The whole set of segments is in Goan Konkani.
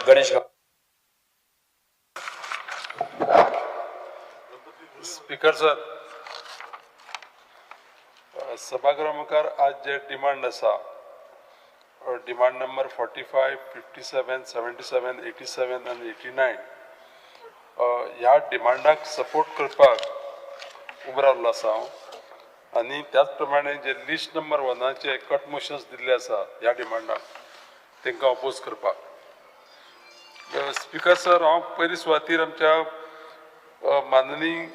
गणेश. स्पीकर सर, सभागृहा मुखार आज जे डिमांड आसा, डिमांड नंबर 45, 57, 77, 87 आनी 89, ह्या डिमांडाक सपोर्ट करपाक उबो रावल्लो आसा हांव. आनी त्याच प्रमाणे जे लिस्ट नंबर 1 कट मोशन्स दिल्ले आसा ह्या डिमांडाक, तांकां अपोज करपाक. स्पीकर सर, हांव पयली सुवातीर आमच्या माननीय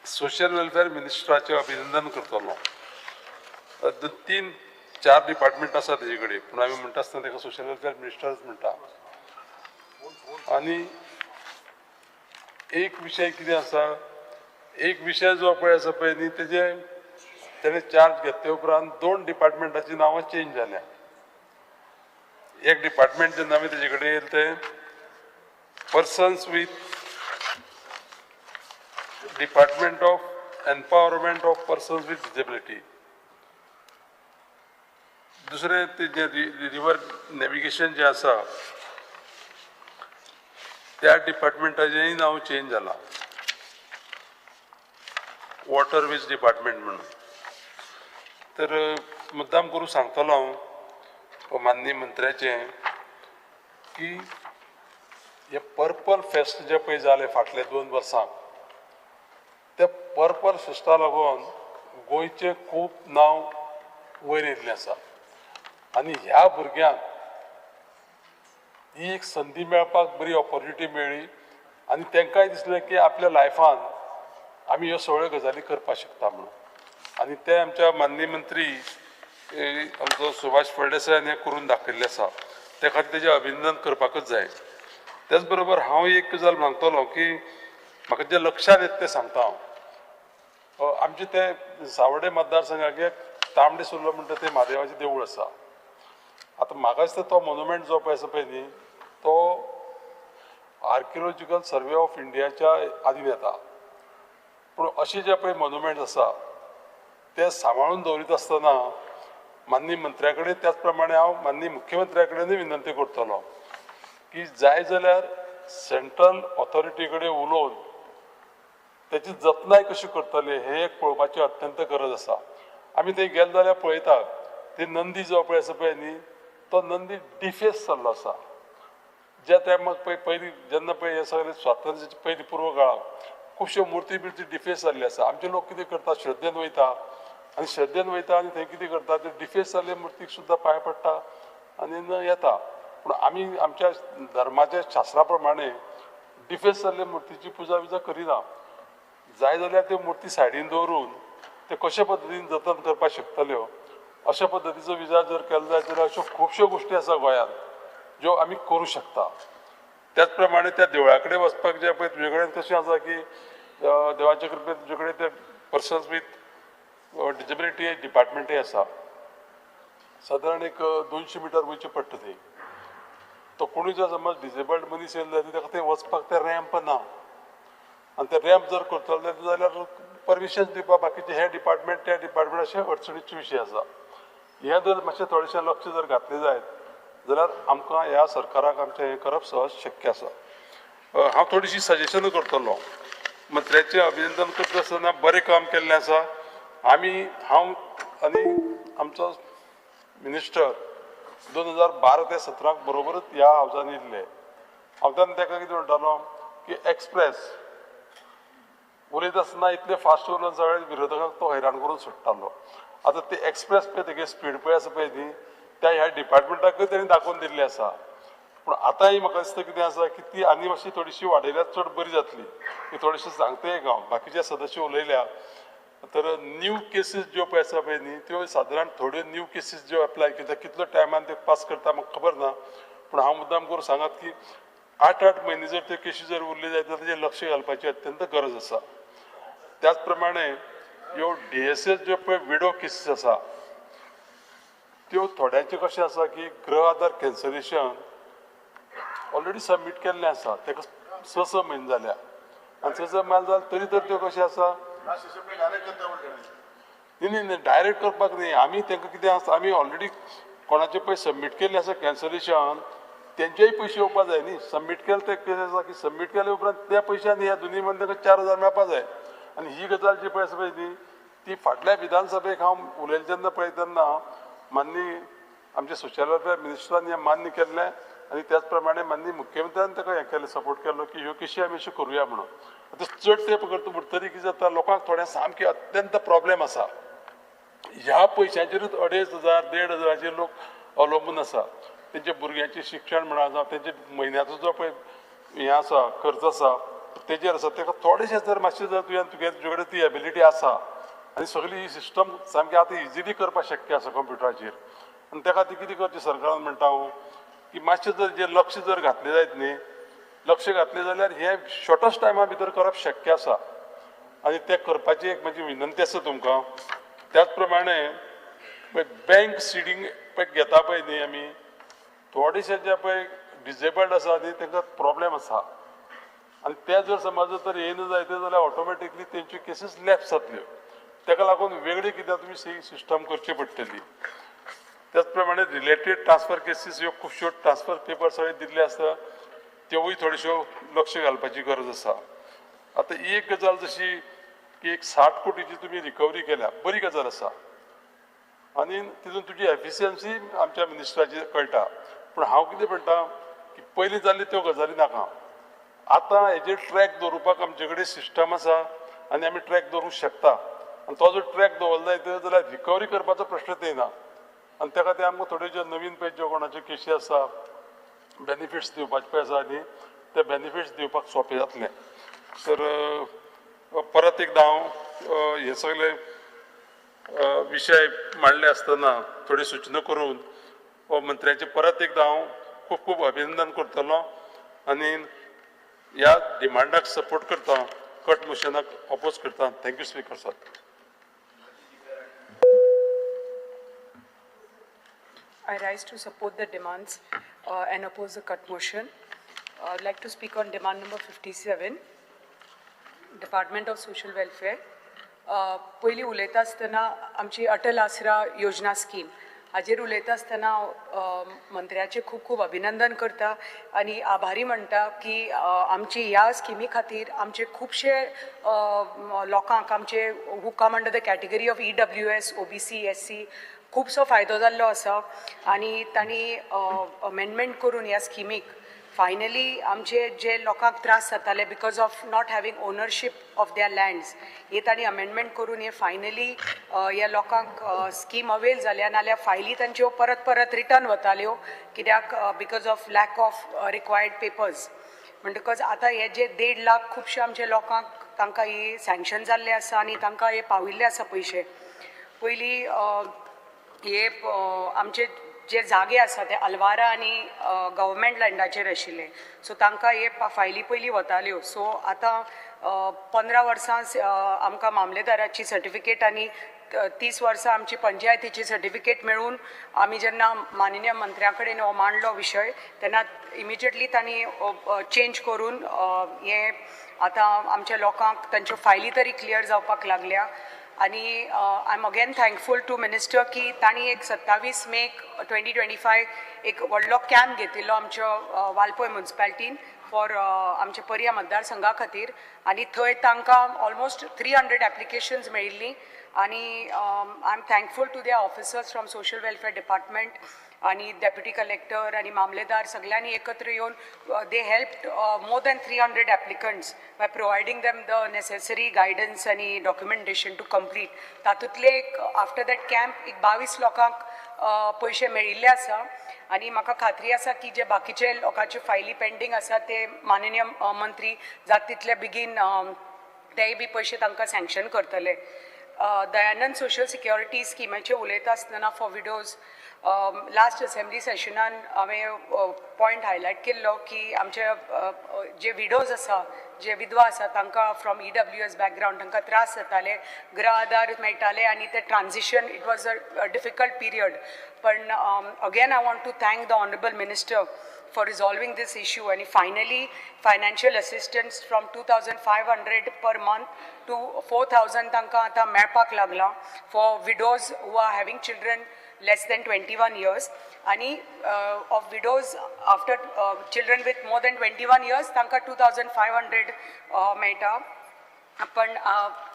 सोशल वेलफेअर मिनिस्टराचें अभिनंदन करतलो. 3-4 डिपार्टमेंट आसा तेजे कडेन, पूण आमी म्हणटा आसतना ताका सोशल वेलफेअर मिनिस्टरच म्हणटा. आनी एक विशय कितें आसा, एक विशय जो पळय आसा पळय न्ही, तेजे तेणें चार्ज घेतले उपरांत 2 डिपार्टमेंटाचीं नांवां चेंज जाल्या. एक डिपार्टमेंट जेन्ना आमी तेजे कडेन येयले तें persons with department of empowerment of persons with disability. दुसरें ते जे रिवर नॅविगेशन जें आसा त्या डिपार्टमेंटाचेंय नांव चेंज जालां, वॉटर वेज डिपार्टमेंट म्हणून. तर मुद्दाम करून सांगतलो हांव माननीय मंत्र्याचें की हे पर्पल फेस्ट जे पळय जालें फाटले 2 वर्सां, त्या पर्पल फेस्टा लागून गोंयचें खूब नांव वयर येयल्लें आसा. आनी ह्या भुरग्यांक ही एक संदी मेळपाक बरी ऑपॉर्च्युनिटी मेळ्ळी आनी तांकांय दिसलें की आपल्या लायफान आमी ह्यो सगळ्यो गजाली करपाक शकता म्हणून. आनी ते आमच्या माननीय मंत्री आमचो सुभाष फळदेसायान हें करून दाखयल्लें आसा, त्या खातीर तेजें अभिनंदन करपाकच जाय. त्याच बरोबर हांव एक गजाल सांगतलो की म्हाका जें लक्षांत येता तें सांगता हांव. आमचे ते सावडे मतदारसंघाक एक तांबडे सुर्ला म्हणटा तें म्हादेवाचें देवूळ आसा. आतां म्हाका दिसता तो मोनुमेंट जो पळय आसा पळय न्ही, तो आर्किओलॉजिकल सर्वे ऑफ इंडियाच्या आदीन येता. पूण अशे जे पळय मोनुमेंट आसा ते सांबाळून दवरीत आसतना माननीय मंत्र्या कडेन, त्याच प्रमाणे हांव माननीय मुख्यमंत्र्या कडेनूय विनंती करतलो की जाय जाल्यार सेंट्रल ऑथॉरिटी कडेन उलोवन तेची जतनाय कशी करतले हें एक पळोवपाची अत्यंत गरज आसा. आमी थंय गेले जाल्यार पळयतात ती नंदी जो पळय आसा पळय न्ही, तो नंदी डिफेस जाल्लो आसा. ज्या टायमाक पळय पयलीं जेन्ना पळय हें सगळें स्वातंत्र्याचे पयलीं पूर्व काळाक खुबश्यो मुर्ती बिर्ती डिफेस जाल्ली आसा. आमचे लोक कितें करता, श्रद्धेन वयता आनी श्रद्धेन वयता आनी थंय कितें करता, ते डिफेस जाल्ले मुर्तीक सुद्दां पांय पडटा आनी येता. पूण आमी आमच्या धर्माच्या शास्त्रा प्रमाणे डिफेस जाल्ले मुर्तीची पुजा विजा करिना. जाय जाल्यार त्यो मुर्ती सायडीन दवरून ते कशे पद्दतीन जतन करपाक शकतल्यो अशा पद्दतीचो विचार जर केलो जायत जाल्यार अश्यो खुबश्यो गोश्टी आसा गोंयांत ज्यो आमी करूं शकता. त्याच प्रमाणे त्या देवळा कडेन वचपाक जें पळय तुजे कडेन कशें आसा की देवाच्या कृपेन तुजे कडेन ते पर्सन्स वीथ डिजेबिलिटी डिपार्टमेंटय आसा. सादारण एक 200 मिटर वयचें पडटा थंय. तो कोणूय जर समज डिजेबल्ड मनीस येयलो जाल्यार ताका थंय वचपाक तें रॅम्प ना, आनी ते रॅम्प जर करतले जाल्यार परमिशन दिवपाक बाकीचे हे डिपार्टमेंट त्या डिपार्टमेंट अशें अडचणीचे विशय आसा. हें जर मातशें थोडेशें लक्ष जर घातलें जायत जाल्यार आमकां ह्या सरकाराक आमचें हें करप सहज शक्य आसा. हांव थोडीशी सजेशनूय करतलो. मंत्र्याचें अभिनंदन करता आसतना बरें काम केल्लें आसा. आमी, हांव आनी आमचो मिनिस्टर 2012 ते 17 बरोबरच ह्या हावजान येयल्ले. हांव तेन्ना ताका कितें म्हणटालो की एक्सप्रेस उलयता आसतना इतले फास्ट उलोवन सगळे विरोधकांक तो हैराण करून सोडटालो. आतां ते एक्सप्रेस पळय तेगे स्पीड पळय आसा पळय न्ही, त्या ह्या डिपार्टमेंटाकूय तेणी दाखोवन दिल्ली आसा. पूण आतांय म्हाका दिसता कितें आसा की ती आनी मातशी थोडीशी वाडयल्यार चड बरी जातली. ती थोडीशी सांगता एक हांव, बाकीचे सदस्य उलयल्या. तर न्यू केसीस ज्यो पळय आसा पळय न्ही, त्यो सादारण थोड्यो न्यू केसीस ज्यो एप्लाय करता कितलो टायमान त्यो पास करता म्हाका खबर ना. पूण हांव मुद्दाम करून सांगात की 8-8 म्हयने जर त्यो केसी जर उरल्यो जायत जाल्यार तेजेर लक्ष घालपाची अत्यंत गरज आसा. त्याच प्रमाणे ह्यो DSS ज्यो पळय विडो केसीस आसा त्यो थोड्यांचें कशें आसा की गृह आधार कॅन्सलेशन ऑलरेडी सबमीट केल्लें आसा, ताका 6-6 म्हयने जाल्या आनी 6-6 म्हयने जाले तरी तर त्यो कशें आसा न्ही न्ही डायरेक्ट करपाक न्ही. आमी तांकां कितें आसा, आमी ऑलरेडी कोणाचें पळय सबमीट केल्लें आसा कॅन्सलेशन, तेंचेय पयशे येवपा जाय न्ही. सबमीट केले ते कितें आसा की सबमीट केले उपरांत त्या पयशांनी ह्या दोनी मदीं तांकां 4,000 मेळपा जाय. आनी ही गजाल जी पळय आसा पळय न्ही ती फाटल्या विधानसभेक हांव उलयलें जेन्ना पळय तेन्ना माननीय आमच्या सोशल वेलफेअर मिनिस्टरान हें मान्य केल्लें आनी त्याच प्रमाणे माननीय मुख्यमंत्र्यान ताका हें केलें, सपोर्ट केलो की ह्यो केशी आमी अश्यो करुया म्हणून. आतां चड तेंप करता म्हणटरी कितें जाता, लोकांक थोडें सामकें अत्यंत प्रॉब्लेम आसा. ह्या पयशांचेरूच 2,500 1,500 लोक अवलंबून आसा. तेंच्या भुरग्यांचें शिक्षण म्हणा जावं तेंचे म्हयन्याचो जो पळय हें आसा खर्च आसा तेजेर आसा. ताका थोडेशें जर मातशें जर तुवें तुगे तुजे कडेन ती एबिलिटी आसा आनी सगळी ही सिस्टम सामकी आतां इजिली करपाक शक्य आसा कंप्युटराचेर. आनी त्या खातीर कितें करचें सरकारान म्हणटा हांव की मातशें जर जें लक्ष जर घातलें जायत न्ही, लक्ष घातलें जाल्यार हें शॉर्टस्ट टायमा भितर करप शक्य आसा आनी तें करपाची एक म्हजी विनंती आसा तुमकां. त्याच प्रमाणे पळय बँक सिडींग पळय घेता पळय न्ही आमी, थोडेशे जे पळय डिजेबल्ड आसा न्ही तांकां प्रॉब्लेम आसा आनी ते जर समज तर येयना जायत जाल्यार ऑटोमॅटिकली तेंच्यो केसीस लॅप्स जातल्यो. ताका लागून वेगळी कितें तुमी सिस्टम करची पडटली. त्याच प्रमाणे रिलेटेड ट्रान्सफर केसीस ह्यो खुबश्यो ट्रान्सफर पेपर सगळे दिल्ले आसता त्योवूय थोड्योश्यो लक्ष घालपाची गरज आसा. आतां एक गजाल जशी की एक 60 कोटीची तुमी रिकवरी केल्या, बरी गजाल आसा आनी तितून तुजी एफिशियन्सी आमच्या मिनिस्टराची कळटा. पूण हांव कितें म्हणटा की पयलीं जाल्ली त्यो गजाली नाका, आतां हेजेर ट्रॅक दवरुपाक आमचे कडेन सिस्टम आसा आनी आमी ट्रॅक दवरूंक शकता. आनी तो जर ट्रॅक दवरलो जायत जाल्यार रिकवरी करपाचो प्रश्नच येना. आनी त्या खातीर आमकां थोड्यो ज्यो नवीन पळय ज्यो कोणाच्यो केशी आसा बेनिफिट्स दिवपाचे पळय आसा न्ही ते बेनिफिट्स दिवपाक सोंपें जातलें. तर परत एकदां हांव हे सगळे विशय मांडले आसतना थोड्यो सुचना करून मंत्र्याचें परत एकदां हांव खूब खूब अभिनंदन करतलो आनी ह्या डिमांडाक सपोर्ट करता, कट मोशनाक अपोज करता. Thank you speaker sir. I rise to support the demands and oppose the cut motion. I would like to speak on demand number 57, Department of Social Welfare. पयलीं उलयता आसतना आमची अटल आसरा योजना स्कीम हाजेर उलयता आसतना मंत्र्याचें खूब खूब अभिनंदन करता आनी आभारी म्हणटा की आमची ह्या स्किमी खातीर आमचे खुबशे लोकांक आमचे who come under the category of EWS, OBC, SC खुबसो फायदो जाल्लो आसा आनी तांणी अमेंडमेंट करून ह्या स्किमीक फायनली आमचे जे लोकांक त्रास जाताले because of not having ownership of their lands हे तांणी अमेंडमेंट करून हे फायनली ह्या लोकांक स्कीम अवेल जाल्या. नाल्यार फायली तांच्यो परत परत रिटर्न वताल्यो कित्याक because of lack of required papers. म्हणटकच आतां हे जे 1.5 लाख खुबशे आमचे लोकांक तांकां ही सँक्शन जाल्लें आसा आनी तांकां हे पाविल्ले आसा पयशे. पयलीं हे आमचे जे जागे आसा ते अल्वारा आनी गव्हर्मेंट लँडाचेर आशिल्ले, सो तांकां हे फायली पयलीं वताल्यो. सो आतां 15 वर्सां आमकां मामलेदाराची सर्टिफिकेट आनी 30 वर्सां आमची पंचायतीची सर्टिफिकेट मेळून आमी जेन्ना माननीय मंत्र्या कडेन हो मांडलो विशय तेन्ना इमिजिएटली तांणी चेंज करून हे आतां आमच्या लोकांक तांच्यो फायली तरी क्लियर जावपाक लागल्या. आनी I am again thankful to minister की तांणी एक 27 मे 2025 एक व्हडलो कॅम्प घेतिल्लो आमच्या वालपोय म्युनिसिपालिटीन फॉर आमच्या पर्या मतदारसंघा खातीर आनी थंय तांकां ऑलमोस्ट 300 एप्लिकेशन्स मेळिल्लीं आनी I am thankful to their officers from social welfare department आनी डेप्युटी कलेक्टर आनी मामलेदार सगळ्यांनी एकत्र येवन they helped more than 300 applicants by providing them the necessary guidance आनी डॉक्युमेंटेशन टू कंप्लीट. तातूंतले एक आफ्टर that camp एक 22 लोकांक पयशे मेळिल्ले आसा आनी म्हाका खात्री आसा की जे बाकीचे लोकांच्यो फायली पेंडींग आसा ते माननीय मंत्री जाता तितले बेगीन तेय बी पयशे तांकां सँक्शन करतले. दयानंद सोशल सिक्युरिटी स्किमाचेर उलयता आसतना फॉर विडोज लास्ट असेंब्ली सेशनान हांवें पॉयंट हायलायट केल्लो की आमचे जे विडोज आसा, जे विधवा आसा तांकां फ्रॉम EWS background तांकां त्रास जाताले, गृह आधार मेळटाले आनी ते transition it was a difficult period. पण again I want to thank the honourable minister for resolving this issue and finally financial assistance from 2,500 per month to 4,000 तांकां आतां मेळपाक लागला for widows who are having children less than 21 years. आनी of widows after children with more than 21 years तांकां 2500 मेळटा. पण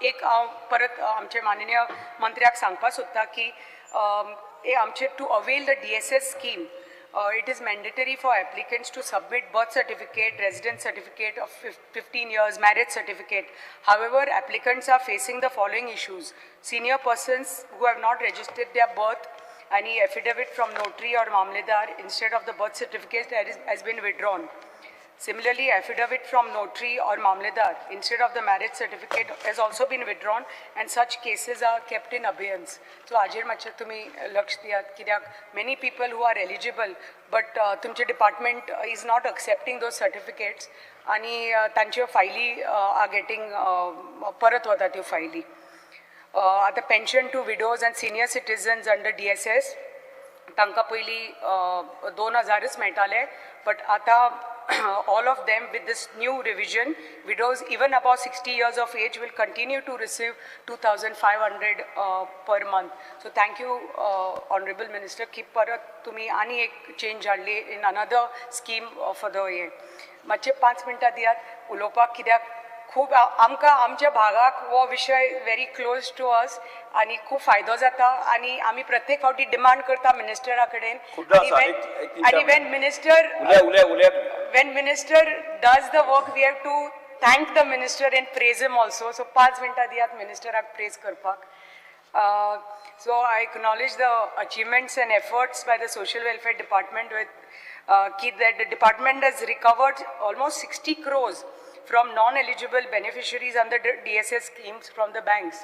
एक हांव परत आमचे माननीय मंत्र्याक सांगपाक सोदता की आमचे to avail the DSS scheme it is mandatory for applicants to submit birth certificate, residence certificate of 15 years, marriage certificate. However, applicants are facing the following issues. Senior persons who have not registered their birth, any affidavit from notary or mamledar instead of the birth certificate that has been withdrawn. Similarly, affidavit from notary or mamledar instead of the marriage certificate has also been withdrawn, and such cases are kept in abeyance. So, हाजेर मातशें तुमी लक्ष दियात कित्याक many people who are eligible, but तुमचे department is not accepting those certificates आनी तांच्यो फायली are getting परत वता त्यो फायली. आतां pension to widows and senior citizens under DSS तांकां पयलीं 2000च मेळटाले, बट आतां all of them with this new revision, widows even above 60 years of age will continue to receive 2500 per month. So thank you, Honorable Minister, की परत तुम्ही आनी एक चेंज हाडली in another scheme for the हे. मातशे 5 मिनटां दियात उलोवपाक कित्याक खूब आमकां आमच्या भागाक हो विशय व्हेरी क्लोज टू अस आनी खूब फायदो जाता आनी आमी प्रत्येक फावटी डिमांड करता मिनिस्टरा कडेन आनी when minister when minister does the work we have to thank the minister and praise him also. So 5 मिनटां दियात मिनिस्टराक प्रेज करपाक. So I acknowledge the achievements and efforts by the Social Welfare Department with that the department has recovered almost 60 crores from non-eligible beneficiaries under the DSS schemes from the banks.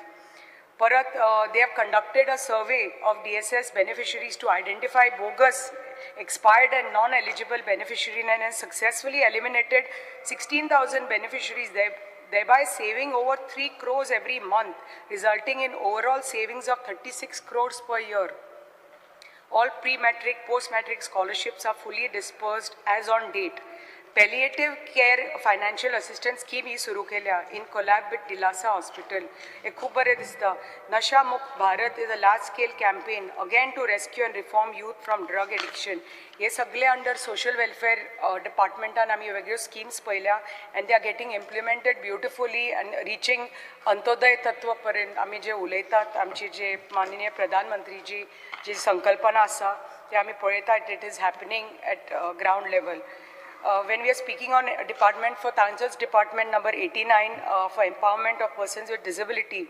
Parat, they have conducted a survey of DSS beneficiaries to identify bogus, expired and non-eligible beneficiaries and has successfully eliminated 16,000 beneficiaries, thereby saving over 3 crores every month, resulting in overall savings of 36 crores per year. All pre-matric, post-matric scholarships are fully dispersed as on date. Palliative care financial assistance scheme ही सुरू केल्या in collab with Dilasa hospital. हे खूब बरें दिसता. Nasha Mukt Bharat is a large scale campaign again to rescue and reform youth from drug addiction. हे सगळे अंडर सोशल वेलफेअर डिपार्टमेंटान आमी वेगळ्यो स्किम्स पळयल्या and they are getting implemented beautifully and reaching Antyodaya तत्व पर्यंत. आमी जे उलयतात आमची जे माननीय प्रधानमंत्रीजी जी संकल्पना आसा ते आमी पळयतात it is happening at ground level. When we are speaking on a department for Tanjos department number 89 for empowerment of persons with disability,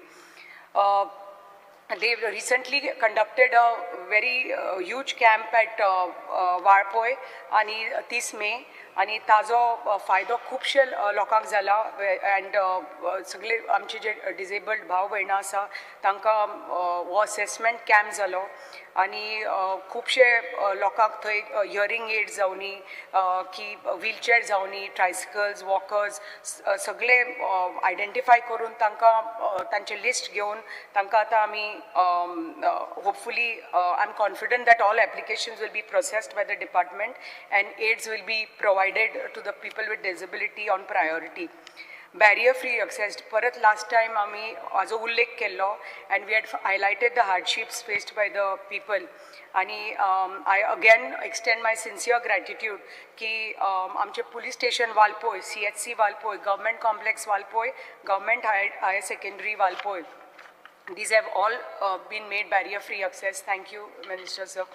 they recently conducted a very huge camp at Valpoi आनी 30 मे आनी ताजो फायदो खुबशे लोकांक जाला एंड सगळे आमचे जे डिजेबल्ड भाव भयणां आसा तांकां हो असेसमेंट कॅम्प जालो आनी खुबशे लोकांक थंय हियरींग एड जावनी की व्हीलचेअर जावनी, ट्रायसिकल्स, वॉकर्स सगळे आयडेंटिफाय करून तांकां तांचे लिस्ट घेवन तांकां आतां आमी hopefully I am confident that all applications will be processed by the department and aids will be provided to the people with disability on priority. Barrier free access, परत लास्ट टायम आमी हाजो उल्लेख केल्लो and we had highlighted the hardships faced by the people आनी I again extend my sincere gratitude की आमचे police station Valpoi, CHC Valpoi, government complex Valpoi, government higher secondary Valpoi, these have all been made barrier free access. Thank you, Minister sir.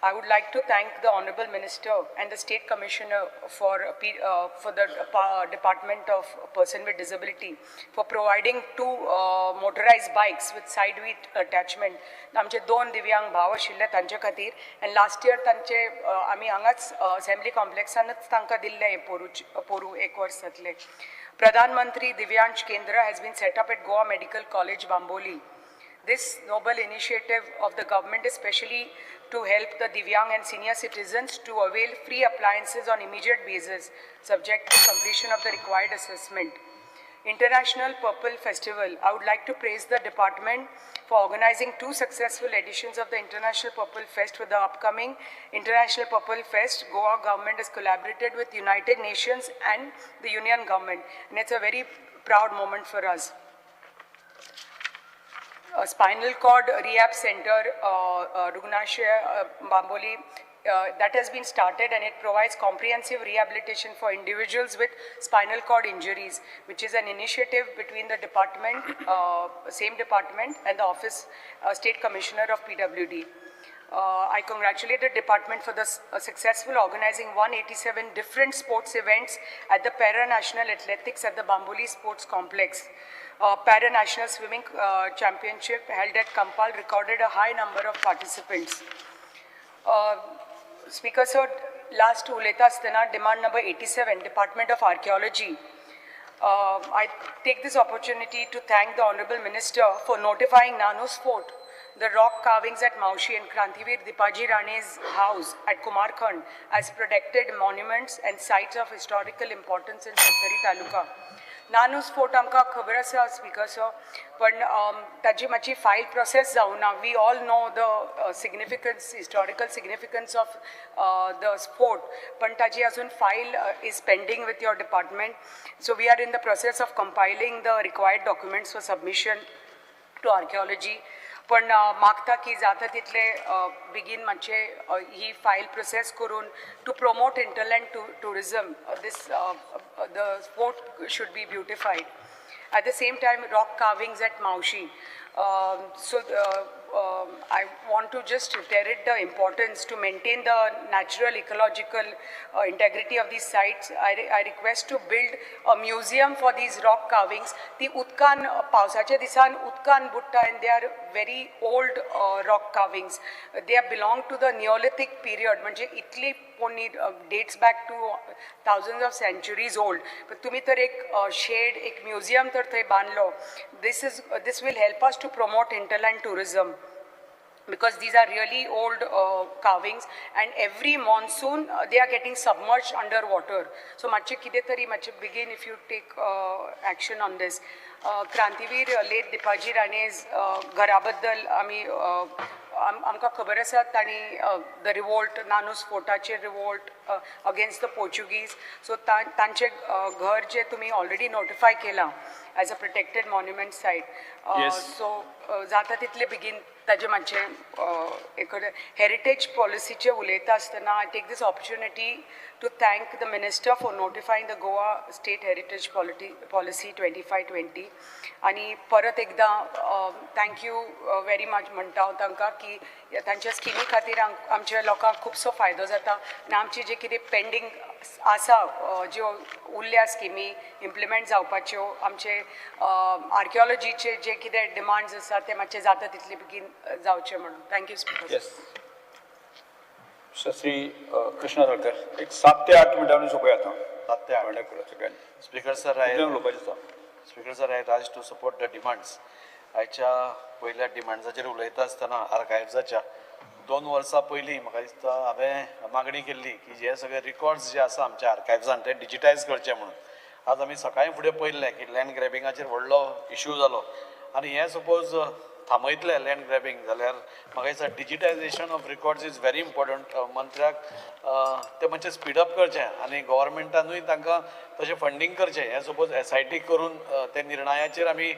I would like to thank the Honorable Minister and the State Commissioner for the Department of Person with Disability for providing 2 motorized bikes with side wheel attachment. आमचे 2 दिव्यांग भाव आशिल्ले तांचे खातीर and last year तांचे आमी हांगाच असेंब्ली कॉम्प्लेक्सानच तांकां दिल्ले हे पोरू एक वर्स जातले. Pradhan Mantri Divyansh Kendra has been set up at Goa Medical College, Bambolim. This noble initiative of the government is specially to help the Divyang and senior citizens to avail free appliances on immediate basis, subject to completion of the required assessment. International Purple Festival. I would like to praise the department for organizing 2 successful editions of the International Purple Fest. With the upcoming International Purple Fest, Goa government has collaborated with United Nations and the Union government, and it's a very proud moment for us. Spinal cord rehab center, Rugnashraya, Bambolim, that has been started, and it provides comprehensive rehabilitation for individuals with spinal cord injuries, which is an initiative between the department, same department, and the office, State Commissioner of PWD. I congratulate the department for the successful organizing 187 different sports events at the Para-National Athletics at the Bambolim Sports Complex. Para-National Swimming Championship held at Campal recorded a high number of participants. Speaker sir, last उलयता आसतना demand number 87, Department of Archaeology. I take this opportunity to thank the Honorable Minister for notifying Nanos Fort, the rock carvings at Maushi and Krantivir Dipaji Rane's house at Kumarkhand as protected monuments and sites of historical importance in Sattari Taluka. Nanos Fort आमकां खबर आसा स्पीकर सर, पण ताजी मातशी फायल प्रोसेस जावना. We all know the significance, historical significance of the fort, पण ताजी अजून file is pending with your department. So we are in the process of compiling the required documents for submission to archaeology. पण मागता की जाता तितले बेगीन मातशे ही फायल प्रोसेस करून to promote hinterland tourism, this the fort should be beautified. At the same time, rock carvings at Maushi. So I want to just reiterate the importance to maintain the natural ecological integrity of these sites. I request to build a museum for these rock carvings. ती उदकान पावसाच्या दिसान उदकान बुडटा, and they are very old rock carvings. They are belong to the Neolithic period, म्हणजे इतली पोन्नी, dates back to thousands of centuries old. पण तुमी तर एक शेड, एक म्युझियम तर थंय बांदलो, this will help us to promote hinterland tourism, because these are really old carvings, and every monsoon they are getting submerged under water. So मातशें कितें तरी मातशें बेगीन if you take action on this. Krantiveer late Dipaji Rane's घरा बद्दल आमी आमकां खबर आसा, तांणी the revolt, नानूस फोर्टाचेर revolt against the Portuguese. So तांचें घर जें तुमी ऑलरेडी नोटिफाय केलां as a protected monument site, so जाता तितले बेगीन ताजें मातशें एक हेरिटेज पॉलिसीचेर उलयता आसतना I take this opportunity to thank the minister for notifying the Goa state heritage policy 25-20. आनी परत एकदां thank you very much म्हणटा हांव तांकां की तांच्या स्किमी खातीर आमच्या लोकांक खुबसो फायदो जाता आनी आमची जे कितें पेंडींग आसा ज्यो उरल्या स्किमी इम्प्लिमेंट जावपाच्यो, आमचे आर्किओलॉजीचे जे कितें डिमांड्स आसा ते मातशे जाता तितले बेगीन जावचे म्हणून. Thank you speaker. Yes, Shri Krishna Salkar, एक 7 ते 8 मिनटांनी सोंपया आतां. 7 ते 8. सगळ्यांनी speaker sir, I speaker sir, I rise to support the demands. आयच्या पयल्या डिमांड्साचेर उलयता आसतना आर्कायव्साच्या 2 वर्सां पयलीं म्हाका दिसता हांवें मागणी केल्ली की जे सगळे रिकॉर्ड्स जे आसा आमच्या आर्कायव्सान ते डिजिटायज करचे म्हणून. आज आमी सकाळीं फुडें पळयल्लें की लँड ग्रॅबिंगाचेर व्हडलो इशू जालो आनी हें सपोज थांबयतले लँड ग्रॅबिंग जाल्यार म्हाका दिसता digitisation of records is very important. मंत्र्याक ते मातशें स्पीडअप करचें आनी गव्हर्मेंटानूय तांकां तशें फंडींग करचें. हें सपोज SIT करून ते निर्णयाचेर आमी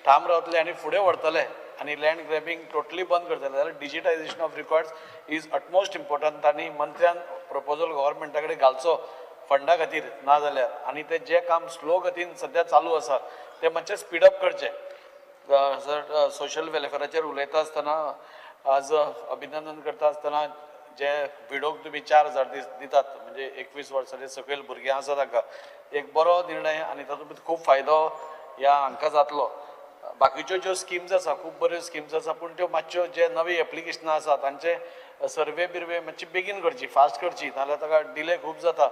ठाम रावतले आनी फुडें व्हरतले आनी लँड ग्रॅबिंग टोटली बंद करतले जाल्यार digitisation of records is utmost important. आनी मंत्र्यान प्रपोजल गव्हर्मेंटा कडेन घालचो फंडा खातीर, ना जाल्यार आनी तें जें काम स्लो गतीन सद्या चालू आसा तें मातशें स्पीडअप करचें. सर, सोशल वेलफेराचेर उलयता आसतना आज अभिनंदन करता आसतना जे विडोक तुमी 4000 दितात, म्हणजे 21 वर्सांचे सकयल भुरगीं आसा तांकां एक बरो निर्णय आनी तातूंत खूब फायदो ह्या हांकां जातलो. बाकीच्यो ज्यो स्किम्स आसा खूब बऱ्यो स्किम्स आसा, पूण त्यो मातश्यो जे नवी एप्लिकेशनां आसा तांचे सर्वे बिर्वे मातशी बेगीन करची, फास्ट करची, नाजाल्यार ताका डिले खूब जाता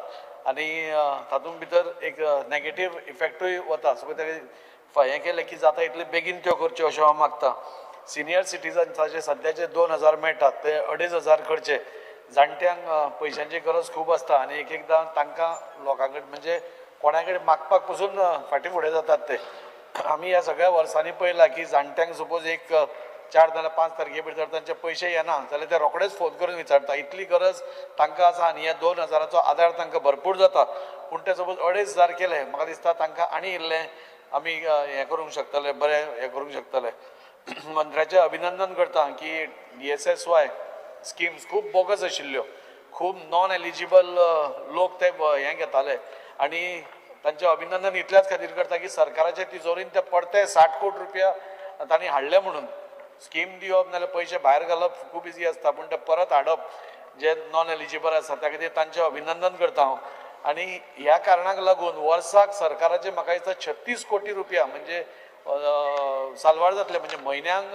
आनी तातूंत भितर एक नॅगेटीव इफेक्टूय वता. सो ते हें केलें की जाता इतले बेगीन त्यो करच्यो अशें हांव मागता. सिनियर सिटीजन्साचे सद्याचे 2000 मेळटात ते 2500 करचे. जाणट्यांक पयशांची गरज खूब आसता आनी एक एकदां तांकां लोकां कडेन म्हणजे कोणा कडेन मागपाक पसून फाटीं फुडें जातात ते. आमी ह्या सगळ्या वर्सांनी पळयलां की जाणट्यांक सपोज एक 4 जाल्यार 5 तारखे भितर तांचे पयशे येना जाल्यार ते रोखडेच फोन करून विचारता. इतली गरज तांकां आसा आनी ह्या 2000चो आदार तांकां भरपूर जाता. पूण ते सपोज 2500 केले म्हाका दिसता तांकां आनी इल्लें आमी हें करूंक शकतले, बरें हें करूंक शकतले. मंत्र्याचें अभिनंदन करता की DSSY schemes खूब बोगस आशिल्ल्यो, खूब नॉन एलिजिबल लोक ते हें घेताले आनी तांचें अभिनंदन इतल्याच खातीर करता की सरकाराचे तिजोरीन ते परते 60 कोटी रुपया तांणी हाडले म्हणून. स्कीम दिवप नाल्यार पयशे भायर घालप खूब इजी आसता, पूण ते परत हाडप जे नॉन एलिजिबल आसा त्या खातीर तांचें अभिनंदन करता हांव. आनी ह्या कारणाक लागून वर्साक सरकाराचे म्हाका दिसता 36 कोटी रुपया म्हणजे साल्वार जातले, म्हणजे म्हयन्यांक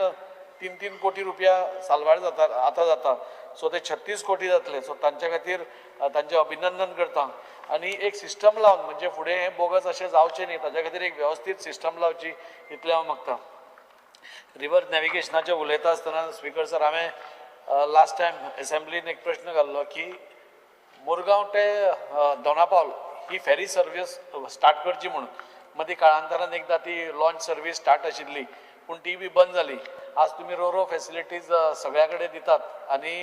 3-3 कोटी रुपया साल्वार जाता आतां जाता. सो ते 36 कोटी जातले. सो तांचे खातीर तांचें अभिनंदन करता. आनी एक सिस्टम लावन म्हणजे फुडें हें बोगस अशें जावचें न्ही ताच्या खातीर एक वेवस्थीत सिस्टम लावची इतलें हांव मागता. रिवर नॅविगेशनाचें उलयता आसतना स्पीकर सर हांवें लास्ट टायम एसेंब्लीन एक प्रश्न घाल्लो की मुरगांव ते दोनापावल ही फेरी सर्वीस स्टार्ट करची म्हणून. मदीं काळांतरान एकदां ती लॉन्च सर्वीस स्टार्ट आशिल्ली पूण ती बी बंद जाली. आज तुमी रोरो फेसिलिटीज सगळ्या कडेन दितात आनी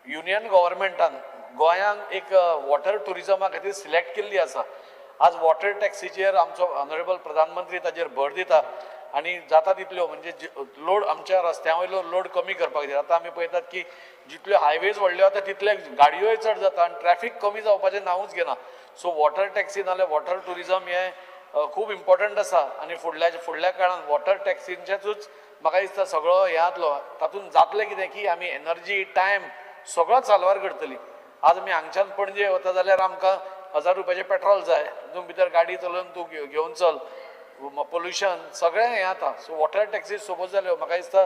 युनियन गव्हर्मेंटान गोंयांक एक वॉटर ट्युरिजमा खातीर सिलेक्ट केल्ली आसा. आज वॉटर टॅक्सीचेर आमचो ऑनरेबल प्रधानमंत्री ताजेर भर दिता आनी जाता तितल्यो म्हणजे लोड आमच्या रस्त्या वयलो लोड कमी करपाक जाय. आतां आमी पळयतात की जितल्यो हायवेज व्हडल्यो जाता तितले गाडयोय चड जाता आनी ट्रॅफीक कमी जावपाचें नांवूच घेना. सो वॉटर टॅक्सी नाल्यार वॉटर ट्युरिजम हें खूब इम्पॉर्टंट आसा आनी फुडल्या काळान वॉटर टॅक्सींचेचूच म्हाका दिसता सगळो हें जातलो. तातूंत जातलें कितें की आमी एनर्जी टायम सगळो साल्वार करतली. आज आमी हांगच्यान पणजे वता जाल्यार आमकां 1000 रुपयाचें पेट्रोल जाय, तितून भितर गाडी चलोवन तूं घेवन चल, पोल्युशन सगळें हें जाता. सो वॉटर टॅक्सी सोबत जाल्यो म्हाका दिसता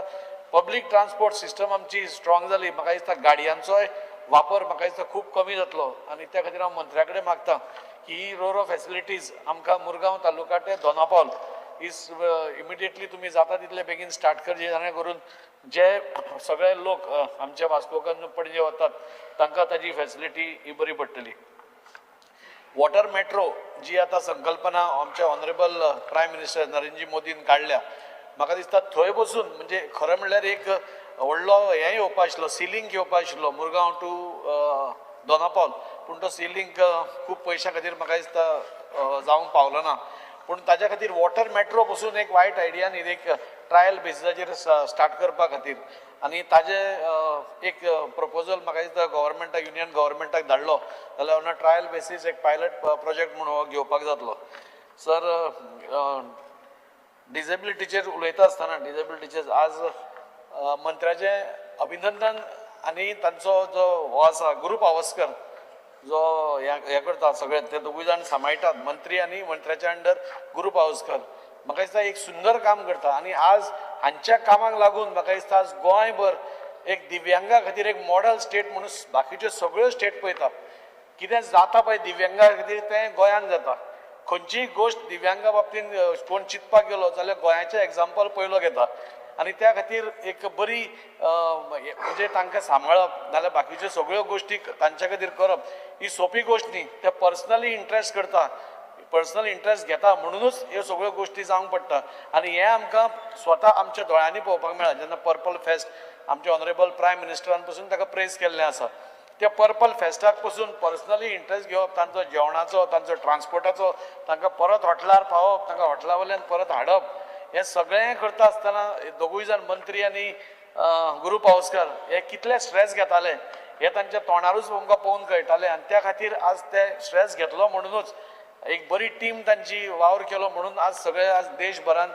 पब्लीक ट्रान्सपोर्ट सिस्टम आमची स्ट्रॉंग जाली. म्हाका दिसता गाडयांचोय वापर म्हाका दिसता खूब कमी जातलो आनी त्या खातीर हांव मंत्र्या कडेन मागता की ही रोरो फेसिलिटीज आमकां मुरगांव तालुका ते दोनापावल is immediately तुमी जाता तितले बेगीन स्टार्ट करचे, जाणे करून जे सगळे लोक आमच्या वास्कोकान पणजे वतात तांकां ताजी फेसिलिटी ही बरी पडटली. वॉटर मेट्रो जी आतां संकल्पना आमच्या ऑनरेबल प्रायम मिनिस्टर नरेंद्र मोदीन काडल्या, म्हाका दिसता थंय बसून म्हणजे खरें म्हणल्यार एक व्हडलो हें येवपा आशिल्लो, सिलिंक येवपा आशिल्लो मुरगांव टू दोनापावल, पूण तो सिलिंक खूब पयशां खातीर म्हाका दिसता जावंक पावलो ना. पूण ताज्या खातीर वॉटर मेट्रो पसून एक वायट आयडिया न्ही, एक ट्रायल बेसिसाचेर स्टार्ट करपा खातीर आनी ताजे एक प्रपोजल म्हाका दिसता गव्हर्मेंटाक युनियन गव्हर्मेंटाक धाडलो जाल्यार ऑन अ ट्रायल बेसीस एक पायलट प्रोजेक्ट म्हणून घेवपाक जातलो. सर डिजेबिलिटीचेर उलयता आसतना डिजेबिलिटीचेर आज मंत्र्याचें अभिनंदन आनी तांचो जो हो आसा गुरू पावस्कर जो हें करता सगळे ते दोगूय जाण सांबाळटात, मंत्री आनी मंत्र्याच्या अंडर गुरू पावस्कर म्हाका दिसता एक सुंदर काम करता आनी आज हांच्या कामाक लागून म्हाका दिसता आज गोंयभर एक दिव्यांगा खातीर एक मॉडल स्टेट म्हणून बाकीच्यो सगळ्यो स्टेट पळयता. कितें जाता पळय दिव्यांगा खातीर तें गोंयांत जाता. खंयचीय गोश्ट दिव्यांगा बाबतींत कोण चिंतपाक गेलो जाल्यार गोंयाचें एग्जाम्पल पयलो घेता आनी त्या खातीर एक बरी म्हणजे तांकां सांबाळप नाल्यार बाकीच्यो सगळ्यो गोश्टी तांच्या खातीर करप ही सोंपी गोश्ट न्ही. ते पर्सनली इंट्रस्ट करता, पर्सनल इंट्रस्ट घेता म्हणुनूच ह्यो सगळ्यो गोश्टी जावंक पडटा आनी हें आमकां स्वता आमच्या दोळ्यांनी पळोवपाक मेळ्ळा. जेन्ना पर्पल फेस्ट आमच्या ऑनरेबल प्रायम मिनिस्टरान पसून ताका प्रेज केल्लें आसा, त्या पर्पल फेस्टाक पसून पर्सनली इंट्रस्ट घेवप, तांचो जेवणाचो, तांचो ट्रान्सपोर्टाचो, तांकां परत हॉटेलार पावप, तांकां हॉटेला वयल्यान परत हाडप, हें सगळें करता आसतना दोगूय जाण मंत्री आनी गुरू पावस्कर हे कितले स्ट्रेस घेताले हे तांच्या तोंडारूच आमकां पळोवन कळटालें आनी त्या खातीर आज ते स्ट्रेस घेतलो म्हणुनूच एक बरी टीम तांची वावर केलो म्हणून आज सगळे आज देशभरान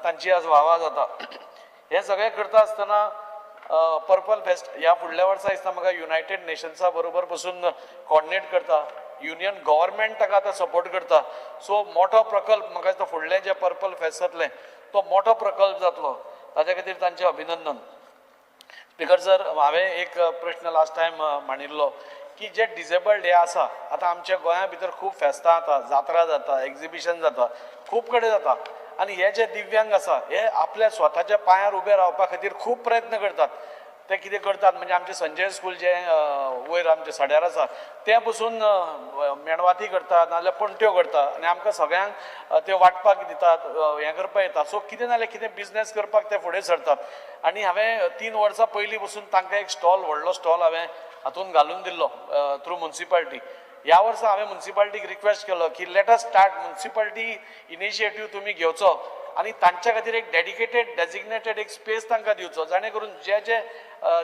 तांची आज वावा जाता. हें सगळें करता आसतना पर्पल फेस्ट ह्या फुडल्या वर्सा दिसता म्हाका युनायटेड नेशन्सा बरोबर पसून कॉर्डिनेट करता, युनियन गव्हर्मेंट ताका आतां सपोर्ट करता. सो मोठो प्रकल्प म्हाका दिसता फुडलें जें पर्पल फेस्ट जातलें तो मोठो प्रकल्प जातलो, ताच्या खातीर तांचें अभिनंदन. स्पीकर सर हांवें एक प्रश्न लास्ट टायम मांडिल्लो की जे डिजेबल्ड हे आसा, आतां आमच्या गोंया भितर खूब फेस्तां जाता, जात्रा जाता, एग्जिबिशन जाता, खूब कडेन जाता आनी हे जे दिव्यांग आसा हे आपल्या स्वताच्या पांयार उबे रावपा खातीर खूब प्रयत्न करतात. ते कितें करतात म्हणजे आमचें संजय स्कूल जें वयर आमचें सड्यार आसा तें पसून मेणवाती करता नाजाल्यार पणट्यो करता आनी आमकां सगळ्यांक त्यो वांटपाक दितात, हें करपाक येता. सो कितें नाजाल्यार कितें बिजनेस करपाक ते फुडें सरतात आनी हांवें 3 वर्सां पयलीं पसून तांकां एक स्टॉल, व्हडलो स्टॉल हांवें हातून घालून दिल्लो थ्रू मुन्सिपाल्टी. ह्या वर्सा हांवें मुन्सिपाल्टीक रिक्वेस्ट केलो की let us start municipality initiative तुमी घेवचो आनी तांच्या खातीर एक डेडिकेटेड डेजिग्नेटेड एक स्पेस तांकां दिवचो, जाणे करून जे जे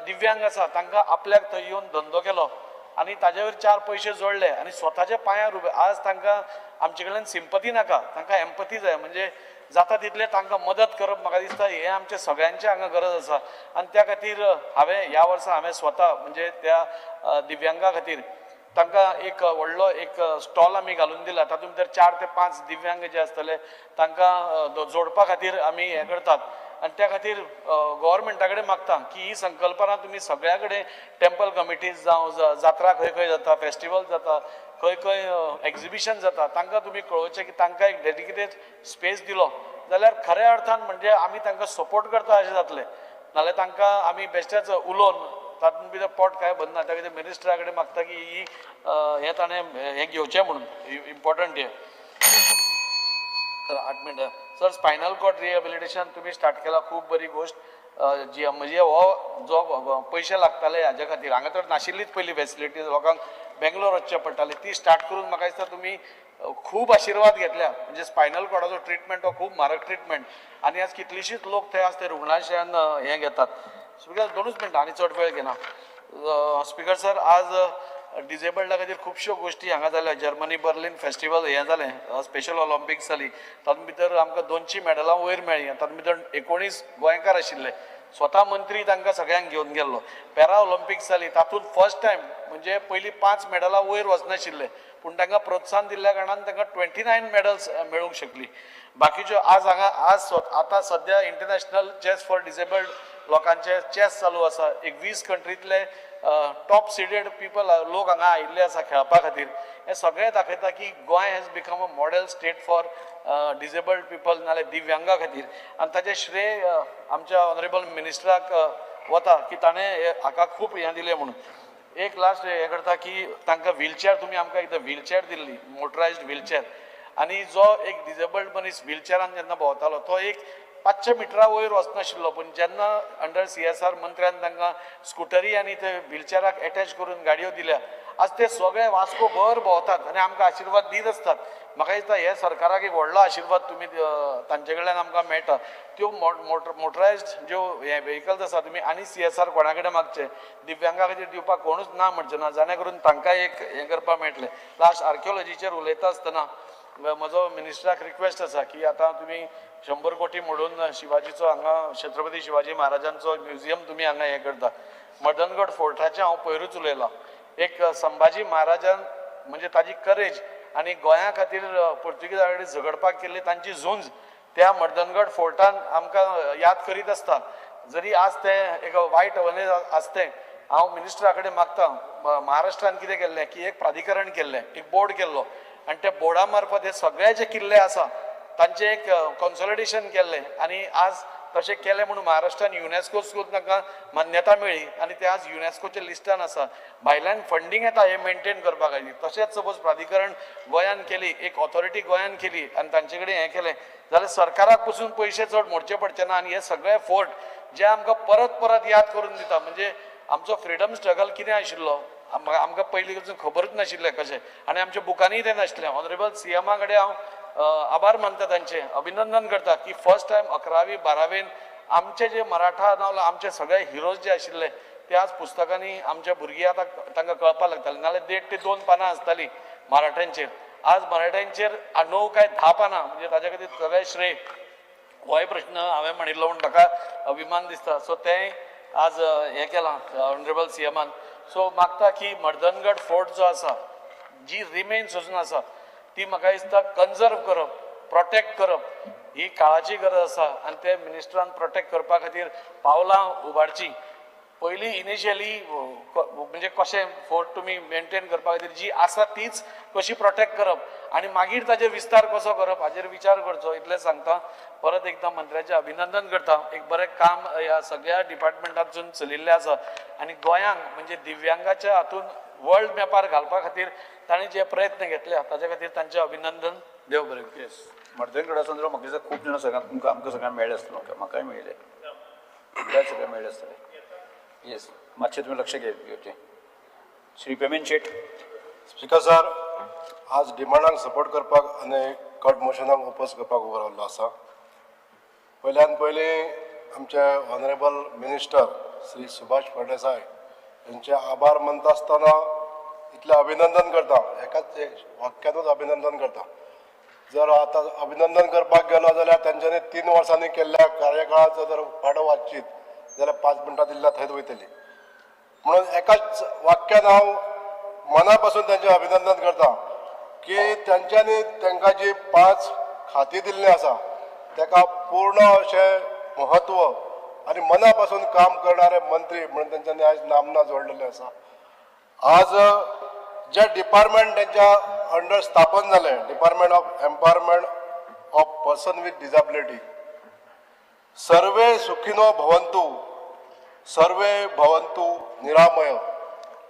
दिव्यांग आसा तांकां आपल्याक थंय येवन धंदो केलो आनी ताजेवर 4 पयशे जोडले आनी स्वताच्या पांयार उबे. आज तांकां आमचे कडल्यान सिंपती नाका, तांकां एम्पथी जाय. म्हणजे जाता तितलें तांकां मदत करप म्हाका दिसता हें आमच्या सगळ्यांच्या हांगा गरज आसा. आनी त्या खातीर हांवें ह्या वर्सा हांवें स्वता म्हणजे त्या दिव्यांगा खातीर तांकां एक व्हडलो एक स्टॉल आमी घालून दिला. तातूंत भितर 4 ते 5 दिव्यांग जे आसतले तांकां जोडपा खातीर आमी हें करतात. आनी त्या खातीर गव्हर्मेंटा कडेन मागता की ही संकल्पना तुमी सगळ्या कडेन टेम्पल कमिटीज जावं, जात्रा खंय खंय जाता, फेस्टिवल जाता, खंय खंय एक्झिबिशन जाता, तांकां तुमी कळोवचें की तांकां एक डेडिकेटेड स्पेस दिलो जाल्यार खऱ्या अर्थान म्हणजे आमी तांकां सपोर्ट करता अशें जातलें. नाल्यार तांकां आमी बेश्टेच उलोवन तातूंत भितर पोट कांय भरना. त्या खातीर मिनिस्टरा कडेन मागता की ही हें ताणें हें घेवचें म्हणून इम्पॉर्टंट हें. 8 मिनटां सर, स्पायनल कॉर्ड रिहेबिलिटेशन तुमी स्टार्ट केला, खूब बरी गोश्ट. जी म्हणजे हो जो पयशे लागताले हाज्या खातीर हांगा तर नाशिल्लीच पयली फेसिलिटीज, लोकांक बेंगलोर वचचें पडटालें, ती स्टार्ट करून म्हाका दिसता तुमी खूब आशिर्वाद घेतल्या. म्हणजे स्पायनल कॉर्डाचो ट्रिटमेंट हो खूब म्हारग ट्रिटमेंट आनी आज कितलीशीच लोक थंय आज ते रुग्णालयान हें घेतात. स्पिकर 2 मिनटां आनी चड वेळ घेना. स्पिकर सर, आज डिजेबल्डा खातीर खुबश्यो गोश्टी हांगा जाल्या. जर्मनी बर्लिन फेस्टिवल हें जालें, स्पेशल ऑलिम्पिक्स जाली, तातूंत भितर आमकां 200 मॅडलां वयर मेळ्ळीं. तातूंत भितर 19 गोंयकार आशिल्ले, स्वता मंत्री तांकां सगळ्यांक घेवन गेल्लो. पॅरा ऑलिम्पिक्स जाली, तातूंत फर्स्ट टायम म्हणजे पयलीं 5 मॅडलां वयर वचनाशिल्ले, पूण तांकां प्रोत्साहन दिल्ल्या कारणान तांकां 29 मॅडल्स मेळूंक शकली. बाकीच्यो आज हांगा आज आतां सद्या इंटरनॅशनल चॅस फॉर डिजेबल्ड लोकांचे चॅस चालू आसा. एक 20 कंट्रींतले टॉप सिडेड पिपल लोक हांगा आयिल्ले आसा खेळपा खातीर. हें सगळें दाखयता की Goa has become a model state for disabled people, नाल्यार दिव्यांगा खातीर. आनी ताचें श्रेय आमच्या ऑनरेबल मिनिस्टराक वता की ताणें हाका खूब हें दिलें म्हणून. एक लास्ट हें करता की तांकां व्हीलचॅर तुमी आमकां एकदां व्हीलचॅर दिल्ली, मोटरायज्ड व्हीलचॅर. आनी जो एक डिजेबल्ड मनीस व्हीलचॅरान जेन्ना भोंवतालो तो एक 500 मिटरा वयर वचनाशिल्लो, पूण जेन्ना अंडर CSR मंत्र्यान तांकां स्कुटरी आनी ते व्हीलचॅराक एटॅच करून गाडयो दिल्या, आज ते सगळे वास्को भर भोंवतात आनी आमकां आशिर्वाद दीत आसतात. म्हाका दिसता हे सरकाराक एक व्हडलो आशिर्वाद तुमी तांचे कडल्यान आमकां मेळटा. त्यो मोटरायज्ड ज्यो हे व्हेकल्स आसा तुमी आनी CSR कोणा कडेन मागचे, दिव्यांगा खातीर दिवपाक कोणूच ना म्हणचे ना, जाणे करून तांकां एक हें करपाक मेळटलें. लास्ट आर्किओलॉजीचेर उलयता आसतना म्हजो मिनिस्टराक रिक्वेस्ट आसा की आतां तुमी 100 कोटी म्हणून शिवाजीचो हांगा छत्रपती शिवाजी महाराजांचो म्युझियम तुमी हांगा हें करता. मर्दनगड फोर्टाचें हांव पयरूच उलयलां. एक संभाजी महाराजान म्हणजे ताजी करेज आनी गोंया खातीर पोर्तुगीजा कडेन झगडपाक केल्ली तांची झुंज त्या मर्दनगड फोर्टान आमकां याद करीत आसता. जरी आज तें एक वायट अवस्थेंत आसतें, हांव मिनिस्टरा कडेन मागता महाराष्ट्रान कितें केल्लें की एक प्राधिकरण केल्लें, एक बोर्ड केल्लो आनी त्या बोर्डा मार्फत हे सगळे जे किल्ले आसा तांचें एक कॉन्सोलिडेशन केल्लें आनी आज तशें केलें म्हणून महाराष्ट्रान युनेस्को तांकां मान्यता मेळ्ळी आनी ते आज युनेस्कोच्या लिस्टान आसा. भायल्यान फंडींग येता हें मेनटेन करपा खातीर. तशेंच सपोज प्राधिकरण गोंयान केली, एक ऑथॉरिटी गोंयान केली आनी तांचे कडेन हें केलें जाल्यार सरकाराक पसून पयशे चड मोडचे पडचे ना. आनी हे सगळे फोर्ट जे आमकां परत परत याद करून दिता, म्हणजे आमचो फ्रिडम स्ट्रगल कितें आशिल्लो आमकां पयलीं पसून खबरूच नाशिल्लें कशें, आनी आमच्या बुकांनीय तें नाशिल्लें. ऑनरेबल CMA कडेन हांव आभार मानता, तांचें अभिनंदन करता की फर्स्ट टायम 11वी 12वीन आमचे जे मराठा नावला आमचे सगळे हिरोज जे आशिल्ले ते आज पुस्तकांनी आमच्या भुरगीं आतां तांकां कळपाक लागताले. नाल्यार 1.5 ते 2 पानां आसतालीं मराठ्यांचेर, आज मराठ्यांचेर 9 काय 10 पानां, म्हणजे ताच्या खातीर सगळें श्रेय. होय प्रश्न हांवें म्हणिल्लो म्हूण म्हाका अभिमान दिसता. सो तें आज हें केलां ऑनरेबल CMAन. सो मागता की मर्दनगड फोर्ट जो आसा, जी रिमेन्स अजून आसा ती म्हाका दिसता कन्जर्व करप, प्रोटेक्ट करप ही काळाची गरज आसा आनी ते मिनिस्टरान प्रोटेक्ट करपा खातीर पावलां उबारचीं. पयलीं इनिशियली म्हणजे कशें फोर्ट तुमी मेनटेन करपा खातीर जी आसा तीच कशी प्रोटेक्ट करप आनी मागीर ताजेर विस्तार कसो करप हाजेर विचार करचो, इतलें सांगता. परत एकदां मंत्र्याचें अभिनंदन करता. एक बरें काम ह्या सगळ्या डिपार्टमेंटांतसून चलिल्लें आसा आनी गोंयांक म्हणजे दिव्यांगाच्या हातून वर्ल्ड मॅपार घालपा खातीर तांणी जे प्रयत्न घेतले ताजे खातीर तांचें अभिनंदन. देव बरें. येस, मर्दनगडा संदर्भात म्हाका दिसता खूब जाणां सगळ्यांक तुमकां आमकां सगळ्यांक मेळ्ळे आसतले, म्हाकाय मेळ्ळे, तुमकांय सगळ्यांक मेळ्ळे आसतले. येस, मातशें तुमी लक्ष घेवचें. श्री पेमेन शेट. स्पिकर सर, आज डिमांडांक सपोर्ट करपाक आनी कट मोशनाक ओपोज करपाक उबो रावल्लो आसा. पयल्यान पयलीं आमचे ऑनरेबल मिनिस्टर श्री सुभाष फळदेसाय यांचे आभार मानता आसतना इतलें अभिनंदन करता, एकाच वाक्यानूच अभिनंदन करता. जर आतां अभिनंदन करपाक गेलो जाल्यार तेंच्यांनी 3 वर्सांनी केल्ल्या कार्यकाळाचो जर पाडो वाचीत जाल्यार 5 मिनटां दिल्ल्या थंयच वयतली. म्हणून एकाच वाक्यान हांव मना पासून तेंचें अभिनंदन करता की तेंच्यांनी तांकां जी 5 खातीं दिल्लीं आसा ताका पूर्ण अशें म्हत्व आनी मना पासून काम करणारे मंत्री म्हणून तेंच्यांनी आयज नामना जोडलेली आसा. आज जे डिपार्टमेंट तेंच्या अंडर स्थापन जालें, department of empowerment of person with disability, survey सुखिनो भवंतु सर्वे भवंतु निरामय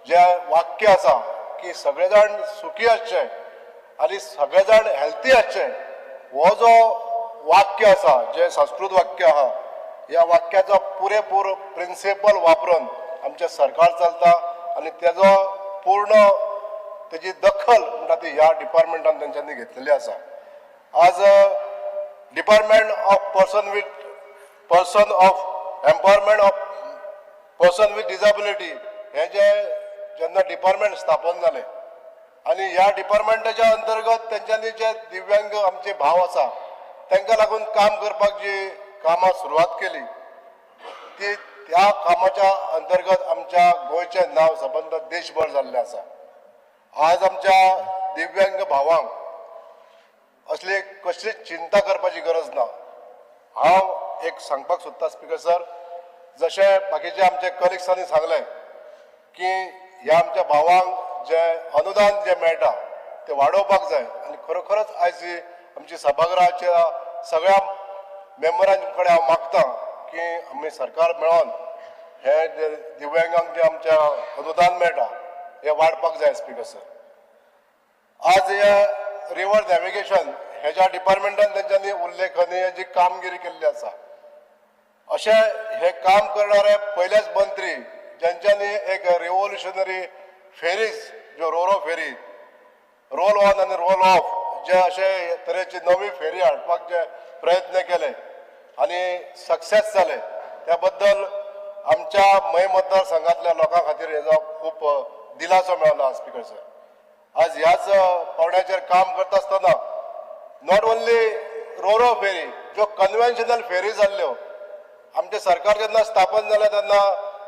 जे वाक्य आसा की सगळे जाण सुखी आसचे आनी सगळे जाण हेल्थी आसचे, हो जो वाक्य आसा जे संस्कृत वाक्य आहा, ह्या वाक्याचो पुरेपूर प्रिंसिपल वापरून आमचें सरकार चलता आनी तेजो पूर्ण तेजी दखल म्हणटा ती ह्या डिपार्टमेंटान तेंच्यांनी घेतलेली आसा. आज department of person of empowerment of person with disability हे जे जेन्ना डिपार्टमेंट स्थापन जालें आनी ह्या डिपार्टमेंटाच्या अंतर्गत तेंच्यांनी जे दिव्यांग आमचे भाव आसा तांकां लागून काम करपाक जी कामां सुरवात केली ती त्या कामाच्या अंतर्गत आमच्या गोंयचें नांव सबंद देशभर जाल्लें आसा. आज आमच्या दिव्यांग भावांक असली कसलीच चिंता करपाची गरज ना. हांव एक सांगपाक सोदता स्पीकर सर, जशें बाकीचे आमचे कलिग्सांनी सांगलें की ह्या आमच्या भावांक जे अनुदान जें मेळटा तें वाडोवपाक जाय आनी खरोखरच आयज ही आमची सभागृहाच्या सगळ्या मेंबरां कडेन हांव मागता की आमी सरकार मेळोन हे जे दिव्यांगांक जें आमच्या अनुदान मेळटा हें वाडपाक जाय. स्पीकर सर, आज हे रिवर नॅविगेशन हेज्या डिपार्टमेंटान तेंच्यांनी उल्लेखनीय जी कामगिरी केल्ली आसा, अशें हे काम करणारे पयलेच मंत्री ज्यांच्यांनी एक रिव्होल्युशनरी फेरीज ज्यो रोरो फेरी, रोल ऑन आनी रोल ऑफ जे अशे तरेची नवी फेरी हाडपाक जे प्रयत्न केले आनी सक्सेस जाले, त्या बद्दल आमच्या मय मतदारसंघातल्या लोकां खातीर हेजो खूब दिलासो मेळ्ळो. स्पीकर सर, आज ह्याच पावंड्याचेर काम करता आसतना not only Ro-Ro फेरी ज्यो कन्व्हेन्शनल फेरी जाल्ल्यो, आमचें सरकार जेन्ना स्थापन जालें तेन्ना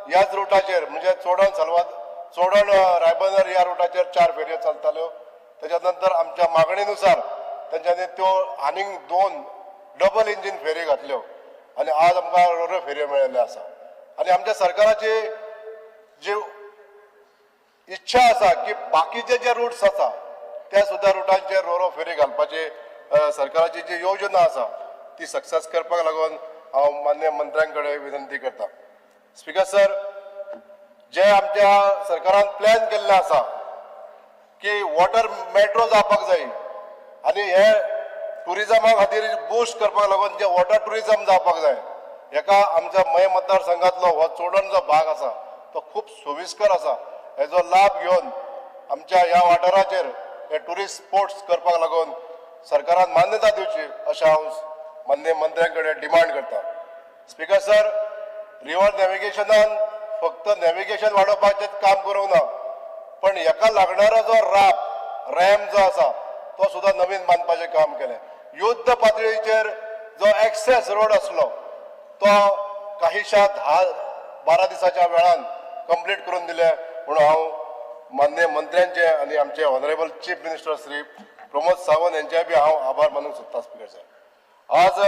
ह्याच रुटाचेर म्हणजे चोडण सलवाद, चोडण रायबंदर ह्या रुटाचेर 4 फेरयो चलताल्यो. तेच्या नंतर आमच्या मागणीनुसार तेंच्यांनी त्यो आनीक 2 डबल इंजीन फेरी घातल्यो आनी आज आमकां रोरो फेरयो मेळिल्ल्यो आसा. आनी आमच्या सरकाराची जी इच्छा आसा की बाकीचे जे रुट्स आसा त्या सुद्दां रुटांचेर रोरो फेरी घालपाची सरकाराची जी योजना आसा ती सक्सेस करपाक लागून हांव मान्य मंत्र्यां कडेन विनंती करता. स्पीकर सर, जे आमच्या सरकारान प्लॅन केल्लें आसा की वॉटर मेट्रो जावपाक जाय आनी हे ट्युरिजमा खातीर बूस्ट करपाक लागून जे वॉटर ट्युरिजम जावपाक जाय, हेका आमच्या मये मतदारसंघातलो हो चोडण जो भाग आसा तो खूब सोविस्कर आसा. हेजो लाभ घेवन आमच्या ह्या वाठाराचेर हे ट्युरिस्ट स्पोर्ट्स करपाक लागून सरकारान मान्यता दिवची अशें हांव मान्य मंत्र्यां कडेन डिमांड करता. स्पीकर सर, रिवर नॅविगेशनान फक्त नॅविगेशन वाडोवपाचेंच काम करूंक ना, पण हेका लागणारो जो राप रॅम जो आसा तो सुद्दां नवीन बांदपाचें काम केलें. युद्ध पातळीचेर जो एक्सेस रोड आसलो तो काहीशा 10-12 दिसाच्या वेळान कंप्लीट करून दिले म्हणून हांव मान्य मंत्र्यांचे आनी आमचे honourable chief minister Shri Pramod Sawant यांचे बी हांव आभार मानूंक सोदता. स्पीकर सर, आज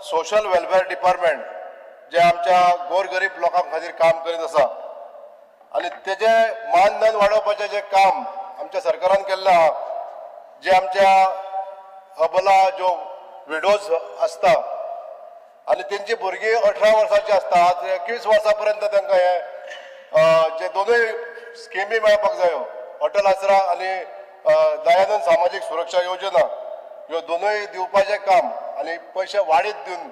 सोशल वेलफेअर डिपार्टमेंट जे आमच्या गोरगरीब लोकां खातीर काम करीत आसा आनी तेजें मानधन वाडोवपाचें जें काम आमच्या सरकारान केल्लें आहा, जे आमच्या अबला ज्यो विडोज आसता आनी तेंची भुरगीं 18 वर्सांची आसता, आज 21 वर्सां पर्यंत तांकां हे जे दोनूय स्किमी मेळपाक जायो, अटल आसरा आनी दयानंद सामाजीक सुरक्षा योजना, ह्यो दोनूय दिवपाचें काम आनी पयशे वाडीत दिवन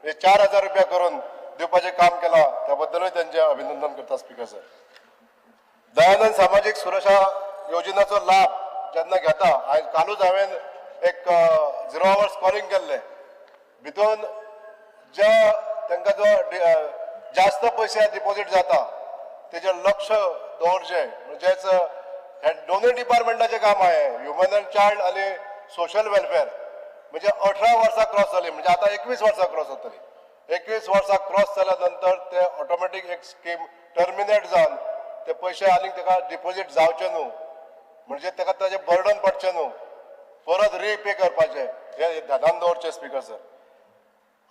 हे 4000 रुपया करून दिवपाचें काम केलां, त्या बद्दलूय तेंचें अभिनंदन करता. स्पीकर सर, दयानंद सामाजीक सुरक्षा योजनाचो लाभ जेन्ना घेता, आयज कालूच हांवें एक 0 आवर्स कॉलिंग केल्लें, भितून ज्या तांकां जो जास्त पयशे डिपॉझिट जाता तेजेर लक्ष दवरचें. म्हणजेच हे दोनूय डिपार्टमेंटाचें काम आहे, ह्युमन अँड चायल्ड आनी सोशल वेलफेअर. म्हणजे 18 वर्सां क्रॉस जाली म्हणजे आतां 21 वर्सां क्रॉस जातली. 21 वर्सां क्रॉस जाल्या नंतर ते ऑटोमॅटीक एक स्कीम टर्मिनेट जावन ते पयशे आनीक ताका डिपॉझिट जावचे न्हू, म्हणजे ताका ताजें बर्डन पडचें न्हू, परत रिपे करपाचें हे ध्यानान दवरचें स्पीकर सर.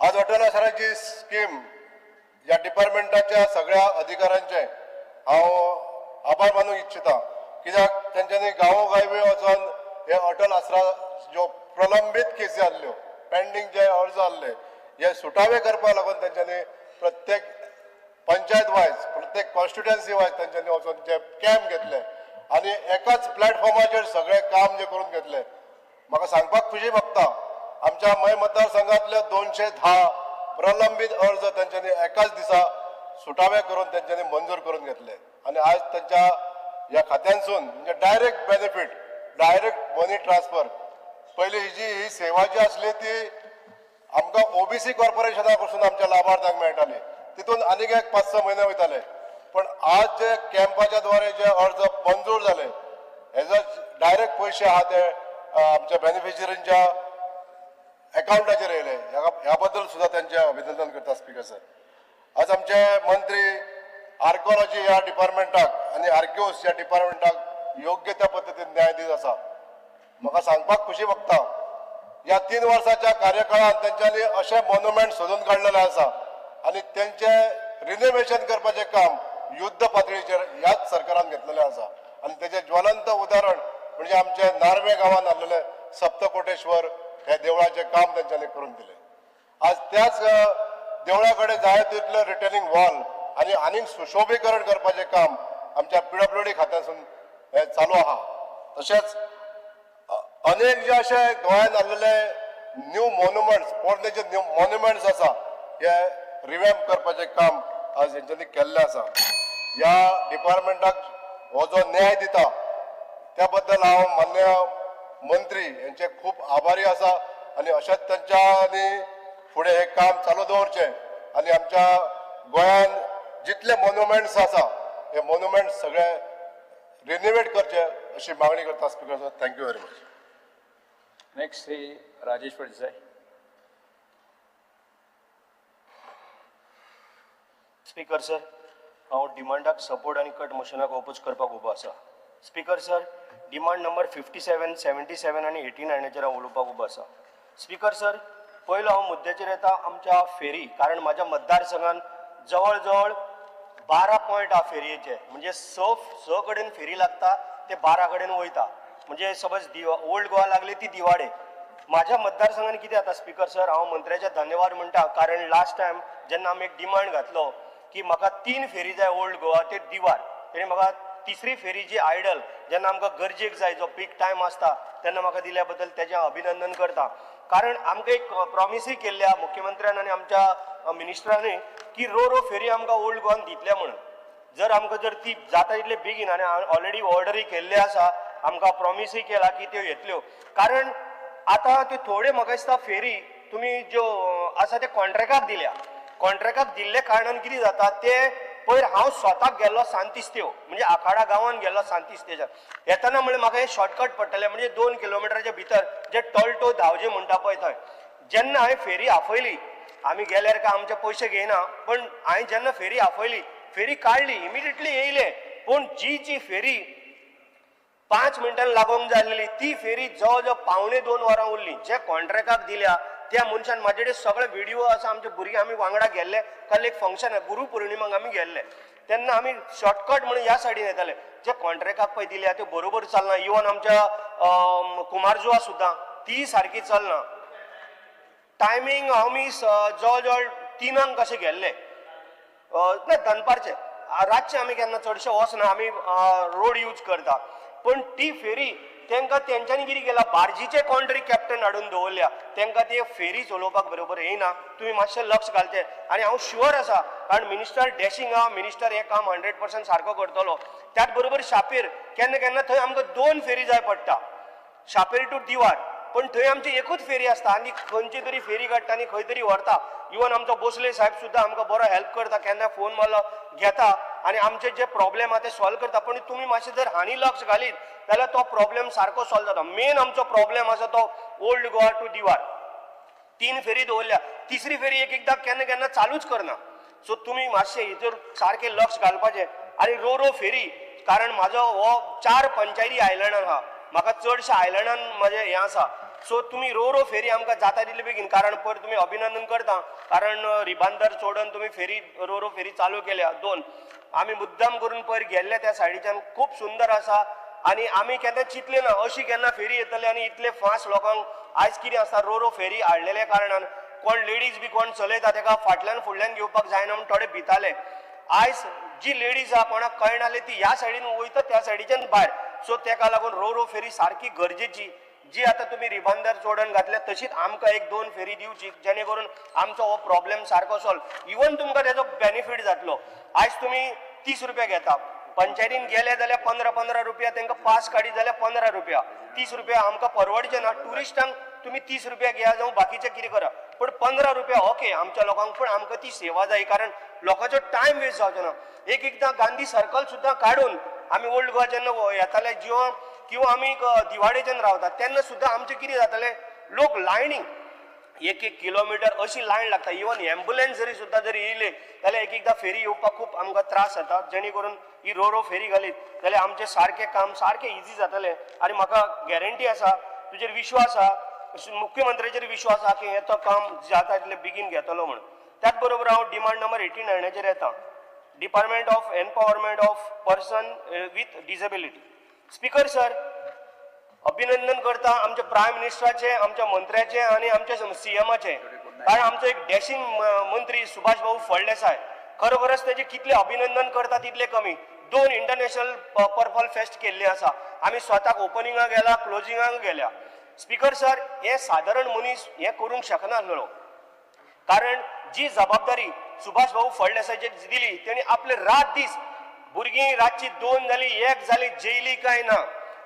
आज अटल आसराची स्कीम ह्या डिपार्टमेंटाच्या सगळ्या अधिकाऱ्यांचे हांव आभार मानूंक इच्छिता, कित्याक तेंच्यांनी गांवोगावी वचोन हे अटल आसरा ज्यो प्रलंबीत केसी आहल्यो, पेंडींग जे अर्ज आहले हे सुटावे करपाक लागून तेंच्यांनी प्रत्येक पंचायत वायज, प्रत्येक कॉन्स्टिट्युएन्सी वायज तेंच्यांनी वचोन जे कॅम्प घेतले आनी एकाच प्लॅटफॉर्माचेर सगळें काम जे करून घेतलें. म्हाका सांगपाक खुशी भोगता आमच्या मय मतदारसंघातले 210 प्रलंबीत अर्ज तेंच्यांनी एकाच दिसा सुटावे करून तेंच्यांनी मंजूर करून घेतले आनी आज तेंच्या ह्या खात्यांसून म्हणजे direct benefit, direct money transfer. पयलीं ही जी ही सेवा जी आसली ती आमकां ओबीसी कॉर्पोरेशना कडसून आमच्या लाभार्थ्यांक मेळटाली, तितून आनीक एक 5-6 म्हयने वयताले. पण आज जे कॅम्पाच्या द्वारे जे अर्ज मंजूर जाले हेजो डायरेक्ट पयशे आहा ते आमच्या बेनिफिशरींच्या एकावंटाचेर येयले. ह्या बद्दल सुद्दां तेंचें अभिनंदन करता स्पीकर सर. आज आमचे मंत्री आर्किओलॉजी ह्या डिपार्टमेंटाक आनी आर्किओस ह्या डिपार्टमेंटाक योग्य त्या पद्दतीन न्याय दीत आसा. म्हाका सांगपाक खुशी भोगता ह्या 3 वर्साच्या कार्यकाळांत तेंच्यांनी अशे मोन्युमेंट सोदून काडलेले आसा आनी तेंचे रिनोवेशन करपाचें काम युद्ध पातळीचेर ह्याच सरकारान घेतलेलें आसा. आनी तेजें ज्वलंत उदाहरण म्हणजे आमचे नार्वे गांवांत आसलेले सप्तकोटेश्वर हे देवळाचें काम तेंच्यांनी करून दिलें. आज त्याच देवळा कडेन जाय तितलें रिटेनिंग वॉल आनी आनीक सुशोभीकरण करपाचें काम आमच्या पीडब्ल्यूडी खात्यासून हें चालू आहा. तशेंच अनेक जे अशे गोंयांत आसलेले न्यू मोन्युमेंट्स, पोरणे जे न्यू मोन्युमेंट्स आसा हे रिवॅम्प करपाचें काम आज हेंच्यांनी केल्लें आसा. ह्या डिपार्टमेंटाक हो जो न्याय दिता त्या बद्दल हांव मान्य मंत्री यांचे खूब आभारी आसा आनी अशेंच तेंच्यांनी फुडें हें काम चालू दवरचें आनी आमच्या गोंयांत जितले मोन्युमेंट्स आसा हे मोन्युमेंट्स सगळे रिनोवेट करचे अशी मागणी करता speaker sir. Thank you very much. Next Shri Rajesh Phaldesai. Speaker sir, हांव डिमांडाक सपोर्ट आनी कट मोशनाक ओपोज करपाक उबो आसा. स्पीकर सर, डिमांड नंबर 57, 77 आनी 89चेर हांव उलोवपाक उबो आसा. स्पीकर सर, पयलो हांव मुद्द्याचेर येता आमच्या फेरी, कारण म्हाज्या मतदारसंघान जवळ जवळ 12 पॉयंट आहा फेरयेचे, म्हणजे 6 कडेन फेरी लागता ते 12 कडेन वयता. म्हणजे समज ओल्ड गोवा लागली ती दिवाडे. म्हाज्या मतदारसंघान कितें जाता स्पीकर सर, हांव मंत्र्याचे धन्यवाद म्हणटा, कारण लास्ट टायम जेन्ना आमी एक डिमांड घातलो की म्हाका 3 फेरी जाय ओल्ड गोवा ते दिवार, तेणी म्हाका तिसरी फेरी जी आयडल जेन्ना आमकां गरजेक जाय, जो पीक टायम आसता तेन्ना म्हाका दिल्या बद्दल तेजें अभिनंदन करता. कारण आमकां एक प्रॉमिसूय केल्ल्या मुख्यमंत्र्यान आनी आमच्या मिनिस्टरांनी की रो रो फेरी आमकां ओल्ड गोवान दितले म्हणून. जर आमकां जर ती जाता तितले बेगीन, आनी ऑलरेडी ऑर्डरूय केल्ले आसा, आमकां प्रॉमिसूय केला की त्यो येतल्यो. कारण आतां त्यो थोड्यो म्हाका दिसता फेरी तुमी ज्यो आसा त्यो कॉन्ट्रेक्टाक दिल्या. कॉन्ट्रेक्टाक दिल्ले कारणान कितें जाता ते पयर हांव स्वताक गेल्लो सांतिस्तेव, म्हणजे आखाडा गांवान गेल्लो सांतिस्तेच्यान येतना, म्हणल्यार म्हाका हें शॉर्टकट पडटलें, म्हणजे 2 किलोमिटराच्या भितर जे टोल्टो धांवजे म्हणटा पळय थंय जेन्ना हांवें फेरी आफयली, आमी गेल्यार काय आमचे पयशे घेयना, पण हांवें जेन्ना फेरी आफयली, फेरी काडली, इमिडिएटली येयले, पूण जी जी फेरी 5 मिनटां लागोंक जाय आसलेली ती फेरी जवळ जवळ 1.75 वरां उरली. जे कॉन्ट्रेक्टाक दिल्या त्या मनशान म्हाजे कडेन सगळे व्हिडिओ आसा, आमचे भुरगे आमी वांगडा गेल्ले, काल एक फंक्शन गुरू पौर्णिमाक आमी गेल्ले तेन्ना आमी शॉर्टकट म्हणून ह्या सायडीन येताले. जे कॉन्ट्रेक्टाक पळय दिल्या त्यो बरोबर चलना. इवन आमच्या कुमारजुवा सुद्दां ती सारकी चलना. टायमींग आमी जवळ जवळ 3 कशे गेल्ले, ना दनपारचे, रातचे आमी केन्ना चडशे वचना, आमी रोड यूज करता. पण ती फेरी तांकां तेंच्यांनी कितें केलां, बार्जीचे कोण तरी कॅप्टन हाडून दवरल्या, तांकां ते फेरी चलोवपाक बरोबर येयना. तुमी मातशें लक्ष घालचें आनी हांव शुअर आसा, कारण मिनिस्टर डॅशींग आहा, मिनिस्टर हें काम 100% सारको करतलो. त्याच बरोबर शापेर केन्ना केन्ना थंय आमकां 2 फेरी जाय पडटा, शापेर टू दिवार. पण थंय आमची एकूच फेरी आसता आनी खंयची तरी फेरी काडटा आनी खंय तरी व्हरता. इवन आमचो भोसले साहेब सुद्दां आमकां बरो हेल्प करता, केन्ना फोन मारलो घेता आनी आमचे जे प्रॉब्लेम आहा ते सॉल्व करता. पण तुमी मातशें जर हांणी लक्ष घालीत जाल्यार तो प्रॉब्लेम सारको सॉल्व जाता. मेन आमचो प्रॉब्लेम आसा तो ओल्ड गोवा टू दिवार 3 फेरी दवरल्या, तिसरी फेरी एक एकदां केन्ना केन्ना चालूच करना. सो तुमी मातशें हेचेर सारकें लक्ष घालपाचें आनी रो रो फेरी, कारण म्हाजो हो 4 पंचायती आयलंडान आहा, म्हाका चडशा आयलंडान म्हजें हें आसा. सो तुमी रो रो फेरी आमकां जाता तितले बेगीन, कारण पयर तुमी अभिनंदन करता, कारण रिबांदर चोडून तुमी फेरी रो रो फेरी चालू केल्या 2. आमी मुद्दाम करून पयर गेल्ले त्या सायडीच्यान, खूब सुंदर आसा आनी आमी केन्ना चिंतले ना अशी केन्ना फेरी येतली आनी इतले फास्ट लोकांक. आयज कितें आसा, रो रो फेरी हाडलेल्या कारणान कोण लेडीज बी कोण चलयता तेका फाटल्यान फुडल्यान घेवपाक जायना म्हूण थोडे भिताले. आयज जी लेडीज आहा कोणाक कळनासलें ती ह्या सायडीन वयता त्या सायडीच्यान भायर. सो तेका लागून रो रो फेरी सारकी गरजेची. जी आतां तुमी रिबांदर चोडण घातल्या तशीच आमकां 1-2 फेरी दिवची, जेणे करून आमचो हो प्रॉब्लेम सारको सॉल्व. इवन तुमकां तेजो बेनिफीट जातलो. आयज तुमी 30 रुपया घेता, पंचायतीन गेले जाल्यार 15-15 रुपया तांकां पास काडीत जाल्यार 15 रुपया, 30 रुपया आमकां परवडचे ना. ट्युरिस्टांक तुमी 30 रुपया घेया जावं बाकीचें कितें करा, पूण 15 रुपया ओके आमच्या लोकांक, पूण आमकां ती सेवा जाय, कारण लोकांचो टायम वेस्ट जावचो ना. एक एकदां गांधी सर्कल सुद्दां काडून आमी ओल्ड गोवा जेन्ना येताले जिवा किंवा आमी दिवाडेच्यान रावता तेन्ना सुद्दां आमचें कितें जातालें, लोक लायनी 1-1 किलोमिटर अशी लायन लागता. इवन एम्बुलन्स जरी सुद्दां जर येयले जाल्यार एक एकदां फेरी येवपाक खूब आमकां त्रास जाता. जेणे करून ही रो रो फेरी घालीत जाल्यार आमचें सारकें काम सारकें इजी जातलें. आनी म्हाका गॅरंटी आसा, तुजेर विश्वास आहा, मुख्यमंत्र्याचेर विश्वास आहा की हें तो काम जाता तितलें बेगीन घेतलो म्हणून. त्याच बरोबर हांव डिमांड नंबर 89चेर येता, department of empowerment of person with disability. Speaker sir, अभिनंदन करता आमच्या प्रायम मिनिस्टराचे, आमच्या मंत्र्याचे आनी आमच्या सीएमाचे, कारण आमचो एक डॅशिंग मंत्री सुभाष भाऊ फळदेसाय, खरोखरच तेजे कितले अभिनंदन करता तितले कमी. 2 इंटरनॅशनल पर्पल फेस्ट केल्ले आसा, आमी स्वताक ओपनिंगाक गेला, क्लोजिंगाक गेल्या. स्पीकर सर, हे सादारण मनीस हें करूंक शकनासलो, कारण जी जबाबदारी सुभाष भाऊ फळदेसायचेर दिली तेणी आपले रात दीस, भुरगीं रातची 2 जाली 1 जाली जेयली काय ना,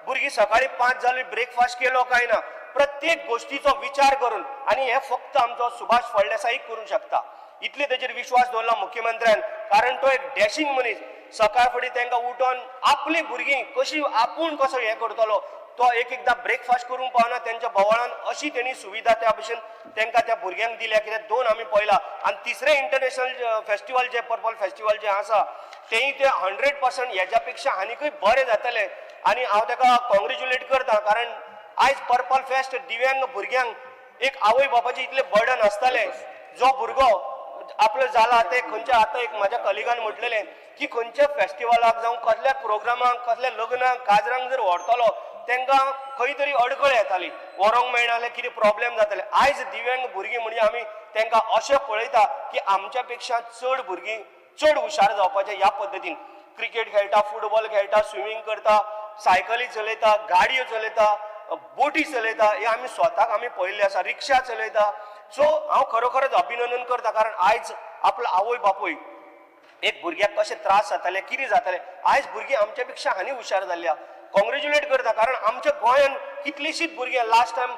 भुरगीं सकाळी 5 जाली ब्रेकफास्ट केलो काय ना, प्रत्येक गोष्टीचो विचार करून, आनी हे फक्त आमचो सुभाष फळदेसाईक करूंक शकता. इतले तेजेर विश्वास दवरला मुख्यमंत्र्यान, कारण तो एक डॅशिंग मनीस. सकाळ फुडें तांकां उठोन आपली भुरगीं कशी आपूण कसो हें करतलो, तो एक एकदां ब्रेकफास्ट करूंक पावना तेंच्या बोवाळान, अशी तेणी सुविधा त्या भशेन तांकां त्या भुरग्यांक दिल्या. कित्याक 2 आमी पळयला आनी तिसरें इंटरनॅशनल फेस्टिवल जे पर्पल फेस्टिवल जें आसा तेंय ते 100% हेज्या पेक्षा आनीकय बरें जातलें. आनी हांव ताका कॉंग्रेच्युलेट करता, कारण आयज पर्पल फेस्ट दिव्यांग भुरग्यांक एक आवय बापाचें इतलें बर्डन आसतालें, जो भुरगो आपलो जाला ते खंयच्या, आतां एक म्हाज्या कलिगान म्हटलेलें की खंयच्या फेस्टिवलाक जावं कसल्या प्रोग्रामाक कसल्या लग्नाक काजरांक जर व्हरतलो तांकां खंय तरी अडखळ येताली, व्हरोंक मेळनासलें, कितें प्रॉब्लेम जाताले. आयज दिव्यांग भुरगीं म्हणजे आमी तांकां अशें पळयता की आमच्या पेक्षा चड भुरगीं चड हुशार जावपाचें ह्या पद्दतीन क्रिकेट खेळटा, फुटबॉल खेळटा, स्विमींग करता, सायकली चलयता, गाडयो चलयता, बोटी चलयता, हे आमी स्वताक आमी पळयल्लें आसा, रिक्षा चलयता. सो हांव खरोखरच अभिनंदन करता, कारण आयज आपलो आवय बापूय एक भुरग्याक कशे त्रास जाताले, कितें जाताले, आयज भुरगीं आमच्या पेक्षा आनी हुशार जाल्ली आहा. कॉंग्रेच्युलेट करता, कारण आमच्या गोंयान कितलीशीच भुरगीं लास्ट टायम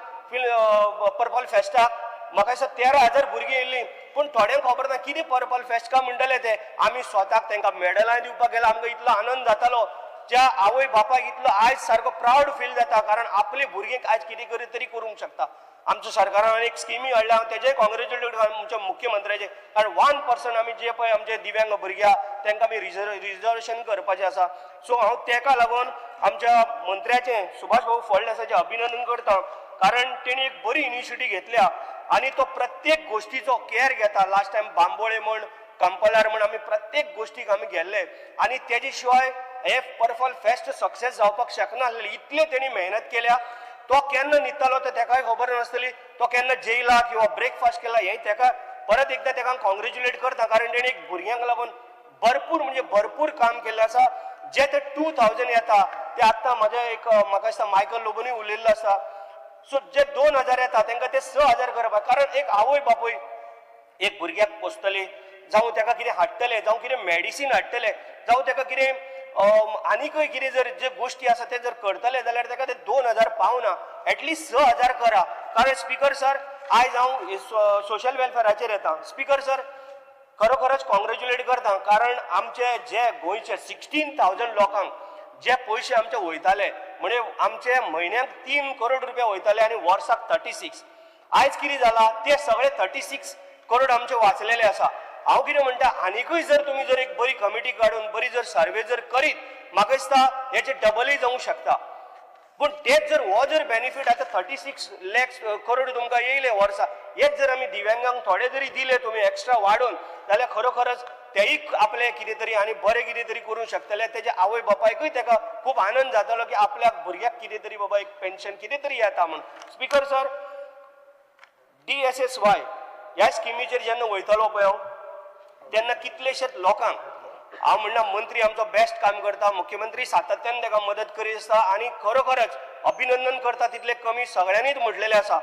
पर्पल फेस्टाक म्हाका दिसता 13,000 भुरगीं येयल्लीं, पूण थोड्यांक खबर ना कितें पर्पल फेस्ट काय म्हणटले ते. आमी स्वताक तांकां मेडलां दिवपाक गेल्यार आमकां इतलो आनंद जातालो, ज्या आवय बापायक इतलो आयज सारको प्रावड फील जाता, कारण आपली भुरगीं आयज कितें तरी करूंक शकता. आमच्या सरकारान एक स्किमी हाडल्या, हांव तेजेय कॉंग्रेच्युलेट आमच्या मुख्यमंत्र्याचे, कारण 1% आमी जे पळय आमचे दिव्यांग भुरगे आहा तांकां आमी रिजर्वेशन करपाचें आसा. सो हांव तेका लागून आमच्या मंत्र्याचें सुभाष भाऊ फळदेसायचें अभिनंदन करता, कारण तेणी एक बरी इनिशिएटीव घेतल्या आनी तो प्रत्येक गोश्टीचो केअर घेता. लास्ट टायम बांबोळे म्हण, कंपलार म्हण, आमी प्रत्येक गोश्टीक आमी गेल्ले आनी तेजे शिवाय हे पर्पल फेस्ट सक्सेस जावपाक शकनासलें. इतले तेणी मेहनत केल्या. तो केन्ना न्हिदतालो ते तेकाय खबर नासतली, तो केन्ना जेयला किंवा ब्रेकफास्ट केला हें तेका परत एकदां तेका कॉंग्रेच्युलेट करता, कारण तेणी एक भुरग्यांक लागून भरपूर म्हणजे भरपूर काम केल्लें आसा. जे ते 2000 येता ते आत्तां म्हाज्या एक म्हाका दिसता मायकल लोबोनूय उलयल्लो आसा. सो जे 2000 येता तांकां ते 6000 करपाक, कारण एक आवय बापूय एक भुरग्याक पोसतली, जावं ताका कितें हाडटले, जावं कितें मेडिसीन हाडटले, जावं ताका कितें आनीकय कितें जर जे गोश्टी आसा ते जर करतले जाल्यार ताका ते 2000 पावना, एटलिस्ट 6000 करा. कारण स्पीकर सर आयज हांव सोशल वेलफेराचेर येता. स्पीकर सर खरोखरच कॉंग्रेच्युलेट करता, कारण आमचे जे गोंयचे 16,000 लोकांक जे पयशे आमचे वयताले, म्हणजे आमचे म्हयन्याक 3 करोड रुपया वयताले आनी वर्साक 36. आयज कितें जाला ते सगळे 36 करोड आमचे वाचलेले आसा. हांव कितें म्हणटा, आनीकूय जर तुमी जर एक बरी कमिटी काडून बरी जर सर्वे जर करीत म्हाका दिसता हेचे डबलय जावंक शकता. पूण तेच जर हो जर बेनिफीट आतां 36 लॅक्स करोड तुमकां येयले वर्सा, हेच जर आमी दिव्यांगांक थोडे जरी दिले तुमी एक्स्ट्रा वाडोवन जाल्यार खरोखरच तेय आपले कितें तरी आनी बरें कितें तरी करूंक शकतले. तेजे आवय बापायकूय तेका खूब आनंद जातलो की आपल्या भुरग्याक कितें तरी बाबा एक पेन्शन कितें तरी येता म्हूण. स्पीकर सर DSSY ह्या स्किमीचेर जेन्ना वयतालो पळय हांव तेन्ना कितलेशेच लोकांक हांव म्हणना मंत्री आमचो बेस्ट काम करता, मुख्यमंत्री सातत्यान ताका मदत करीत आसता आनी खरोखरच अभिनंदन करता तितले कमी सगळ्यांनीच म्हटलेलें आसा.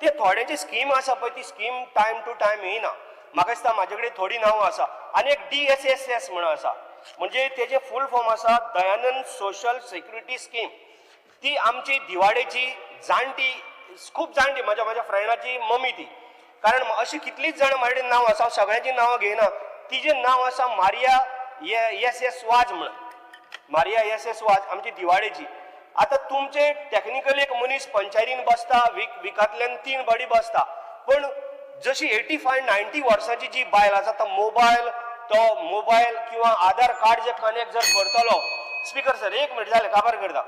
ते थोड्यांची स्कीम आसा पळय ती स्कीम टायम टू टायम येयना. म्हाका दिसता म्हाजे कडेन थोडीं नांवां आसा आनी एक DSSS म्हणून आसा, म्हणजे तेजें फूल फॉर्म आसा दयानंद सोशल सेक्युरिटी स्कीम. ती आमची दिवाडेची जाणटी, खूब जाणटी, म्हाज्या म्हाज्या फ्रेंडाची मम्मी ती, कारण अशी कितलींच जाणां म्हाजे कडेन नांव आसा, हांव सगळ्यांची नांवां घेयना. तिजें नांव आसा मारिया एस वाज म्हणून, मारिया एस वाज आमची दिवाडेची. आतां तुमचे टॅक्निकली एक मनीस पंचायतीन बसता, विकांतल्यान 3 बडी बसता, पूण जशी 85-90 वर्सांची जी बायल आसा तो मोबायल किंवा आधार कार्ड जे कनेक्ट जर करतलो, स्पीकर सर एक मिनट जालें काबार करता,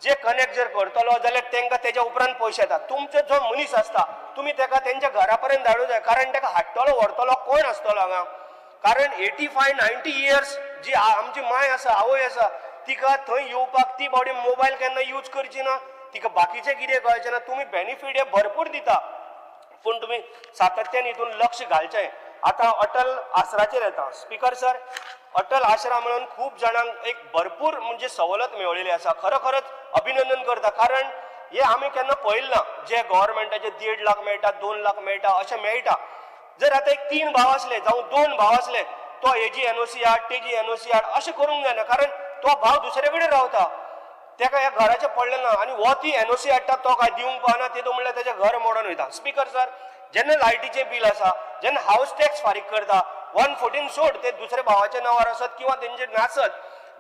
जे कनेक्ट जर करतलो जाल्यार तांकां तेज्या उपरांत पयशे येता. तुमचो जो मनीस आसता तुमी ताका तेंच्या घरा पर्यंत धाडूं जाय, कारण ताका हाडटलो व्हरतलो कोण आसतलो हांगा. कारण 85-90 इयर्स जी आमची माय आसा, आवय आसा, तिका थंय येवपाक ती बॉडी मोबायल केन्ना यूज करची ना, तिका बाकीचें कितें कळचें ना. तुमी बेनिफीट हे भरपूर दिता, पूण तुमी सातत्यान हितून लक्ष घालचें. आतां अटल आसराचेर येता. स्पीकर सर अटल आसरा म्हणून खूब जाणांक एक भरपूर म्हणजे सवलत मेळिल्ली आसा. खरोखरच अभिनंदन करता, कारण हे आमी केन्ना पळयलें ना जे गव्हर्मेंटाचे 1.5 लाख मेळटा, 2 लाख मेळटा अशें मेळटा. जर आतां एक 3 भाव आसले जावं 2 भाव आसले, तो हेजी एनओसी हाड तेजी एनओसी हाड अशें करूंक जायना, कारण तो भाव दुसरे कडेन रावता, तेका ह्या घराचें पडलें ना आनी हो ती एनओसी हाडटा, तो काय दिवंक पावना, तेतून म्हणल्यार तेजें घर मोडून वयता. स्पीकर सर जेन्ना लायटीचें बील आसा, जेन्ना हावस टॅक्स फारीक करता, 114 सोड ते दुसऱ्या भावाच्या नांवार आसत किंवा तेंचे नासत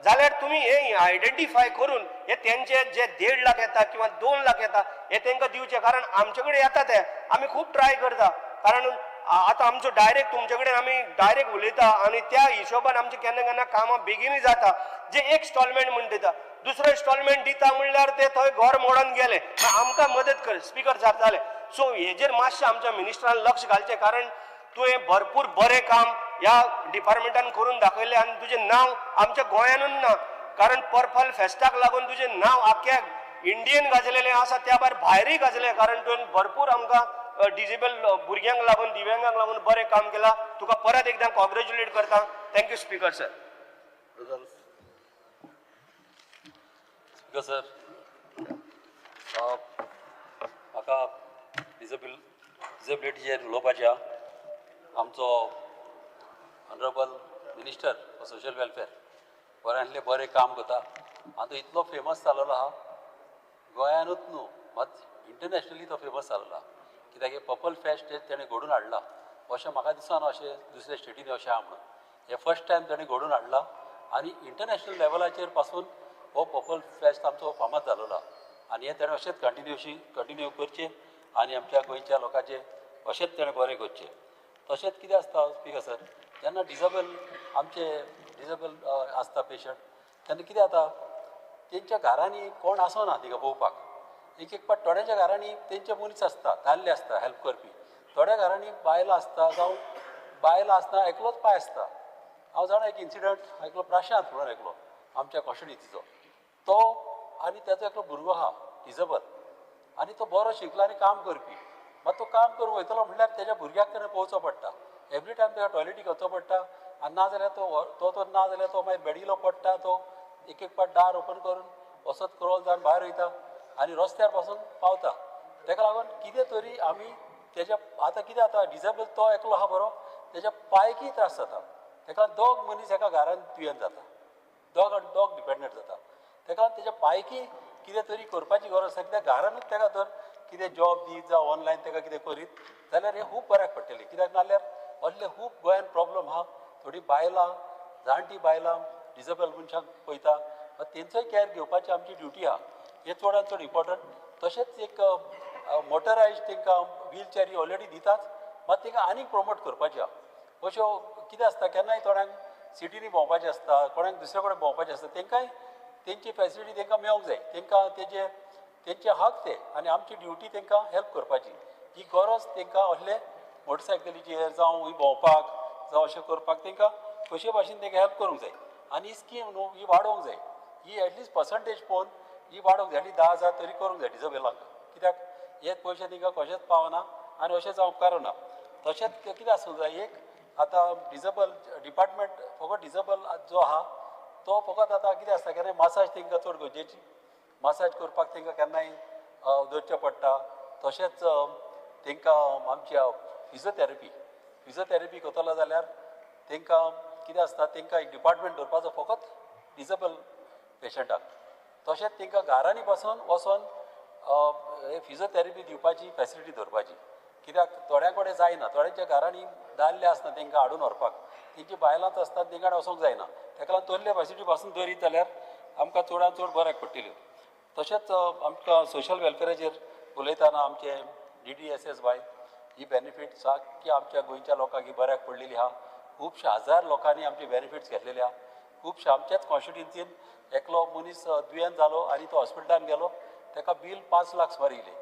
जाल्यार तुमी हे आयडेंटिफाय करून हे तेंचे जे 1.5 लाख येता किंवा 2 लाख येता हे तेंकां दिवचे, कारण आमचे कडेन येता ते आमी खूब ट्राय करता. कारण आतां आमचो डायरेक्ट तुमचे कडेन आमी डायरेक्ट उलयता आनी त्या हिशोबान आमचे केन्ना केन्ना कामां बेगीनूय जाता. जे एक इन्स्टॉलमेंट म्हण दिता, दुसरो इन्स्टॉलमेंट दिता म्हणल्यार ते थंय घर मोडून गेले, आमकां मदत कर. स्पीकर सर जालें. सो हेजेर मातशें आमच्या मिनिस्टरान लक्ष घालचें, कारण तुवें भरपूर बरें काम ह्या डिपार्टमेंटान करून दाखयलें आनी तुजें नांव आमच्या गोंयानूच ना, कारण पर्पल फेस्ताक लागून तुजें नांव आख्ख्या इंडियन गाजलेलें आसा, त्या भायर भायरूय गाजलें, कारण तुवें भरपूर आमकां डिजेबल भुरग्यांक लागून, दिव्यांगांक लागून बरें काम केलां. तुका परत एकदां कॉंग्रेच्युलेट करता. Thank you speaker sir. Speaker sir, म्हाका डिजेबिलिटीचेर उलोवपाचें आहा. आमचो honourable minister for social welfare बऱ्यांतलें बरें काम करता आनी तो इतलो फेमस जालेलो आहा गोंयानूच न्हू, मात इंटरनॅशनली तो फेमस जालेलो आहा. कित्याक हे पर्पल फेस्ट तेणें घडोवन हाडला अशें म्हाका दिसना अशें दुसऱ्या स्टेटींनी अशें आहा म्हणून. हे फर्स्ट टायम तेणें घडोवन हाडला आनी इंटरनॅशनल लेवलाचेर पासून हो पर्पल फेस्ट आमचो फामाद जालेलो आहा आनी हें तेणें अशेंच कंटिन्यू करचें आनी आमच्या गोंयच्या लोकांचें अशेंच तेणें बरें करचें. तशेंच कितें आसता स्पीकर सर, जेन्ना डिजेबल आमचे डिजेबल आसता पेशंट तेन्ना कितें जाता, तेंच्या घरांनी कोण आसना तिका पळोवपाक. एक एक पाट थोड्यांच्या घरांनी तेंचे मनीस आसता, दादले आसता हेल्प करपी, थोड्या घरांनी बायलां आसता, जावं बायलां आसना एकलोच पाय आसता. हांव जाणा एक इन्सिडंट, एकलो प्रशांत म्हणून एकलो आमच्या कॉन्स्टिट्युन्सीचो तो आनी तेजो एकलो भुरगो आहा डिजेबल आनी तो बरो शिकला आनी काम करपी, मात तो काम करूंक वयतलो म्हणल्यार तेज्या भुरग्याक तेणें पळोवचो पडटा. एवरी टायम तेका टॉयलेटीक वचचो पडटा आनी ना जाल्यार तो तो ना जाल्यार तो मागीर बेडिलो पडटा, तो एक एक पाट दार ओपन करून वचत क्रोल जावन भायर वयता आनी रस्त्यार पासून पावता. तेका लागून कितें तरी आमी तेज्या आतां कितें जाता, डिजेबल तो एकलो आहा बरो, तेज्या पायकय त्रास जाता, तेका दोग मनीस एका घरान दुयेंत जाता. डॉग आनी डॉग डिपेंडंट जाता. तेका लागून तेज्या पायकी कितें तरी करपाची गरज आसा, कित्याक घरानूच तेका तर कितें जॉब दीत जावं ऑनलायन तेका कितें करीत जाल्यार हें खूब बऱ्याक पडटलें. कित्याक नाल्यार असले खूब गोंयान प्रॉब्लम आहा. थोडीं बायलां, जाणटीं बायलां डिसेबल मनशांक पळयता, तेंचोय कॅर घेवपाची आमची ड्युटी आहा. हें चडान चड इम्पॉर्टंट. तशेंच एक मोटरायज तांकां व्हीलचॅरी ऑलरेडी दितात, मात तांकां आनीक प्रमोट करपाचें आहा. अश्यो कितें आसता केन्नाय थोड्यांक सिटींनी भोंवपाचें आसता, कोणाक दुसरे कडेन भोंवपाचें आसता, तांकांय तेंची फॅसिलिटी तांकां मेळोंक जाय. तांकां तेजे तेंचे हक ते आनी आमची ड्युटी तांकां हेल्प करपाची. ही गरज तांकां असले मोटरसायकलीचेर जावं भोंवपाक जावं अशें करपाक तांकां कशे भाशेन तांकां हेल्प करूंक जाय. आनी ही स्कीम न्हू ही वाडोवंक जाय, ही एटलिस्ट पर्संटेज पळोवन ही वाडोवंक जाय, एटलीस्ट 10,000 तरी करूंक जाय डिसेबलांक, कित्याक हे पयशे तांकां कशेंच पावना आनी अशें जावंक उपकारना. तशेंच कितें आसूंक जाय, एक आतां डिसेबल डिपार्टमेंट फकत डिसेबल जो आहा तो फकत आतां कितें आसता केन्नाय मासाज तांकां चड गरजेची, मासाज करपाक तांकां केन्नाय दवरचें पडटा. तशेंच तांकां आमच्या फिजियोथेरपी, फिजियोथेरपी करतलो जाल्यार तांकां कितें आसता, तांकां एक डिपार्टमेंट दवरपाचो फकत डिसेबल पेशंटाक. तशेंच तांकां घरांनी बसून वचोन फिजियोथेरपी दिवपाची फॅसिलिटी दवरपाची, कित्याक थोड्यां कडेन जायना, थोड्यांच्या घरांनी दादले आसना तांकां हाडून व्हरपाक, तेंची बायलांच आसतात तांकां वचोंक जायना. ताका लागून तोल्ले फॅसिलिटी पासून दवरीत जाल्यार आमकां चडान चड बऱ्याक पडटल्यो. तशेंच आमकां सोशल वेलफेराचेर उलयतना आमचे DDSSY ही बेनिफीट सारकी आमच्या गोंयच्या लोकांक ही बऱ्याक पडलेली आहा. खुबशे हजार लोकांनी आमचे बेनिफिट्स घेतलेले आहा. खुबशे आमच्याच कॉन्स्टिट्युन्सीन एकलो मनीस दुयेंत जालो आनी तो हॉस्पिटलान गेलो, ताका बील 5 लाख सुमार येयलें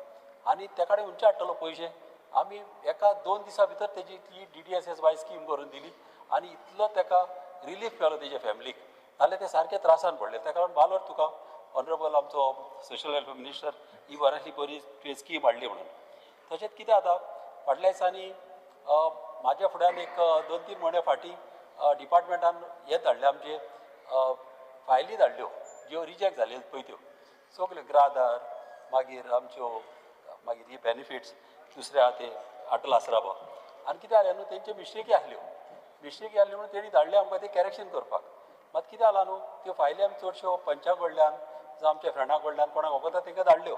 आनी तेका कडेन खंयचे हाडटलो पयशे. आमी एका 2 दिसां भितर तेजी इतली DDSSY scheme करून दिली आनी इतलो ताका रिलीफ मेळ्ळो तेज्या फॅमिलीक, नाल्यार ते सारके त्रासान पडले. ताका लागून बालोर तुका ऑनरेबल आमचो सोशल वेलफेअर मिनिस्टर ही बऱ्यांतली बरी तुवें स्कीम हाडली म्हणून. तशेंच कितें जाता फाटल्या दिसांनी म्हाज्या फुड्यान एक 2-3 म्हयने फाटीं डिपार्टमेंटान हें धाडलें, आमचे फायली धाडल्यो ज्यो रिजेक्ट जाल्यो पळय त्यो सगल्यो, ग्रादार, मागीर आमच्यो मागीर ही बेनिफिट्स दुसरे आहा ते अटल आसराबा. आनी कितें जालें न्हू तेंच्यो मिस्टेकी आसल्यो, मिस्टेकी आसल्यो म्हणून तेणी धाडले आमकां ते कॅरेक्शन करपाक. मात कितें जालां न्हू त्यो फायली आमी चडश्यो पंचा कडल्यान जावं आमच्या फ्रेंडा कडल्यान कोणाक वखता तांकां धाडल्यो.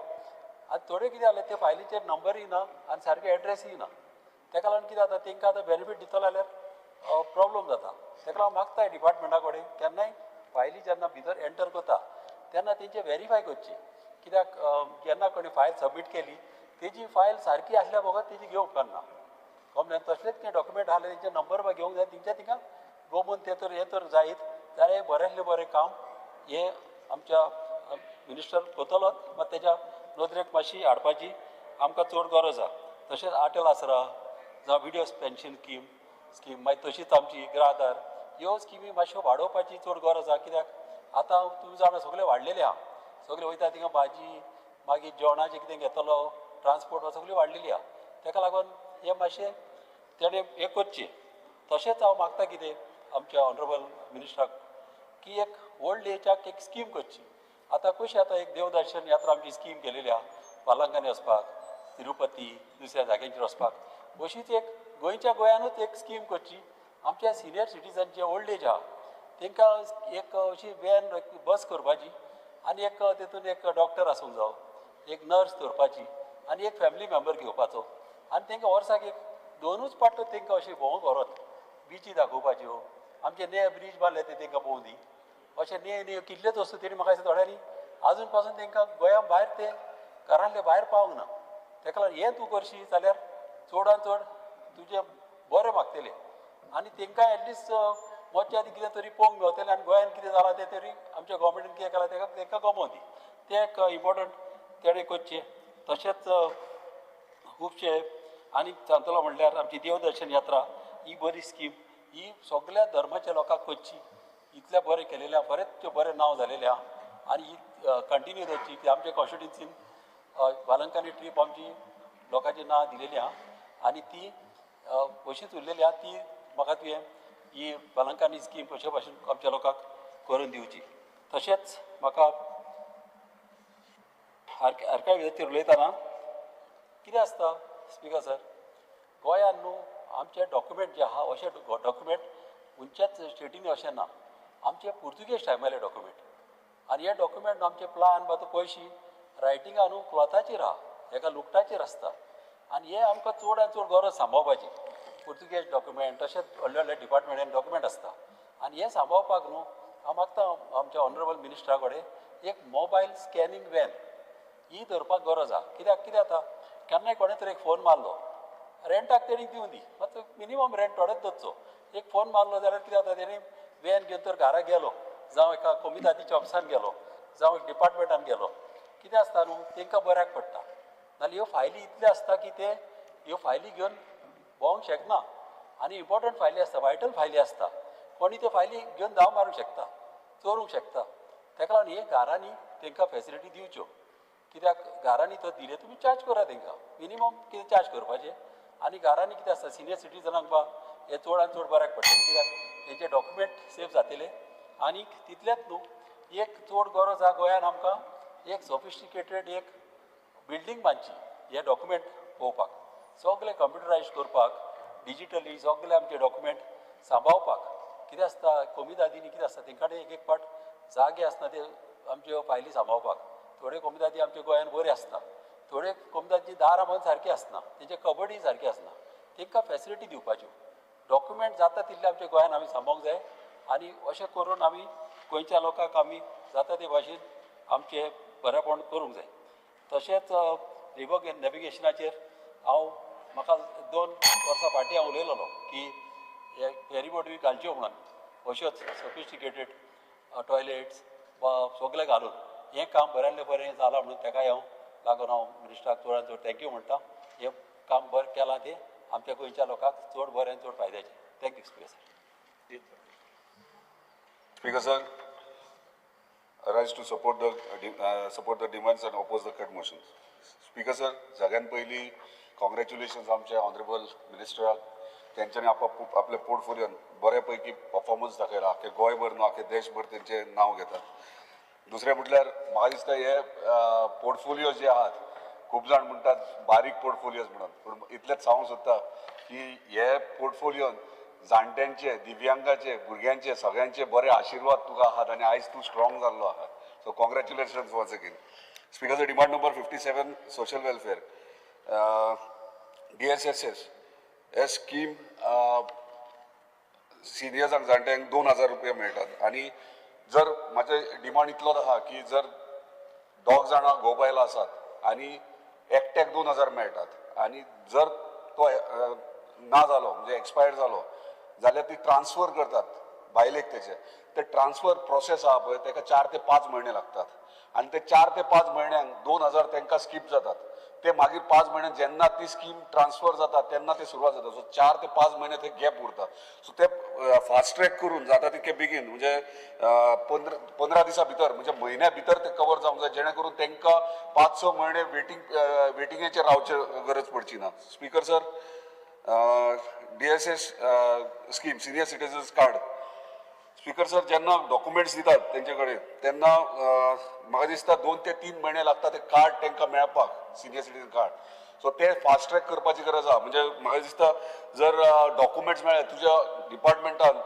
आनी थोड्यो कितें जालें ते फायलीचेर नंबरूय ना आनी सारके एड्रेसूय ना. ताका लागून कितें जाता तांकां आतां बेनिफीट दितलो जाल्यार प्रॉब्लम जाता. ताका लागून मागता डिपार्टमेंटा कडेन केन्नाय फायली जेन्ना भितर एंटर करता तेन्ना तेंचे वेरीफाय करची, कित्याक जेन्ना कोणी फायल सबमीट केली तेजी फायल सारकी आसल्या बगर तेजी घेवंक उपकारना. कॉम्प्लेन तसलेच कितें डॉक्युमेंट आसले तेंचे नंबर बा घेवंक जाय, तेंच्या थिंगा गोमून ते तर हें तर जायत जाल्यार बरेंतलें बरें काम हें आमच्या मिनिस्टर करतलोच, मात तेज्या नदरेक मातशी हाडपाची आमकां चड गरज आहा. तशेंच अटल आसरा जावं विडियोस पेन्शन स्कीम मागीर तशीच आमची ग्रादार ह्यो स्किमी मातश्यो वाडोवपाची चड गरज आहा. कित्याक आतां तुमी जाणा सगळें वाडलेलें आहा, सगळें वयता थिंगा भाजी मागीर जेवणाचें कितें घेतलो ट्रान्सपोर्ट सगळी वाडलेली आहा. ताका लागून हें मातशें तेणें हें करचें. तशेंच हांव मागता कितें आमच्या ऑनरेबल मिनिस्टराक की एक ओल्ड एजाक एक स्कीम करची. आतां कशी आतां एक देवदर्शन यात्रा आमची स्कीम केलेली आहा बालांकांनी वचपाक, तिरुपती दुसऱ्या जाग्यांचेर वचपाक, अशीच एक गोंयच्या गोंयानूच एक स्कीम करची. आमच्या सिनियर सिटीजन जे ओल्ड एज आहा तांकां एक अशी व्हॅन बस करपाची आनी एक तेतून एक डॉक्टर आसूंक जावो, एक नर्स दवरपाची आनी एक फॅमिली मेंबर घेवपाचो आनी तांकां वर्साक एक 2 पाट्टो तांकां अशें भोंवंक व्हरत, बिची दाखोवपाच्यो, आमचे ने ब्रीज बांदले ते तांकां पळोवं दी, अशें ने ने कितलेच वस्तू तेणी म्हाका दिसता थोड्यांनी आजून पासून तांकां गोंया भायर ते घरांतले भायर पावंक ना. ताका लागून हें तूं करशी जाल्यार चडान चड तुजें बरें मागतलें आनी तांकां एटलिस्ट वचच्या आदी कितें तरी पळोवंक मेवतलें आनी गोंयान कितें जालां तें तरी आमच्या गव्हर्मेंटान कितें केलां ताका तांकां गमोवं दी. तें एक इम्पॉर्टंट तेणें करचें. तशेंच खुबशे आनी सांगतलो म्हणल्यार आमची देवदर्शन यात्रा ही बरी स्कीम ही सगळ्या धर्माच्या लोकांक करची, इतलें बरें केलेलें आहा, बरेंच बरें नांव जालेलें आहा आनी ही कंटिन्यू दवरची. की आमच्या कॉन्स्टिट्युन्सीन बालंकानी ट्रीप आमची लोकांची नांव दिलेली आहा आनी ती अशीच उरलेली आहा. ती म्हाका तुवें ही बालंकानी स्कीम कशे भाशेन आमच्या लोकांक करून दिवची. तशेंच म्हाका आर्कायव्साचेर उलयतना कितें आसता स्पिकर सर, गोंयान न्हू आमचे डॉक्युमेंट जे आहा अशे डॉक्युमेंट खंयच्याच स्टेटींनी अशें ना. आमचे पुर्तुगेज टायमाले डॉक्युमेंट आनी हे डॉक्युमेंट आमचे प्लान बा तो पयशी रायटिंगा न्हू क्लॉथाचेर आहा, एका लुगटाचेर आसता आनी हे आमकां चड आनी चड गरज सांबाळपाची. पुर्तुगेज डॉक्युमेंट तशेंच व्हडले व्हडले डिपार्टमेंटान डॉक्युमेंट आसता आनी हे सांबाळपाक न्हू हांव मागता आमच्या ऑनरेबल मिनिस्टरा कडेन एक मोबायल स्कॅनिंग व्हॅन ही धरपाक गरज आहा. कित्याक कितें जाता, केन्नाय कोणें तरी एक फोन मारलो, रेंटाक तेणी दिवं दी, मात मिनिमम रेंट थोडेच दवरचो. एक फोन मारलो जाल्यार कितें जाता, तेणी व्हॅन घेवन तर घरा गेलो, जावं एका कोमितादीच्या ऑफिसान गेलो, जावं एक डिपार्टमेंटान गेलो, कितें आसता न्हू तांकां बऱ्याक पडटा. नाल्यार ह्यो फायली इतल्यो आसता की ते ह्यो फायली घेवन भोंवंक शकना आनी इम्पॉर्टंट फायली आसता, वायटल फायली आसता, कोणी त्यो फायली घेवन धांव मारूंक शकता, चोरूंक शकता. ताका लागून हे घरांनी तांकां फेसिलिटी दिवच्यो. कित्याक घरांनी तो दिले तुमी चार्ज करा तांकां, मिनिमम कितें चार्ज करपाचें. आनी घरांनी कितें आसता सिनियर सिटीजनांक बा हे चड आनी चड बऱ्याक पडटलें, कित्याक तेंचे डॉक्युमेंट सेफ जातले. आनी तितलेंच न्हू, एक चड गरज आहा गोंयान आमकां एक सोफिस्टिकेटेड एक बिल्डींग बांदची हे डॉक्युमेंट पळोवपाक, सगळे कंप्युटरायज करपाक, डिजिटली सगळे आमचे डॉक्युमेंट सांबाळपाक. कितें आसता कोमितादींनी कितें आसता तेंकां एक एक पाट जागे आसना ते आमच्यो फायली सांबाळपाक. थोडे कोमितादी आमच्या गोंयान बरे आसता, थोडे कोमितादीची दारां बंद सारकी आसना, तेंचे कबड्डी सारकी आसना, तांकां फेसिलिटी दिवपाच्यो. डॉक्युमेंट जाता तितले आमच्या गोंयान आमी सांबाळूंक जाय आनी अशें करून आमी गोंयच्या लोकांक आमी जाता ते भाशेन आमचें बरेपण करूंक जाय. तशेंच रिवर नॅविगेशनाचेर हांव म्हाका 2 वर्सां फाटीं हांव उलयलेलो की हे फेरीबोट बी घालच्यो म्हणून, अश्योच सोफिस्टिकेटेड टॉयलेट्स वा सगळें घालून हें काम बऱ्यांतलें बरें जालां म्हणून ताकाय हांव लागून हांव मिनिस्टराक चडान चड thank you म्हणटा. हें काम बरें केलां तें आमच्या गोंयच्या लोकांक चड बरें आनी चड फायद्याचें. Thank you speaker sir. Speaker sir, I rise to support the demands and oppose the cut motions. Speaker sir, सगळ्यात पहिली कॉंग्रॅच्युलेशन्स आमच्या ऑनरेबल मिनिस्टराक, तेंच्यांनी आपल्या पोर्टफोलियोन बऱ्यापैकी परफॉर्मन्स दाखयला, आख्खे गोंयभर न्हू आख्खे देशभर तेंचें नांव घेतात. दुसरें म्हटल्यार म्हाका दिसता हे पोर्टफोलियो जे आहात खूब जाण म्हणटात बारीक पोर्टफोलियोज म्हणून, पूण इतलेंच सांगूंक सोदता की हे पोर्टफोलियोन जाणट्यांचे, दिव्यांगाचे, भुरग्यांचे सगळ्यांचे बरे आशिर्वाद तुका आहात आनी आयज तूं स्ट्रॉंग जाल्लो आहा. So congratulations once again. Speaker sir, demand number 57 social welfare DSSS हे स्कीम सिनियर्सांक जाणट्यांक 2000 रुपया मेळटात आनी जर म्हाजे डिमांड इतलोच आहा की जर 2 जाणां घोव बायलां आसात आनी एकट्याक 2000 मेळटात आनी जर तो ना जालो म्हणजे एक्सपायर जालो जाल्यार ती ट्रान्सफर करतात बायलेक तेचे, ते ट्रान्सफर प्रोसेस आहा पळय तेका 4 ते 5 म्हयने लागतात आनी ते 4 ते 5 म्हयन्यांक 2000 तेंकां स्कीप जातात. ते मागीर 5 म्हयने जेन्ना ती स्कीम ट्रान्सफर जाता तेन्ना ते सुरवात जाता. सो 4 ते 5 म्हयने ते गॅप उरता. सो ते फास्ट ट्रॅक करून जाता तितके बेगीन म्हणजे 15 दिसां भितर म्हणजे म्हयन्या भितर ते कवर जावंक जाय, जेणे करून तेंकां 5-6 म्हयने वेटिंगेचेर रावचे गरज पडची ना. Speaker sir, DSS scheme senior citizens card. Speaker sir, जेन्ना डॉक्युमेंट्स दितात तेंचे कडेन तेन्ना म्हाका दिसता 2 ते 3 म्हयने लागता ते कार्ड तेंकां मेळपाक, सिनियर सिटीजन कार्ड. सो ते फास्ट ट्रॅक करपाची गरज आहा. म्हणजे म्हाका दिसता जर डॉक्युमेंट्स मेळ्ळे तुज्या डिपार्टमेंटान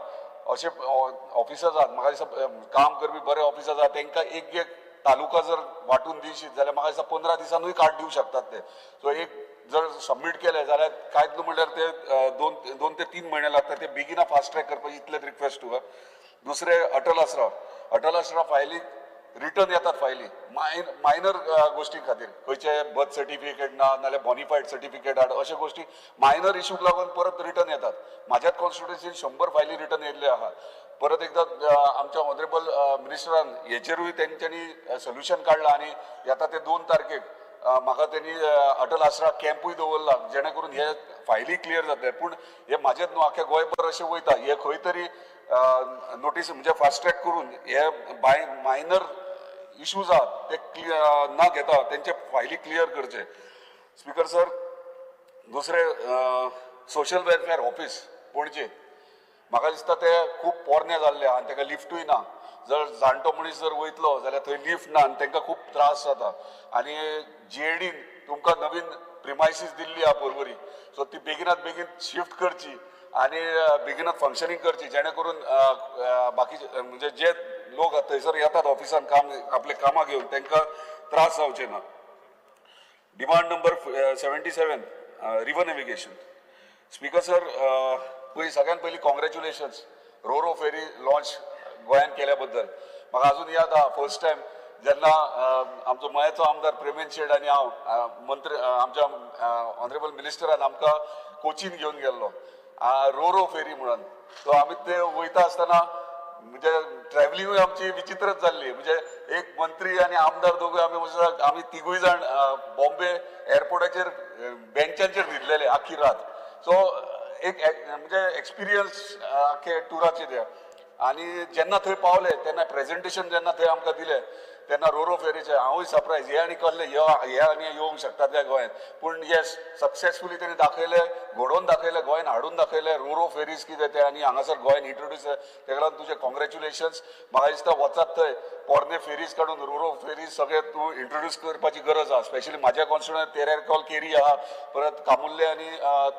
अशे ऑफिसर्स आहात, म्हाका दिसता काम करपी बरे ऑफिसर्स आहात, तेंकां एक एक तालुका जर वांटून दिशीत जाल्यार म्हाका दिसता 15 दिसांनूय कार्ड दिवं शकतात ते. सो एक जर सबमीट केलें जाल्यार कांयच न्हू म्हणल्यार ते 2 ते 3 म्हयने लागता, ते बेगिना फास्ट ट्रॅक करपाची इतलेंच रिक्वेस्ट तुका. दुसरें अटल आसरा, अटल आसरा फायली रिटर्न येतात फायली मायनर गोश्टी खातीर, खंयचे बर्थ सर्टिफिकेट ना नाल्यार बॉनिफायड सर्टिफिकेट हाड, अशे गोश्टी मायनर इशूक लागून परत रिटर्न येतात. म्हाज्याच कॉन्स्टिट्युएन्सीन 100 फायली रिटर्न येयल्ल्यो आहा. परत एकदां आमच्या ऑनरेबल मिनिस्टरान हेचेरूय तेंच्यांनी सोल्युशन काडलां आनी येता ते 2 तारखेक म्हाका तेणी अटल आसरा कॅम्पूय दवरला, जेणे करून हे फायली क्लियर जातले. पूण हे म्हाजेच न्हू आख्या गोंयभर अशें वयता, हे खंय तरी नोटीस म्हणजे फास्ट ट्रॅक करून हे मायनर इशूज आहात ते ना घेता तेंचे फायली क्लियर करचे. स्पीकर सर, दुसरें सोशल वेलफेअर ऑफिस पणजे म्हाका दिसता ते खूब पोरणे जाल्ले आनी तेका लिफ्टूय ना. जर जाणटो मनीस जर वयतलो जाल्यार थंय लिफ्ट ना आनी तेंकां खूब त्रास जाता. आनी जीएडीन तुमकां नवीन प्रिमायसीस दिल्ली आहा पर्वरी, सो ती बेगिनात बेगीन शिफ्ट करची आनी बेगिनात फंक्शनींग करची, जेणे करून बाकीचे म्हणजे जे लोक थंयसर येतात ऑफिसान काम आपले कामां घेवन तांकां त्रास जावचे ना. Demand number 77, river navigation. Speaker sir, पयलीं सगळ्यात पयलीं कॉंग्रेच्युलेशन्स रोरो फेरी लॉन्च गोंयान केल्या बद्दल. म्हाका अजून याद आहा फर्स्ट टायम जेन्ना आमचो मयाचो आमदार प्रेमेंद शेट आनी हांव मंत्री आमच्या ऑनरेबल मिनिस्टरान आमकां कोचीन घेवन गेल्लो रोरो फेरी म्हणून. सो आमी ते वयता आसतना म्हणजे ट्रॅव्हलिंगूय आमची विचित्रच जाल्ली. म्हणजे एक मंत्री आनी आमदार दोगूय आमी आमी तिगूय जाण बॉम्बे एअरपोर्टाचेर बेंचांचेर न्हिदलेले आख्खी रात. सो एक म्हणजे एक्सपिरियन्स आख्खे टुराचे ते. आनी जेन्ना थंय पावले तेन्ना प्रेजेंटेशन जेन्ना थंय आमकां दिलें तेन्ना रोरो फेरीचे हांवूय सरप्रायज, हे आनी कसले हे आनी येवंक शकतात काय गोंयांत, पूण येस सक्सेसफुली तेणी दाखयले, घडोवन दाखयले, गोंयान हाडून दाखयले रोरो फेरीज कितें तें आनी हांगासर गोंयान इंट्रोड्यूस. तेका लागून तुजें कॉंग्रेच्युलेशन्स. म्हाका दिसता वचात थंय पोरणे फेरीज काडून रोरो फेरीज सगळे तूं इंट्रोड्यूस करपाची गरज आहा. स्पेशली म्हाज्या कॉन्स्टिट्युएन्सीन तेरेकॉल केरी आहा, परत कामुल्ले आनी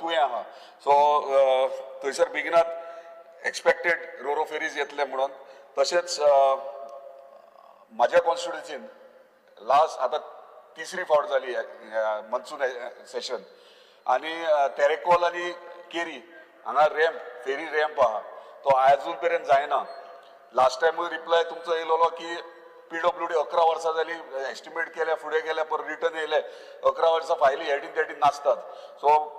तुयें आहा. सो थंयसर बेगिनात एक्सपेक्टेड रोरो फेरीज येतले म्हणून. तशेंच म्हाज्या कॉन्स्टिट्युएन्सीन लास्ट आतां तिसरी फावट जाली मॉन्सून सेशन आनी तेरेकोल आनी केरी हांगा रॅम्प फेरी रॅम्प आहा तो आजून पर्यंत जायना. लास्ट टायमूय रिप्लाय तुमचो येयलेलो की पीडब्ल्यूडी 11 वर्सां जाली एस्टिमेट केल्या, फुडें गेल्या, परत रिटर्न येयले, 11 वर्सां फायली हेडीन तेडीन नासतात. सो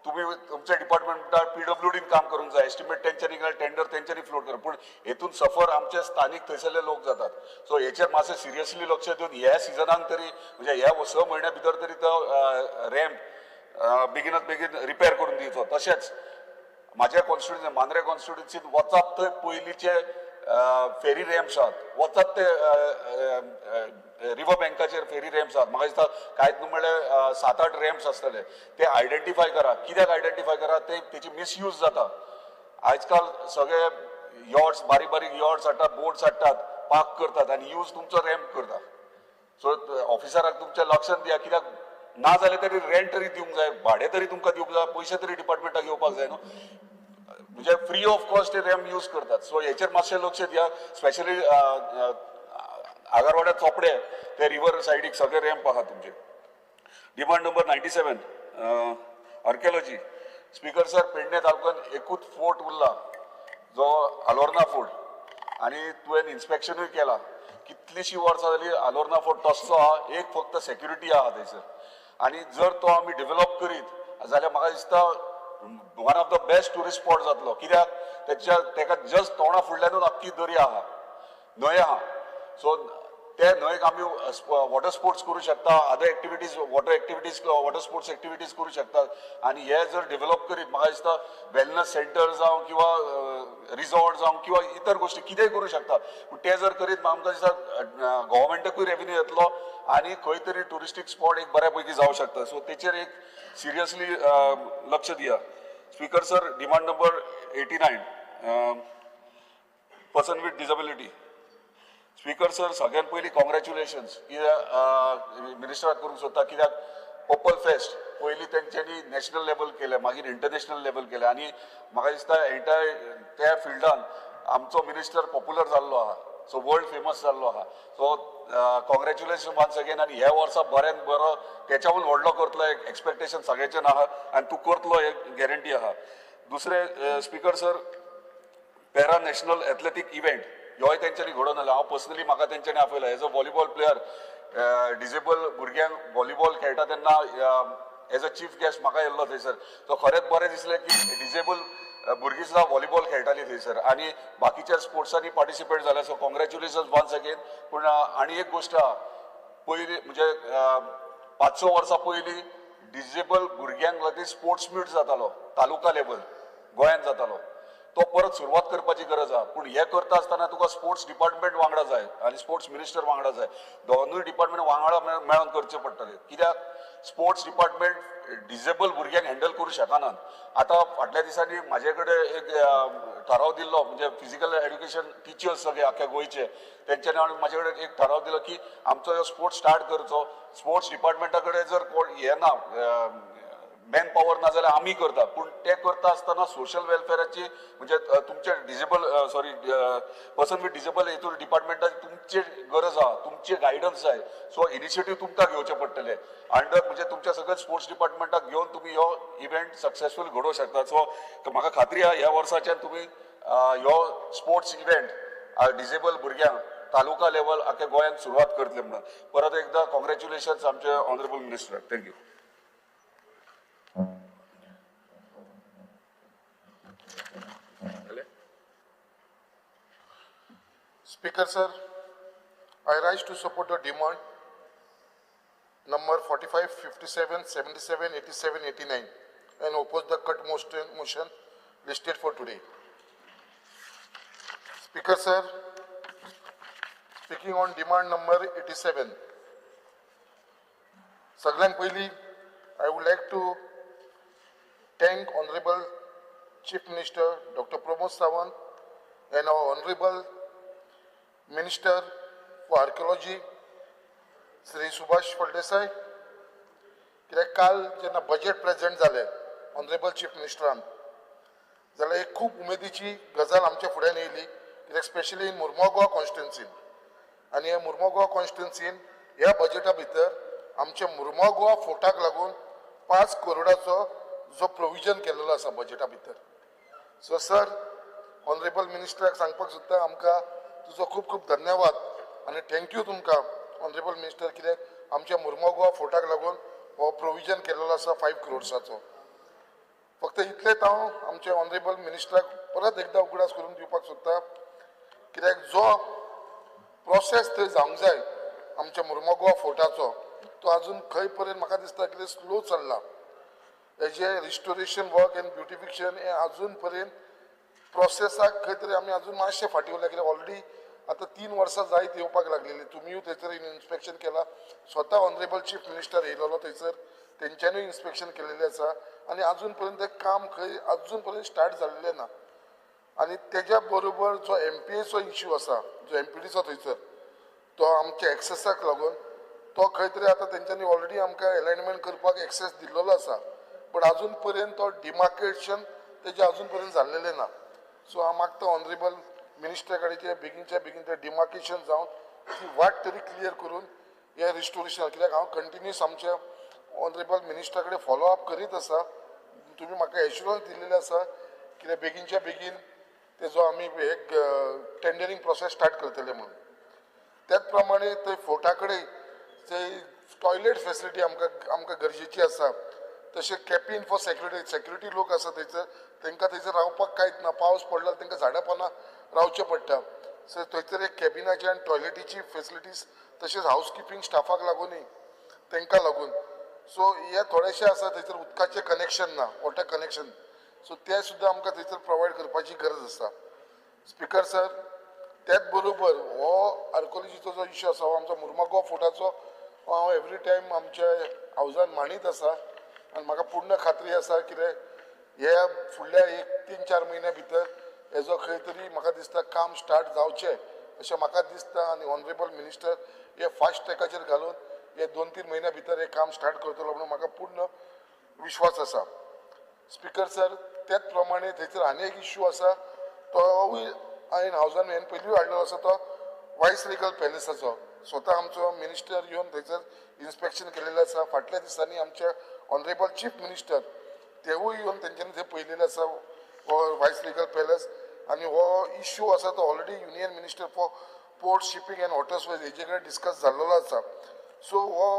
तुमी तुमच्या डिपार्टमेंटान पीडब्ल्यूडीन काम करूंक जाय, एस्टिमेट तेंच्यांनी घाल, टेंडर तेंच्यांनी फ्लोट कर, पूण हेतून सफर आमचे स्थानीक थंयसरले लोक जातात. सो हेचेर मातशें सिरियसली लक्ष दिवन ह्या सिजनाक तरी म्हणजे ह्या 6 म्हयन्या भितर तरी तो रॅम्प बेगिनात बेगीन रिपेर करून दिवचो. तशेंच म्हाज्या कॉन्स्टिट्युएन्सी मांद्रे कॉन्स्टिट्युएन्सीन वचात थंय पयलींचे फेरी रॅम्प्स आहात, वचात ते रिवर बँकाचेर फेरी रॅम्प्स आहात. म्हाका दिसता कांयच न्हू म्हणल्यार 7-8 रॅम्प्स आसतले, ते आयडेंटिफाय करा. कित्याक आयडेंटिफाय करा, ते तेची मिसयूज जाता. आयजकाल सगळे यॉट्स, बारीक बारीक यॉट्स हाडटात, बोट्स हाडटात, पार्क करतात आनी यूज तुमचो रॅम्प करता. सो ऑफिसराक तुमच्या लक्षांत दिया, कित्याक ना जाल्यार तरी रेंट तरी दिवंक जाय, भाडें तरी तुमकां दिवंक जाय, पयशे तरी डिपार्टमेंटाक येवपाक जाय न्हू. म्हणजे फ्री ऑफ कॉस्ट ते रॅम्प यूज करतात. सो हेचेर मातशें लक्ष दिया. स्पेशली आगरवाड्या चोपडे ते रिवर सायडीक सगळे रॅम्प आहा तुमचे. Demand number 97, archaeology. Speaker sir, Pedne तालुक्यान एकूच फोर्ट उरला जो आलोर्ना फोर्ट, आनी तुवें इन्स्पेक्शनूय केला. कितलीशीं वर्सां जाली आलोर्ना फोर्ट तसो आहा, एक फक्त सेक्युरिटी आहा थंयसर. आनी जर तो आमी डेव्हलप करीत जाल्यार म्हाका दिसता one of the best tourist spot जातलो. कित्याक तेच्या तेका जस्ट तोंडा फुडल्यानूच आख्खी दर्या आहा, न्हंय आहा. सो ते न्हंयक आमी वॉटर स्पोर्ट्स करूं शकता, other activities, water activities, water sports activities करूं शकतात. आनी हे जर डेव्हलप करीत म्हाका दिसता वेलनस सेंटर जावं किंवा रिजॉर्ट जावं किंवा इतर गोश्टी कितेंय करूं शकता. पूण ते जर करीत आमकां दिसता गव्हर्मेंटाकूय रेवेन्यू येतलो आनी खंय तरी ट्युरिस्टीक स्पॉट एक बऱ्या पैकी जावं शकता. सो तेचेर एक सिरियसली लक्ष दिया. Speaker sir, demand number 89, person with disability. Speaker sir, सगळ्यात पयलीं कॉंग्रेच्युलेशन्स कित्याक मिनिस्टराक करूंक सोदता, कित्याक पर्पल फेस्ट पयलीं तेंच्यांनी नॅशनल लेवल केलें, मागीर इंटरनॅशनल लेवल केलें आनी म्हाका दिसता एंटायर त्या फिल्डान आमचो मिनिस्टर पॉप्युलर जाल्लो आहा, सो वर्ल्ड फेमस जाल्लो आहा. So congratulation once again. आनी ह्या वर्सा बऱ्यान बरो तेच्याहून व्हडलो करतलो एक एक्सपेक्टेशन सगळ्याचें आहा आनी तूं करतलो एक गॅरंटी आहा. दुसरें speaker sir, para national athletic event ह्योय तेंच्यांनी घडोवन हाडला. हांव पर्सनली म्हाका तेंच्यांनी आपयला as a volleyball player, disable भुरग्यांक व्हॉलीबॉल खेळटा तेन्ना एज अ चीफ गेस्ट म्हाका येयल्लो थंयसर. सो खरेंच बरें दिसलें की डिजेबल भुरगीं सुद्दां व्हॉलीबॉल खेळटालीं थंयसर आनी बाकीच्या स्पोर्ट्सांनी पार्टिसिपेट जाले. So congratulation once again. पूण आनी एक गोश्ट आहा, पयलीं म्हणजे 5-6 वर्सां पयलीं डिजेबल भुरग्यांक लागीं स्पोर्ट्स मीट जातालो, तालुका लेवल गोंयांत जातालो, तो परत सुरवात करपाची गरज आहा. पूण हें करता आसतना तुका स्पोर्ट्स डिपार्टमेंट वांगडा जाय आनी स्पोर्ट्स मिनिस्टर वांगडा जाय, दोनूय डिपार्टमेंट वांगडा मेळोन करचें पडटलें. कित्याक स्पोर्ट्स डिपार्टमेंट डिजेबल भुरग्यांक हँडल करूं शकनात. आतां फाटल्या दिसांनी म्हाजे कडेन एक ठराव दिल्लो, म्हणजे फिजिकल एड्युकेशन टिचर्स सगळे आख्या गोंयचे तेंच्यांनी आनी म्हाजे कडेन एक ठराव दिलो की आमचो ह्यो स्पोर्ट्स स्टार्ट करचो. स्पोर्ट्स डिपार्टमेंटा कडेन जर कोण हें ना, मॅन पावर ना जाल्यार आमी करता, पूण ते करता आसतना सोशल वेलफेअराची म्हणजे तुमचे disable sorry person with disable हेतून डिपार्टमेंटाची तुमची गरज आहा, तुमची गायडन्स जाय. सो इनिशिएटीव तुमकां घेवचें पडटलें अंडर म्हणजे तुमच्या सगळ्या स्पोर्ट्स डिपार्टमेंटाक घेवन तुमी हो इव्हेंट सक्सेसफूल घडोवंक शकता. सो म्हाका खात्री आहा ह्या वर्साच्यान तुमी ह्यो स्पोर्ट्स इव्हेंट डिजेबल भुरग्यांक तालुका लेवल आख्या गोंयांत सुरवात करतले म्हणून. परत एकदा कॉंग्रेच्युलेशन्स आमचे honourable मिनिस्टराक. Thank you. Speaker sir, I rise to support the demand number 45, 57, 77, 87, 89 and oppose the cut motion listed for today. Speaker sir, speaking on demand number 87. सगळ्यांत पयलीं I would like to thank Honorable Chief Minister Dr. Pramod Sawant and our Honorable Minister for Archaeology Shri Subhash Phaldesai. कित्याक काल जेन्ना बजेट प्रेजेंट जालें ऑनरेबल चीफ मिनिस्टरान, जाल्यार एक खूब उमेदीची गजाल आमच्या फुड्यान येयली, कित्याक स्पेशली इन मुर्मो गोवा कॉन्स्टिट्युन्सीन. आनी ह्या मुर्मो गोवा कॉन्स्टिट्युन्सीन ह्या बजेटा भितर आमच्या मुर्मो गोवा फोर्टाक लागून 5 करोडाचो जो प्रोविजन केलेलो आसा बजेटा भितर. सो सर, ऑनरेबल मिनिस्टराक सांगपाक सोदता, आमकां तुजो खूब खूब धन्यवाद आनी thank you तुमकां ऑनरेबल मिनिस्टर, कित्याक आमच्या मुर्मो गोवा फोर्टाक लागून हो प्रोविजन केलेलो आसा 5 करोड्साचो. फक्त इतलेंच हांव आमच्या ऑनरेबल मिनिस्टराक परत एकदां उगडास करून दिवपाक सोदता, कित्याक जो प्रोसेस थंय जावंक जाय आमच्या मुर्मो गोवा फोर्टाचो तो अजून खंय पर्यंत म्हाका दिसता कितें स्लो चल्ला. हेजें रिस्टोरेशन वर्क एंड ब्युटिफिकेशन हें अजून पर्यंत प्रोसेसाक खंय तरी आमी अजून मातशें फाटीं उरल्या, कित्याक ऑलरेडी आतां 3 वर्सां जायत येवपाक लागलेली. तुमीय थंयसर इन्स्पेक्शन केलां, स्वता ऑनरेबल चीफ मिनिस्टर येयलेलो थंयसर, तेंच्यांनीय इन्स्पेक्शन केलेलें आसा आनी अजून पर्यंत तें काम खंय अजून पर्यंत स्टार्ट जाल्लें ना. आनी तेज्या बरोबर जो एमपीएचो इश्यू आसा, जो एमपीडीचो थंयसर, तो आमच्या एक्सेसाक लागून तो खंय तरी आतां तेंच्यांनी ऑलरेडी आमकां एलायनमेंट करपाक एक्सेस दिल्लो आसा, बट अजून पर्यंत तो डिमार्केशन तेजें अजून पर्यंत जाल्लेलें ना. सो हांव मागता ऑनरेबल मिनिस्टर कडेन बेगीनच्या बेगीन तें डिमार्केशन जावन ती वाट तरी क्लियर करून हें रिस्टोरेशन, कित्याक हांव कंटिन्युअस आमच्या ऑनरेबल मिनिस्टरा कडेन फॉलो अप करीत आसा. तुमी म्हाका एश्युरन्स दिल्लें आसा कित्याक बेगीनच्या बेगीन तेजो आमी एक टेंडरींग प्रोसेस स्टार्ट करतले म्हणून. त्याच प्रमाणे थंय फोर्टा कडेन थंय टॉयलेट फेसिलिटी आमकां गरजेची आसा. तशें कॅबिन फॉर सेक्युरिटी, सेक्युरिटी लोक आसा थंयसर, तांकां थंयसर रावपाक कांयच ना, पावस पडलो तांकां झाडां पानां रावचें पडटा. सो थंयसर एक कॅबिनाची आनी टॉयलेटीची फेसिलिटीज, तशेंच हावस किपिंग स्टाफाक लागूनय तांकां लागून. सो हे थोडेशे आसा थंयसर उदकाचें कनेक्शन ना, वॉटर कनेक्शन, सो तें सुद्दां आमकां थंयसर प्रोवायड करपाची गरज आसा. स्पिकर सर, त्याच बरोबर हो आर्कोलॉजीचो जो इश्यू आसा हो आमचो मुर्मो गोवा फोर्टाचो हांव एवरी टायम आमच्या हावजान मांडीत आसा आनी म्हाका पूर्ण खात्री आसा कितें हे फुडल्या एक 3-4 म्हयन्या भितर हेजो खंय तरी म्हाका दिसता काम स्टार्ट जावचें अशें म्हाका दिसता. आनी ऑनरेबल मिनिस्टर हे फास्ट ट्रॅकाचेर घालून हे 2-3 म्हयन्या भितर हे काम स्टार्ट करतलो म्हणून म्हाका पूर्ण विश्वास आसा. स्पिकर सर, त्याच प्रमाणे थंयसर आनी एक इश्यू आसा, तोवूय हांवें हावजान हें पयलीं हाडलेलो आसा, तो वायस रिगल पॅलेसाचो. स्वता आमचो मिनिस्टर येवन थंयसर इन्स्पेक्शन केलेलें आसा. फाटल्या दिसांनी आमचे ऑनरेबल चीफ मिनिस्टर तेवूय येवन तेंच्यांनी थंय पळयलेलें आसा हो वायस रिगल पॅलेस. आनी हो इश्यू आसा तो already union minister for port shipping and waterways हेजे कडेन डिस्कस जाल्लो आसा. सो हो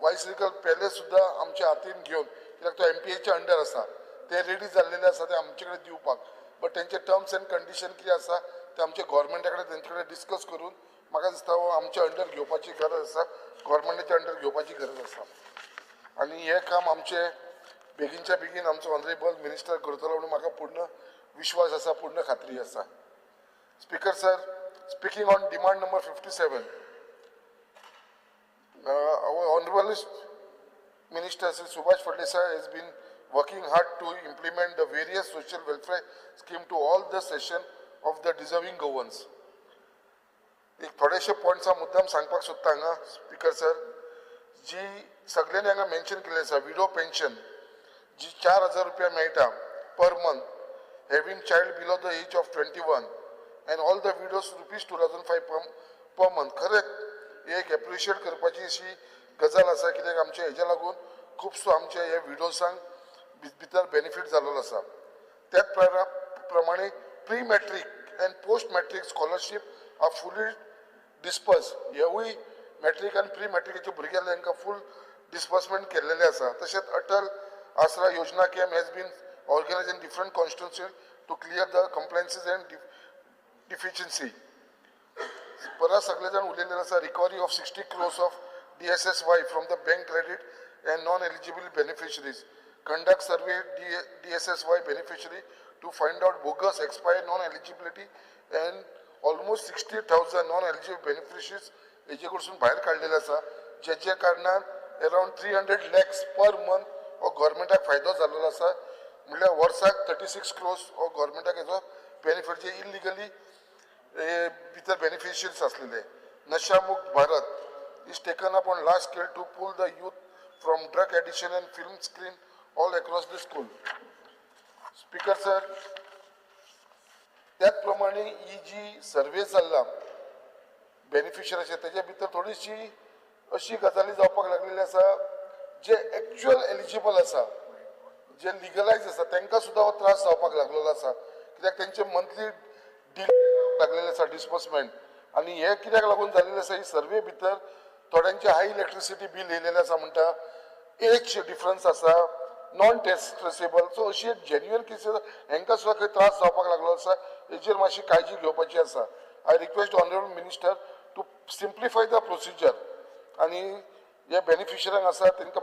वायस रिगल पॅलेस सुद्दां आमच्या हातीन घेवन, कित्याक तो एमपीएच्या अंडर आसा, ते रेडी जाल्लेले आसा ते आमचे कडेन दिवपाक, बट तेंचे टर्म्स एंड कंडिशन कितें आसा ते आमच्या गोवोरमेंटा कडेन तेंचे कडेन डिस्कस करून म्हाका दिसता हो आमच्या अंडर घेवपाची गरज आसा, गोवोरमेंटाच्या अंडर घेवपाची गरज आसा. आनी हें काम आमचें बेगीनच्या बेगीन आमचो ऑनरेबल मिनिस्टर करतलो म्हणून म्हाका पूर्ण विश्वास आसा, पूर्ण खात्री आसा. Speaker sir, speaking on demand number 57, our honourable minister Shri Subhash Phaldesai has been working hard to implement the various social welfare scheme to all the session of the deserving Goans. एक थोडेशे पॉयंट्स हांव मुद्दाम सांगपाक सोदता हांगा स्पीकर सर, जी सगळ्यांनी हांगा मेन्शन केल्लें आसा. विडो पेन्शन जी 4,000 रुपया मेळटा per month having child below the age of 21 and all the widows rupees 2,005 per month. खरेंच एक एप्रिशिएट करपाची अशी गजाल आसा, कित्याक आमच्या हेज्या लागून खुबसो आमच्या ह्या विडोसांक भितर बेनिफीट जाल्लो आसा. त्याच प्रमाणे pre matric and post matric scholarship are fully disburse. हेवूय मॅट्रीक आनी प्री मॅट्रिकाच्या भुरग्यांक तांकां फूल डिस्बर्समेंट केल्लेलें आसा. तशेंच Atal Aasra Yojana camp has been organise in different constituency to clear the compliances and deficiency. परत सगळे जाण उलयलेले आसा recovery of 60 crores of DSSY from the bank credit and non eligible beneficiaries. Conduct survey DSSY beneficiary to find out bogus expired non eligibility and almost 60,000 non eligible beneficiaries हेजे कडसून भायर काडलेले आसा, जेच्या कारणान अरावंड 300 लॅक्स पर मंथ हो गव्हर्मेंटाक फायदो जाल्लो आसा. म्हणल्यार वर्साक 36 क्रोर्स हो गव्हर्मेंटाक हेजो बेनिफीट जे इलिगली भितर बेनिफिशियरीज आसलेले. Nasha Mukt Bharat is taken up on large scale to pull the youth from drug addiction and film screen all across the school. Speaker sir, त्याच प्रमाणे ही जी सर्वे चल्ला बेनिफिशरीचे तेच्या भितर थोडीशी अशी गजाली जावपाक लागलेली आसा, जे एक्चुअल एलिजिबल आसा, जे लिगलायज आसा तांकां सुद्दां हो त्रास जावपाक लागलेलो आसा, कित्याक तेंचे मंथली डिले लागलेले आसा डिस्बर्समेंट. आनी हे कित्याक लागून जाल्लें आसा, ही सर्वे भितर थोड्यांचे हाय इलेक्ट्रिसिटी बील येयलेलें आसा म्हणटा, एज डिफरन्स आसा, नॉन टेस्ट ट्रेसेबल. सो अशी एक जेन्युअन केसीस हांकां सुद्दां खंय त्रास जावपाक लागलो आसा, हेजेर मातशी काळजी घेवपाची आसा. I request honourable minister to simplify the procedure आनी हे बेनिफिशऱ्यांक आसा तांकां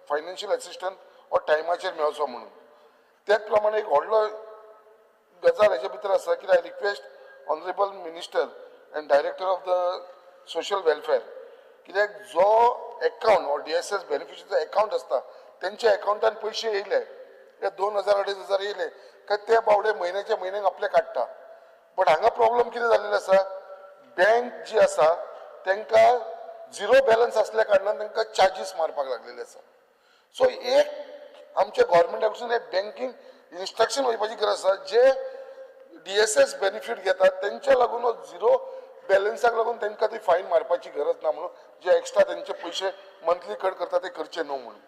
फायनान्शियल एसिस्टंट हो टायमाचेर मेळचो म्हणून. त्याच प्रमाणे एक व्हडलो गजाल हेच्या भितर आसा की I request honourable minister and director of the social welfare, कित्याक जो एकाउंट हो DSS बेनिफिशरीचो एकाउंट आसता तेंच्या एकाउंटान पयशे येयले, ते 2,000 2,500 येयले काय ते बावडे म्हयन्याच्या म्हयन्याक आपले काडटा. बट हांगा प्रॉब्लम कितें जाल्लेलो आसा, बँक जी आसा तांकां झिरो बॅलन्स आसल्या कारणान तांकां चार्जीस मारपाक लागलेले आसा. सो एक आमच्या गव्हर्मेंटा कडसून एक बँकींग इन्स्ट्रक्शन वयपाची गरज आसा, जे DSS benefit घेतात तेंच्या लागून हो झिरो बॅलन्साक लागून तांकां ती फायन मारपाची गरज ना म्हणून, जे एक्स्ट्रा तेंचे पयशे मंथली कट करता ते करचे न्हू म्हणून.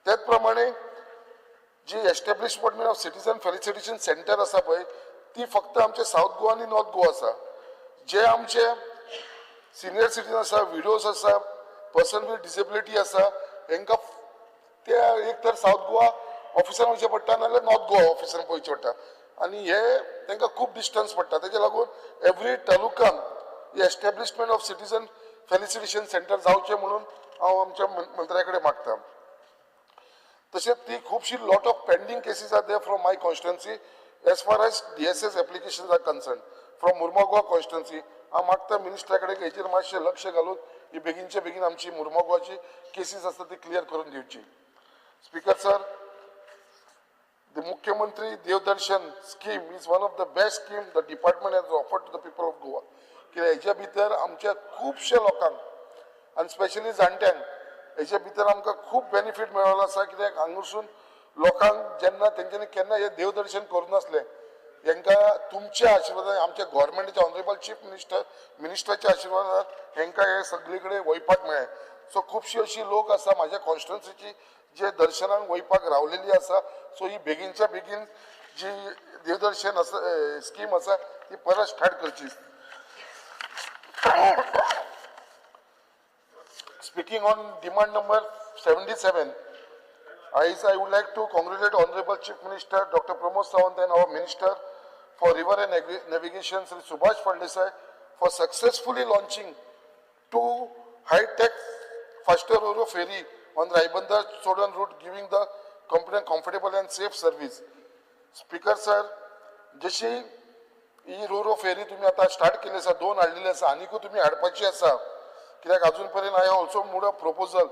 त्याच प्रमाणे जी establishment of citizen felicitation centre आसा पळय ती फक्त आमचे सावथ गोवा आनी नॉर्थ गोवा आसा. जे आमचे सिनियर सिटीजन आसा, विडोज आसा, पर्सन विथ डिसेबिलिटी आसा, हेंकां ते एक तर सावथ गोवा ऑफिसान वयचें पडटा नाजाल्यार नॉर्थ गोवा ऑफिसान वयचें पडटा आनी हे तांकां खूब डिस्टन्स पडटा. तेच्या लागून एवरी तालुकान establishment of citizen felicitation centre जावचें म्हणून हांव आमच्या मंत्र्या कडेन मागता. तशेंच ती खुबशी lot of pending cases are there from my constituency as far as DSS application are concern from Mormugao constituency. हांव मागता मिनिस्टरा कडेन हेचेर मातशें लक्ष घालून ही बेगीनच्या बेगीन आमची मुर्मगांवाची केसीस आसता ती क्लियर करून दिवची. Speaker sir, the Mukhyamantri Devdarshan scheme is one of the best scheme the department has offered to the people of Goa. कित्याक हेच्या भितर आमच्या खुबश्या लोकांक आनी स्पेशली जाणट्यांक हेच्या भितर आमकां खूब बेनिफीट मेळ्ळो आसा. कित्याक हांगासून लोकांक जेन्ना तेंच्यांनी केन्ना हें देवदर्शन करूं नासलें, हेंकां तुमच्या आशिर्वादान आमच्या गव्हर्मेंटाच्या ऑनरेबल चीफ मिनिस्टराच्या आशिर्वादान हेंकां हे सगळे कडेन वयपाक मेळ्ळें. सो खुबशी अशी लोक आसा म्हाज्या कॉन्स्टिट्युन्सीची जे दर्शनाक वयपाक रावलेली आसा. सो ही बेगीनच्या बेगीन जी देवदर्शन आसा स्कीम आसा ती परत स्टार्ट करची. Speaking on demand number 77, I would like to congratulate Honorable Chief Minister Dr. Pramod Sawant and our Minister for River and Navigation Sri Subhash Phaldesai for successfully launching 2 high-tech faster Ro-Ro ferry on Ribandar Chodan route, giving the company comfortable and safe service. Speaker sir, जशी ही रो-रो फेरी तुम्ही आता स्टार्ट केली आसा, 2 हाडलेली आसा, आनीकूय तुमी हाडपाची आसा. कित्याक अजून पर्यंत I also moved a proposal,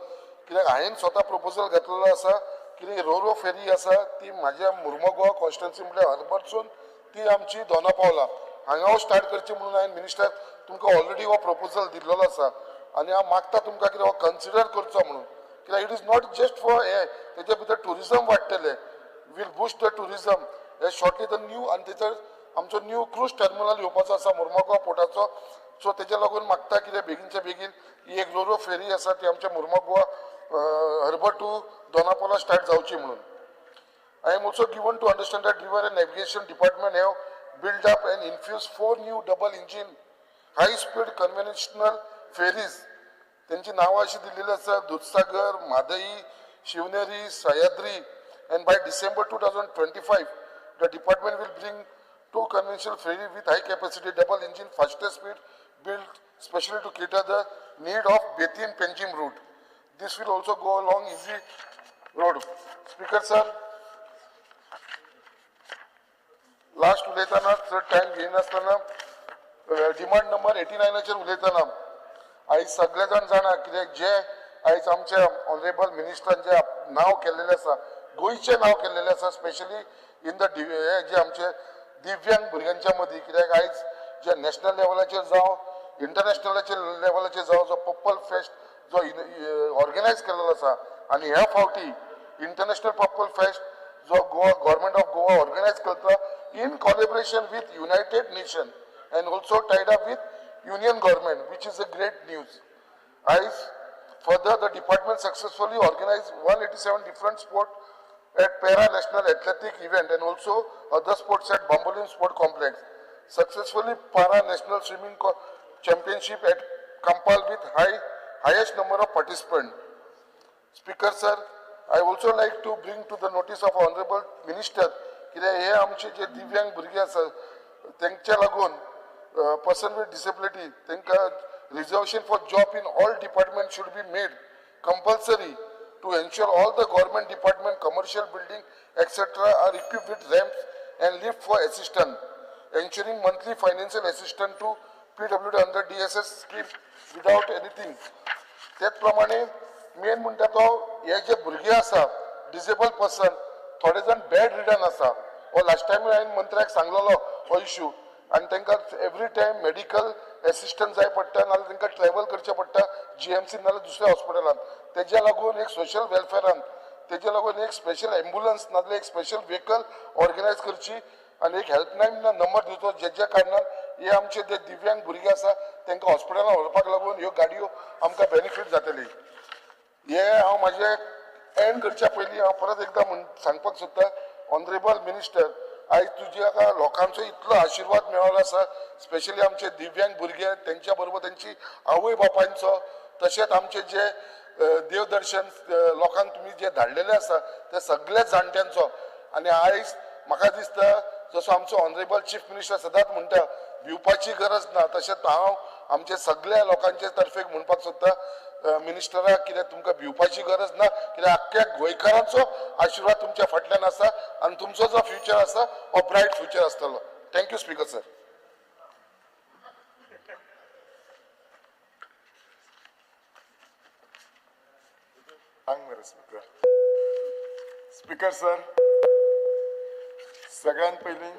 कित्याक हांवें स्वता प्रपोजल घातलेलो आसा की रो-रो फेरी आसा ती म्हाज्या मुर्मगांव कॉन्स्टिट्युन्सी म्हळ्यार हरबर्टसून ती आमची दोना पावला हांगा स्टार्ट करची म्हणून हांवें मिनिस्टर तुमकां ऑलरेडी हो प्रपोजल दिल्लो आसा आनी हांव मागता तुमकां कितें हो कन्सिडर करचो म्हणून. कित्याक it is not just for हे, तेजे भितर ट्युरिजम वाडटलें, वील बुस्ट the tourism. हे शॉर्टली the new आनी थंयसर आमचो न्यू क्रूज टर्मिनल येवपाचो आसा मुर्मुगांव पोर्टाचो. सो तेज्या लागून मागता कितें बेगीनच्या बेगीन ही एक रोरो फेरी आसा ती आमच्या Mormugao harbour to Dona Paula start जावची म्हणून. I am also given to understand that River and Navigation Department have built up and infused 4 new double engine high speed conventional ferries. त्यांची नावं अशी दिलेली आसा, Dudhsagar, Mhadei, Shivneri, Sahyadri. And by December 2025 the department will bring 2 conventional ferry with high capacity double engine fastest speed built specially to cater the need of Betim Panjim route. This will also go along easy road. Speaker sir, last उलयतना चड टायम घेयनासतना डिमांड नंबर 89 उलयतना आयज सगळे जाण जाणा कित्याक जे आयज आमच्या ऑनरेबल मिनिस्टरान जे नांव केल्लेलें आसा, गोंयचें नांव केल्लेलें आसा, स्पेशली इन the हे जे आमचे दिव्यांग भुरग्यांच्या मदीं, कित्याक आयज जे नॅशनल लेवलाचेर जावं इंटरनॅशनलाचेर लेवलाचेर जावं जो पर्पल फेस्ट जो ऑर्गनायज केल्लो आसा आनी ह्या फावटी इंटरनॅशनल पर्पल फेस्ट जो Goa government of Goa organise करता in collaboration with United Nation and also tied up with union government, which is a great news. आयज further the department successfully organise 187 different sport at para national athletic event and also other sports at Bambolim sport complex. Successfully para national swimming championship at Campal with highest number of participants. Speaker sir, I also like to bring to the notice of Honorable Minister कित्याक हे आमचे जे दिव्यांग भुरगे आसा तेंच्या लागून person with disability तेंकां reservation for job in all department should be made compulsory to ensure all the government department, commercial building, etc. are equipped with ramps and lift for assistance, ensuring monthly financial assistance to PWD under DSS scheme without anything. त्याच प्रमाणे मेन म्हणटा तो हे जे भुरगे आसा डिसेबल पर्सन, थोडे जाण बेड रिडन आसा. हो लास्ट टायम हांवें मंत्र्याक सांगलेलो हो इशू आनी तांकां एवरी टायम मेडिकल एसिस्टंट जाय पडटा, नाजाल्यार तांकां ट्रॅवल करचें पडटा जीएमसी नाजाल्यार दुसऱ्या हॉस्पिटलान. तेज्या लागून एक सोशल वेलफेरान तेज्या लागून एक स्पेशल एम्बुलन्स नाजाल्यार एक स्पेशल व्हेकल ऑर्गनायज करची आनी एक हेल्पलायन नंबर दिवचो जेज्या कारणान हे आमचे जे दिव्यांग भुरगे आसा तांकां हॉस्पिटलान व्हरपाक लागून ह्यो गाडयो आमकां बेनिफीट जातली. हे हांव म्हाजें एंड करच्या पयलीं हांव परत एकदां म्हण सांगपाक सोदता, ऑनरेबल मिनिस्टर, आयज तुज्या लोकांचो इतलो आशिर्वाद मेळ्ळो आसा, स्पेशली आमचे दिव्यांग भुरगे तेंच्या बरोबर तेंची आवय बापायंचो, तशेंच आमचे जे देवदर्शन लोकांक तुमी जे धाडलेले आसा ते सगळ्या जाणट्यांचो. आनी आयज म्हाका दिसता जसो आमचो ऑनरेबल चीफ मिनिस्टर सदांच म्हणटा भिवपाची गरज ना, तशेंच हांव आमचे सगळ्या लोकांचे तर्फेक म्हणपाक सोदता मिनिस्टराक कित्याक तुमकां भिवपाची गरज ना, कित्याक आख्ख्या गोंयकारांचो आशिर्वाद तुमच्या फाटल्यान आसा आनी तुमचो जो फ्युचर आसा हो ब्रायट फ्युचर आसतलो. Thank you speaker sir. सांग मरे स्पीकर. स्पीकर सर, सगळ्यात पयलीं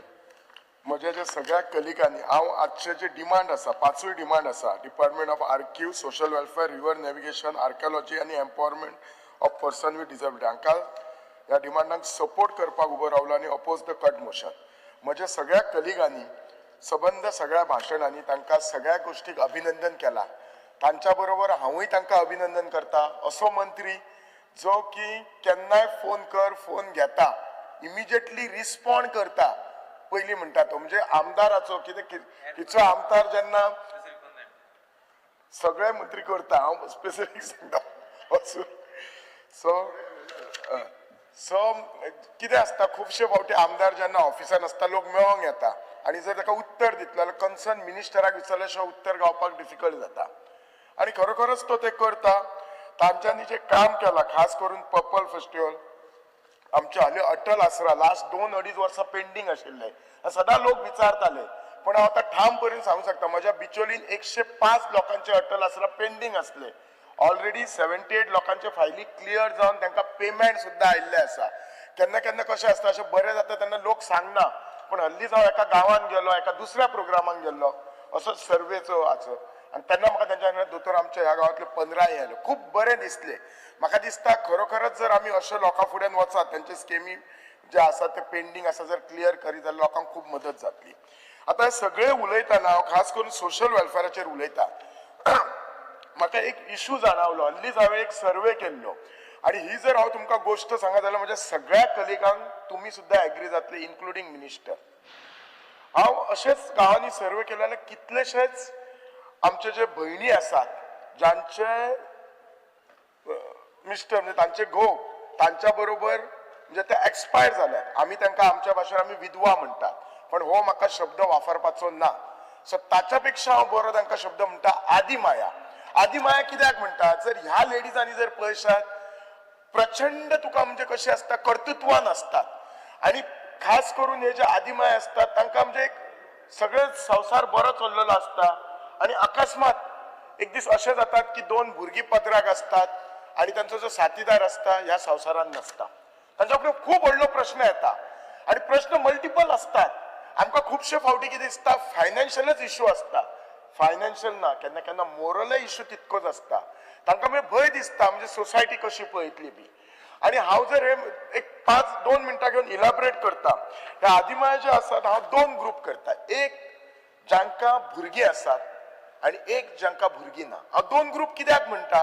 म्हज्या ज्या सगळ्या कलिकांनी हांव आजचे जे डिमांड आसा, पांचूय डिमांड आसा, department of archive, social welfare, river navigation, archaeology आनी empowerment of person with disability हांकां ह्या डिमांडांक सपोर्ट करपाक उबो रावलो आनी अपोज the cut motion. म्हज्या सगळ्या कलिगांनी सबंद सगळ्या भाशणांनी तांकां सगळ्या गोश्टीक अभिनंदन केलां, तांच्या बरोबर हांवूय तांकां अभिनंदन करता. असो मंत्री जो की केन्नाय फोन कर, फोन घेता, इमिजिएटली रिस्पॉन्ड करता. पयलीं म्हणटा तो म्हणजे आमदाराचो कितें तिचो आमदार जेन्ना सगळे मंत्री करता, हांव स्पेसिफीक सांगता. सो सो कितें आसता, खुबशे फावटी आमदार जेन्ना ऑफिसान आसता लोक मेळोंक येता आनी जर ताका उत्तर दितलो जाल्यार कन्सर्न मिनिस्टराक विचारल्या शिवाय उत्तर गावपाक डिफिकल्ट जाता. आनी खरोखरच तो तें करता. तांच्यांनी जें काम केलां, खास करून पर्पल फेस्टिवल, आमचे हालीं अटल आसरा लास्ट 2-2.5 वर्सां पेंडींग आशिल्ले, सदां लोक विचारताले, पण हांव आतां ठाम करून सांगूंक शकता म्हज्या बिचोलीन 105 लोकांचे अटल आसरा पेंडींग आसले. ऑलरेडी 78 लोकांचे फायली क्लियर जावन तांकां पेमेंट सुद्दां आयिल्लें आसा. केन्ना केन्ना कशें आसता, अशें बरें जाता तेन्ना लोक सांगना, पण हल्लीच हांव एका गांवान गेलो, एका दुसऱ्या प्रोग्रामाक गेल्लो, असो सर्वेचो हाचो, आनी तेन्ना म्हाका तेंच्या वांगडा दोतोर आमच्या ह्या गांवांतले 15 आयले, खूब बरें दिसलें. म्हाका दिसता खरोखरच जर आमी अशे लोकां फुड्यान वचात, तेंचे स्किमी जे आसा ते पेंडींग आसा जर क्लियर करीत जाल्यार लोकांक खूब मदत जातली. आतां सगळे उलयतना हांव खास करून सोशल वेलफेराचेर उलयता. म्हाका एक इशू जाणावलो, हालींच हांवें एक सर्वे केल्लो आनी ही जर हांव तुमकां गोश्ट सांगत जाल्यार म्हज्या सगळ्या कलिगांक तुमी सुद्दां एग्री जातले, इन्क्लुडींग मिनिस्टर. हांव अशेंच गांवांनी सर्वे केलो जाल्यार कितलेशेच आमचे जे भयणी आसात जांचे मिस्टर म्हणजे तांचे घोव तांच्या बरोबर म्हणजे ते एक्सपायर जाल्यात, आमी तांकां आमच्या भाशेन आमी विधवा म्हणटात, पण हो म्हाका शब्द वापरपाचो ना. सो ताच्या पेक्षा हांव बरो तांकां शब्द म्हणटा आदिमाया. आदिमाया कित्याक म्हणटा, जर ह्या लेडीजांनी जर पळयशात प्रचंड तुका म्हणजे कशें आसता कर्तृत्वान आसतात आनी खास करून हे जे आदिमाय आसतात तांकां म्हणजे एक सगळे संवसार बरो चल्लेलो आसता आनी अकस्मात एक दीस अशें जातात की 2 भुरगीं पदराक आसतात आनी तांचो जो साथीदार आसता ह्या संवसारान नासता. तांच्या फुडें खूब व्हडलो प्रश्न येता आनी प्रश्न मल्टिपल आसतात. आमकां खुबशे फावटी कितें दिसता फायनान्शियलच इशू आसता, फायनान्शियल ना, केन्ना केन्ना मोरलय इशू तितकोच आसता. तांकां मागीर भंय दिसता म्हणजे सोसायटी कशी पळयतली बी. आनी हांव जर हे एक 5-2 मिनटां घेवन इलाबरेट करता, ह्या आदिमाया जे आसात हांव 2 ग्रूप करता, एक जांकां भुरगीं आसात आनी एक जांकां भुरगीं ना. हांव 2 ग्रूप कित्याक म्हणटा,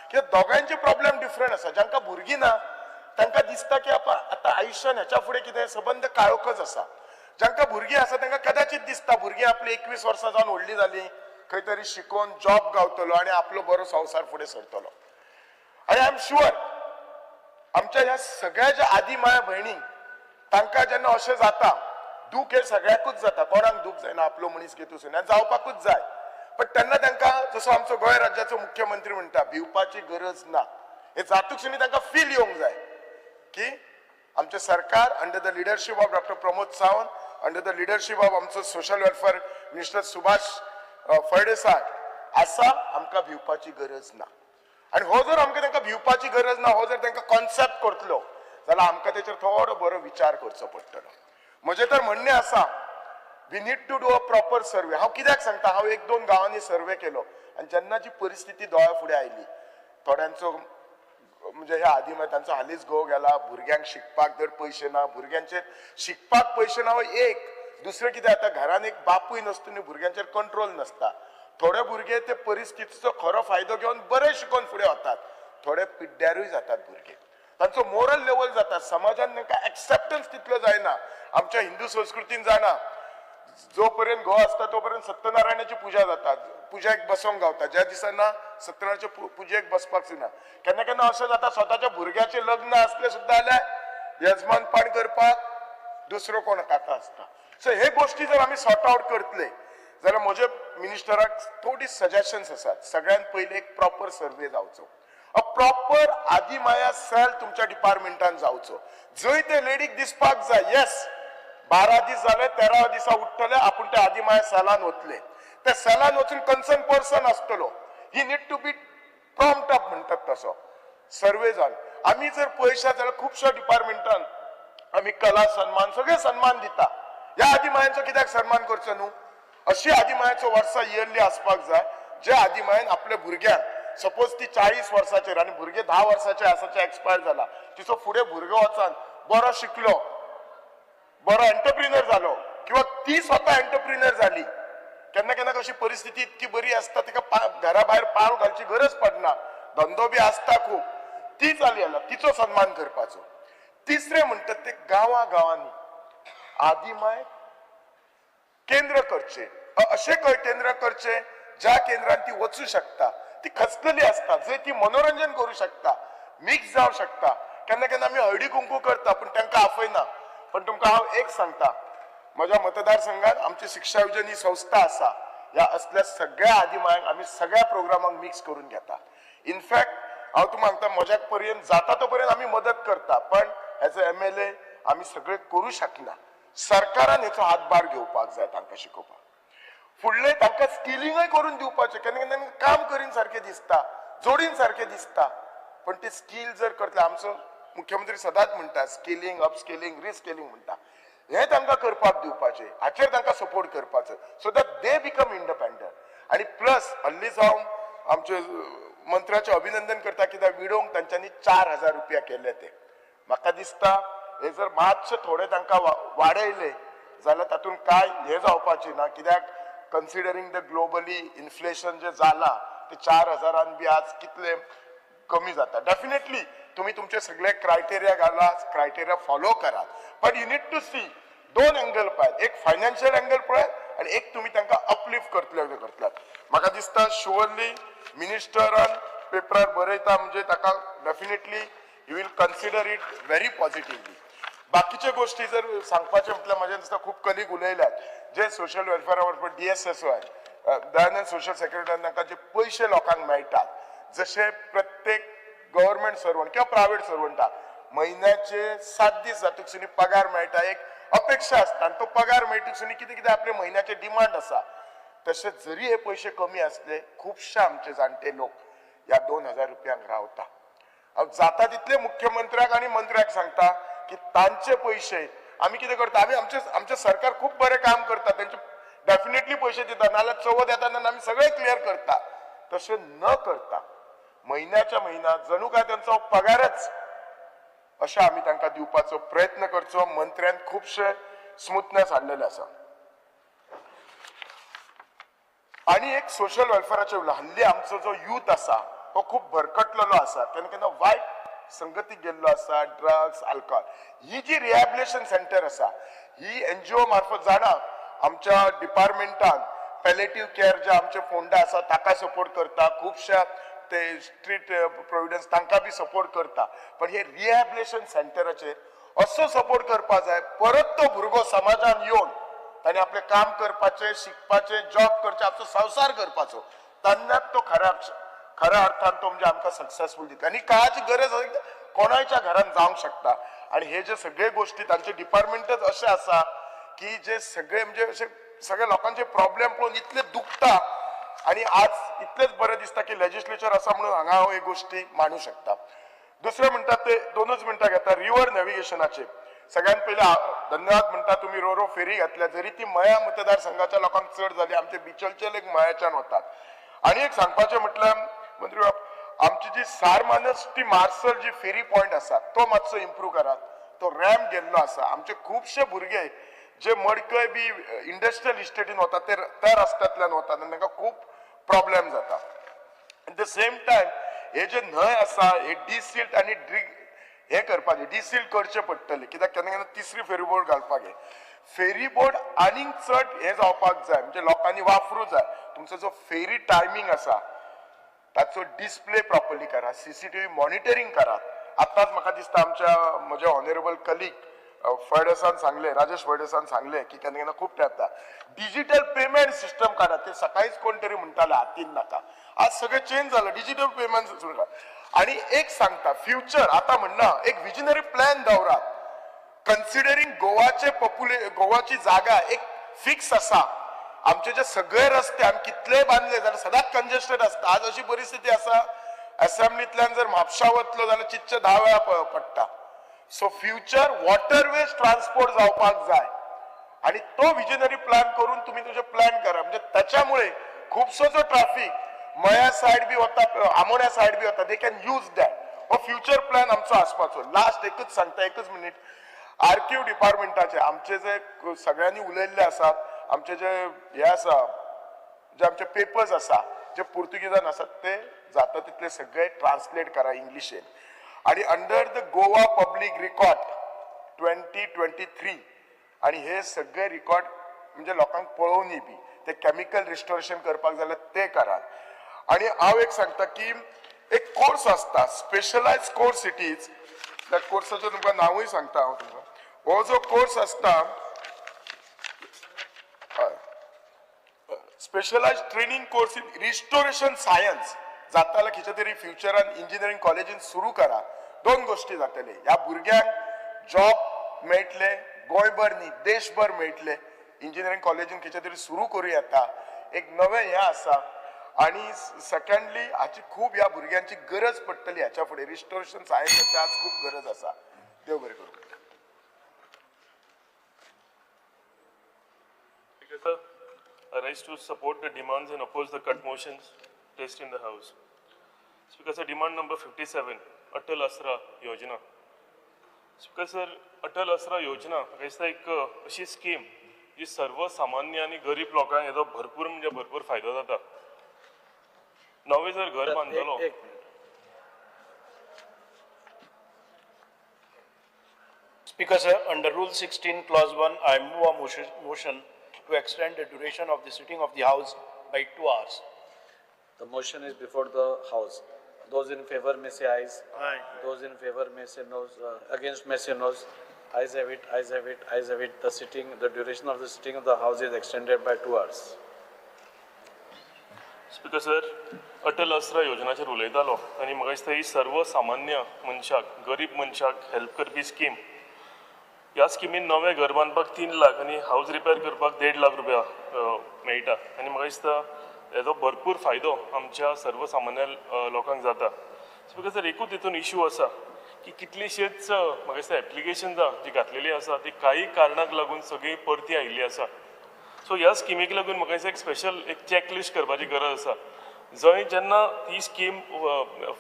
कित्याक दोगांयचे प्रॉब्लेम डिफरंट आसा. जांकां भुरगीं ना तांकां दिसता की आतां आयुश्यान ह्याच्या फुडें कितें सबंद काळोखच आसा. जांकां भुरगीं आसा तांकां कदाचित दिसता भुरगीं आपली 21 वर्सां जावन व्हडलीं जालीं, खंय तरी शिकोवन जॉब गावतलो आनी आपलो बरो संवसार फुडें सरतलो. आनी I am sure आमच्या ह्या सगळ्या ज्या आदिमाया भयणी तांकां जेन्ना अशें जाता, दूख हे सगळ्याकूच जाता, कोणाक दूख जायना, आपलो मनीस घेतूच आनी जावपाकूच जाय. पण तेन्ना तांकां जसो आमचो गोंय राज्याचो मुख्यमंत्री म्हणटा भिवपाची गरज ना, हे जातूच न्ही तांकां फील येवंक जाय की आमचें सरकार under the leadership of doctor Pramod Sawant, under the leadership of आमचो social welfare minister Subhash Phaldesai आसा, आमकां भिवपाची गरज ना. आनी हो जर आमकां तांकां भिवपाची गरज ना, हो जर तांकां कॉन्सेप्ट करतलो जाल्यार आमकां तेचेर थोडो बरो विचार करचो पडटलो. म्हजें तर म्हणणें आसा we need to do a proper survey. हांव कित्याक सांगता, हांव 1-2 गांवांनी सर्वे केलो आनी जेन्ना जी परिस्थिती दोळ्या फुडें आयली, थोड्यांचो म्हणजे ह्या आदिमाय तांचो हालींच घोव गेला, भुरग्यांक शिकपाक धड पयशे ना, भुरग्यांचेर शिकपाक पयशे ना हो एक, दुसरें कितें जाता घरान एक बापूय नासता न्ही, भुरग्यांचेर कंट्रोल नासता. थोडे भुरगे ते परिस्थितीचो खरो फायदो घेवन बरे शिकोवन फुडें वतात, थोडे पिड्ड्यारूय जातात भुरगे, तांचो मोरल लेवल जाता, समाजान तांकां एक्सेप्टन्स तितलो जायना. आमच्या हिंदू संस्कृतीन जाणा जो पर्यंत घोव आसता तो पर्यंत सत्यनारायणाची पुजा जाता, पुजेक बसोंक गावता, ज्या दिसांना सत्यनारायणाच्या पुजेक बसपाक जायना. केन्ना केन्ना अशें जाता स्वताच्या भुरग्याचें लग्न आसलें सुद्दां जाल्यार यजमानपण करपाक दुसरो कोण काका आसता. सो हे गोश्टी जर आमी सॉर्ट आवट करतले जाल्यार म्हजे मिनिस्टराक थोडी सजेशन्स आसात. सगळ्यात पयलीं एक प्रॉपर सर्वे जावचो, अ प्रॉपर आदिमाया सेल तुमच्या डिपार्टमेंटान जावचो, जंय ते लेडीक दिसपाक जाय येस 12 दीस जाले 13 दिसा उठ्ठले आपूण त्या आदिमाया सेलान वतले, त्या सेलान वचून कन्सर्न पर्सन आसतलो, he need to be prompt up म्हणटात तसो सर्वे जावन. आमी जर पळयशात जाल्यार खुबश्या डिपार्टमेंटान आमी कला सन्मान सगळे सन्मान दिता, ह्या आदिमायांचो कित्याक सन्मान करचो न्हू? अशी आदिमायाचो वर्सा इयरली आसपाक जाय, जे आदिमायन आपल्या भुरग्यांक सपोज ती 40 वर्साचेर आनी भुरगे 10 वर्साचे आसाचे एक्सपायर जाला, तिचो फुडें भुरगो वचान बरो शिकलो, बरो एंटरप्रिनर जालो किंवा ती स्वता एंटरप्रिनर जाली. केन्ना केन्ना कशी परिस्थिती इतकी बरी आसता तिका घरा भायर पावल घालची गरज पडना, धंदो बी आसता खूब, ती जाली जाल्यार तिचो सन्मान करपाचो. तिसरें म्हणटात ते गांवा गांवांनी आदिमाय केंद्र करचे, अशें केंद्र करचे ज्या केंद्रान ती वचूं शकता, ती खचलेली आसता, जंय ती मनोरंजन करूं शकता, मिक्स जावं शकता. केन्ना केन्ना आमी हळदी कुंकू करता पूण तांकां आफयना. पण तुमकां हांव एक सांगता, म्हज्या मतदारसंघात आमची शिक्षा योजन ही संस्था आसा, ह्या असल्या सगळ्या आदिमायांक आमी सगळ्या प्रोग्रामांक मिक्स करून घेता. इनफॅक्ट हांव तुमकां सांगता म्हज्या पर्यंत जाता तो पर्यंत आमी मदत करता, पण एज अ MLA आमी सगळें करूं शकना. सरकारान हेचो हातभार घेवपाक जाय तांकां शिकोवपाक. फुडलें तांकां स्किलिंगय करून दिवपाचें. केन्ना केन्ना काम करीन सारकें दिसता, जोडीन सारकें दिसता, पण ते स्कील जर करतले, आमचो मुख्यमंत्री सदांच म्हणटा स्किलिंग, अपस्किलिंग, रिस्किलिंग म्हणटा, हें तांकां करपाक दिवपाचें, हाचेर तांकां सपोर्ट करपाचो, so that they become independent. आनी प्लस हल्लीच हांव आमचे मंत्र्याचें अभिनंदन करता कित्याक विडोवंक तांच्यांनी 4,000 रुपया केले. ते म्हाका दिसता हे जर मातशे थोडे तांकां वाडयले जाल्यार तातूंत कांय हें जावपाचें ना, कित्याक कन्सिडरींग the globally inflation जें जालां ते 4,000 बी आज कितले कमी जाता. डेफिनेटली तुमी तुमचे सगळे क्रायटेरिया घाला, क्रायटेरिया फॉलो करात, but you need to see दोन एंगल पळयात, एक फायनान्शियल एंगल पळयात आनी एक तुमी तांकां अपलिफ्ट करतले करतल्यात. म्हाका दिसता शुअरली मिनिस्टरान पेपरार बरयता म्हणजे ताका definitely you will consider it very positively. बाकीचे गोष्टी जर सांगपाचें म्हटल्यार म्हाज्या दिसता खूब कलीग उलयल्यात जे सोशल वेलफेअरा बरोबर DSSO आहे, दयानंद सोशल सेक्रेटरीन तांकां जे पयशे लोकांक मेळटात, जशे प्रत्येक गव्हर्मेंट सर्वंट किंवा प्रायव्हेट सर्वंटाक म्हयन्याचे 7 दीस जातकसुनी पगार मेळटा, एक अपेक्षा आसता आनी तो पगार मेळटकसुनी कितें कितें आपले म्हयन्याचे डिमांड आसा. तशें जरी हे पयशे कमी आसले खुबशे आमचे जाणटे लोक ह्या 2,000 रुपयांक रावता. हांव जाता तितले मुख्यमंत्र्याक आनी मंत्र्याक सांगता की तांचे पयशे आमी कितें करता, आमी आमचें सरकार खूब बरें काम करता, तेंचे डेफिनेटली पयशे दिता, नाजाल्यार चवथ येता तेन्ना आमी सगळें क्लियर करता. तशें न करता म्हयन्याच्या म्हयन्या जणू काय तांचो पगारच अशें आमी तांकां दिवपाचो प्रयत्न करचो. मंत्र्यान खुबशे स्मूथनेस हाडलेले आसा. आनी एक सोशल वेलफेराचे हल्ली आमचो जो यूथ आसा हो खूब भरकटलेलो आसा, केन्ना केन्ना वायट संगतीक गेल्लो आसा, ड्रग्स, अल्कोहोल. ही जी रिहॅबिलिटेशन सेंटर आसा ही NGO मार्फत जाणा आमच्या डिपार्टमेंटान पॅलेटिव्ह केअर जे आमचे फोंडा आसा ताका सपोर्ट करता, खुबश्या ते स्ट्रीट प्रोविडन्स तांकां बी सपोर्ट करता, पण हे रिहॅबिलिटेशन सेंटराचेर असो सपोर्ट करपा जाय परत तो भुरगो समाजान येवन ताणें आपलें काम करपाचें, शिकपाचें, जॉब करचें, आपलो संवसार करपाचो, तेन्नाच तो खऱ्या अर्थान तो म्हणजे आमकां सक्सेसफूल दितलो. आनी काळाची गरज आसा कोणायच्या घरान जावंक शकता. आनी हे जे सगळे गोश्टी तांचे डिपार्टमेंटच अशें आसा की जे सगळे म्हणजे अशे सगळे लोकांचे प्रॉब्लेम पळोवन इतले दुखता आनी आज इतलेच बरें दिसता की लेजिस्लेचर आसा म्हणून हांगा हांव हे गोश्टी मांडू शकता. दुसरें म्हणटा ते 2 मिनटां घेता रिवर नॅव्हिगेशनाचेर. सगळ्यात पयलीं धन्यवाद म्हणटा तुमी रोरो फेरी घातल्या, जरी ती मया मतदारसंघाच्या लोकांक चड जाली, आमचे बिचलचे लेग मयाच्यान वतात. आनी एक सांगपाचें म्हटल्यार मंत्री बाब, आमची जी सारमानस ती मार्सल जी फेरी पॉयंट आसा तो मातसो इम्प्रूव करात, तो रॅम्प गेल्लो आसा. आमचे खुबशे भुरगे जे मडकय बी इंडस्ट्रियल इस्टेटीन वतात ते त्या रस्त्यांतल्यान वतात आनी तांकां खूब प्रॉब्लेम जाता. एट the same time हे जे न्हंय आसा हे डिसिल्ट आनी ड्रिग हे करपाचें, डिसिल्ट करचें पडटलें कित्याक केन्ना केन्ना तिसरी फेरीबोट घालपाक हे फेरीबोट आनीक चड हें जावपाक जाय, म्हणजे लोकांनी वापरूं जाय. तुमचो जो फेरी टायमींग आसा ताचो डिस्प्ले प्रॉपरली करा, CCTV monitoring करात. आतांच म्हाका दिसता आमच्या म्हज्या ऑनरेबल कलीग फर्डसान सांगले, राजेश फर्डसान सांगले की केन्ना केन्ना खूब जाता. डिजिटल पेमेंट सिस्टम काडा, ते सकाळीच कोण तरी म्हणटाले हातीन नाका, आज सगळें चेंज जालां, डिजिटल पेमेंट सिस्टम काड. आनी एक सांगता फ्युचर आतां म्हणना एक विजनरी प्लॅन दवरात, कन्सिडरींग गोवाचे गोवाची जागा एक फिक्स आसा, आमचे जे सगळे रस्ते आमी कितलेय बांदले जाल्यार सदांच कंजेस्टेड आसता. आज अशी परिस्थिती आसा असेंब्लींतल्यान जर म्हापशा वतलो जाल्यार चितचे 10 वेळा पडटा. सो फ्युचर वॉटरवेज ट्रान्सपोर्ट जावपाक जाय आनी तो विजनरी प्लॅन करून तुमी तुमचे प्लॅन करा, म्हणजे ताच्यामुळे खुबसो जो ट्राफीक मया सायड बी वता, आमोण्या सायड बी वता, they can use that. हो फ्युचर प्लॅन आमचो आसपाचो. लास्ट एकच सांगता, एकच मिनीट, आर्किव डिपार्टमेंटाचे आमचे जे सगळ्यांनी उलयल्ले आसात, आमचे जे हे आसा जे आमचे पेपर्स आसा जे पुर्तुगीजान आसात ते जाता तितले सगळे ट्रान्सलेट करा इंग्लिशेन. आनी under the Goa public record 2023 आनी हे सगळे रिकॉर्ड म्हणजे लोकांक पळोवनी बी ते केमिकल रिस्टोरेशन करपाक जाल्यार ते करात. आनी हांव एक सांगता की एक कोर्स आसता स्पेशलायज कोर्स, it is त्या कोर्साचें तुमकां नांवूय सांगता हांव तुमकां. हो जो कोर्स आसता specialise training course in restoration science, जाता जाल्यार खंयच्या तरी फ्युचरान इंजिनियरींग कॉलेजीन सुरू करा. 2 गोश्टी जातले, ह्या भुरग्यांक जॉब मेळटले, गोंयभर न्ही देशभर मेळटले, इंजिनियरींग कॉलेजीन खंयच्या तरी सुरू करूं येता, एक नवें हें आसा. आनी सेकंडली हाची खूब ह्या भुरग्यांची गरज पडटली ह्याच्या फुडें, रिस्टोरेशन सायन्साची आज खूब गरज आसा. देव बरें करूं. Sir, I rise to support the demands and oppose the cut motions placed in the House. Speaker sir, demand number 57, Atal Asra Yojana. Speaker sir, Atal Asra Yojana म्हाका दिसता एक अशी स्कीम जी सर्वसामान्य आनी गरीब लोकांक हेजो भरपूर म्हणजे भरपूर फायदो जाता. नवें जर घर बांदतलो, एक minute. Speaker sir, under Rule 16, Clause 1, I move a motion to extend the duration of the sitting of the House by 2 hours. The motion is before the House. Those in favor may say ayes. Aye. Those in favor may say noes. Against may say noes. Ayes have it, ayes have it, ayes have it. The duration of the sitting of the House is extended by 2 hours. Speaker sir, Atal Asra योजनाचेर उलयतालो आनी म्हाका दिसता ही सर्वसामान्य मनशाक, गरीब मनशाक हेल्प करपी स्कीम. ह्या स्किमीन नवें घर बांदपाक 3 लाख आनी हावज रिपेर करपाक 1.5 लाख रुपया मेळटा आनी म्हाका दिसता हेजो भरपूर फायदो आमच्या सर्वसामान्य लोकांक जाता. स्पीकर सर, एकूच हितून इशू आसा की कितलीशीच म्हाका दिसता एप्लिकेशन्सां जी घातलेली आसा ती काही कारणाक लागून सगळी परती आयिल्ली आसा. सो ह्या स्किमीक लागून म्हाका दिसता एक स्पेशल एक चॅकलिस्ट करपाची गरज आसा, जंय जेन्ना ही स्कीम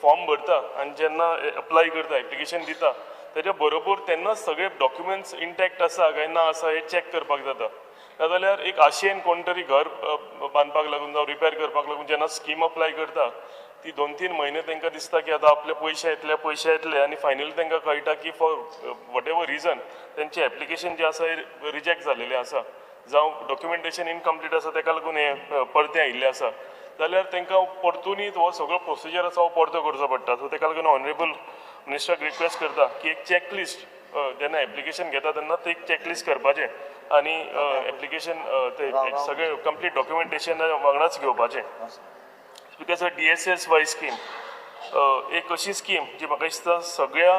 फॉर्म भरता आनी जेन्ना अप्लाय करता, एप्लिकेशन दिता, तेज्या बरोबर तेन्नाच सगळे डॉक्युमेंट्स इंटॅक्ट आसा काय ना आसा हें चॅक करपाक जाता. नाजाल्यार एक आशेन कोण तरी घर बांदपाक लागून जावं रिपेर करपाक लागून जेन्ना स्कीम अप्लाय करता ती 2-3 म्हयने तांकां दिसता की आतां आपले पयशे येतले, पयशे येतले आनी फायनली तांकां कळटा की फॉर what ever reason तेंचें एप्लिकेशन जें आसा हें रिजेक्ट जालेलें आसा जावं डॉक्युमेंटेशन इनकम्प्लीट आसा, तेका लागून हें परतें आयिल्लें आसा. जाल्यार तांकां परतूनय हो सगळो प्रोसिजर आसा हो परतो करचो पडटा. सो तेका लागून ऑनरेबल मिनिस्टराक रिक्वेस्ट करता की एक चॅकलिस्ट जेन्ना एप्लिकेशन घेता तेन्ना ते एक चॅकलिस्ट करपाचें आनी एप्लिकेशन ते सगळें कंप्लीट डॉक्युमेंटेशन वांगडाच घेवपाचें. Speaker sir, DSSY scheme एक अशी स्कीम जी म्हाका दिसता सगळ्या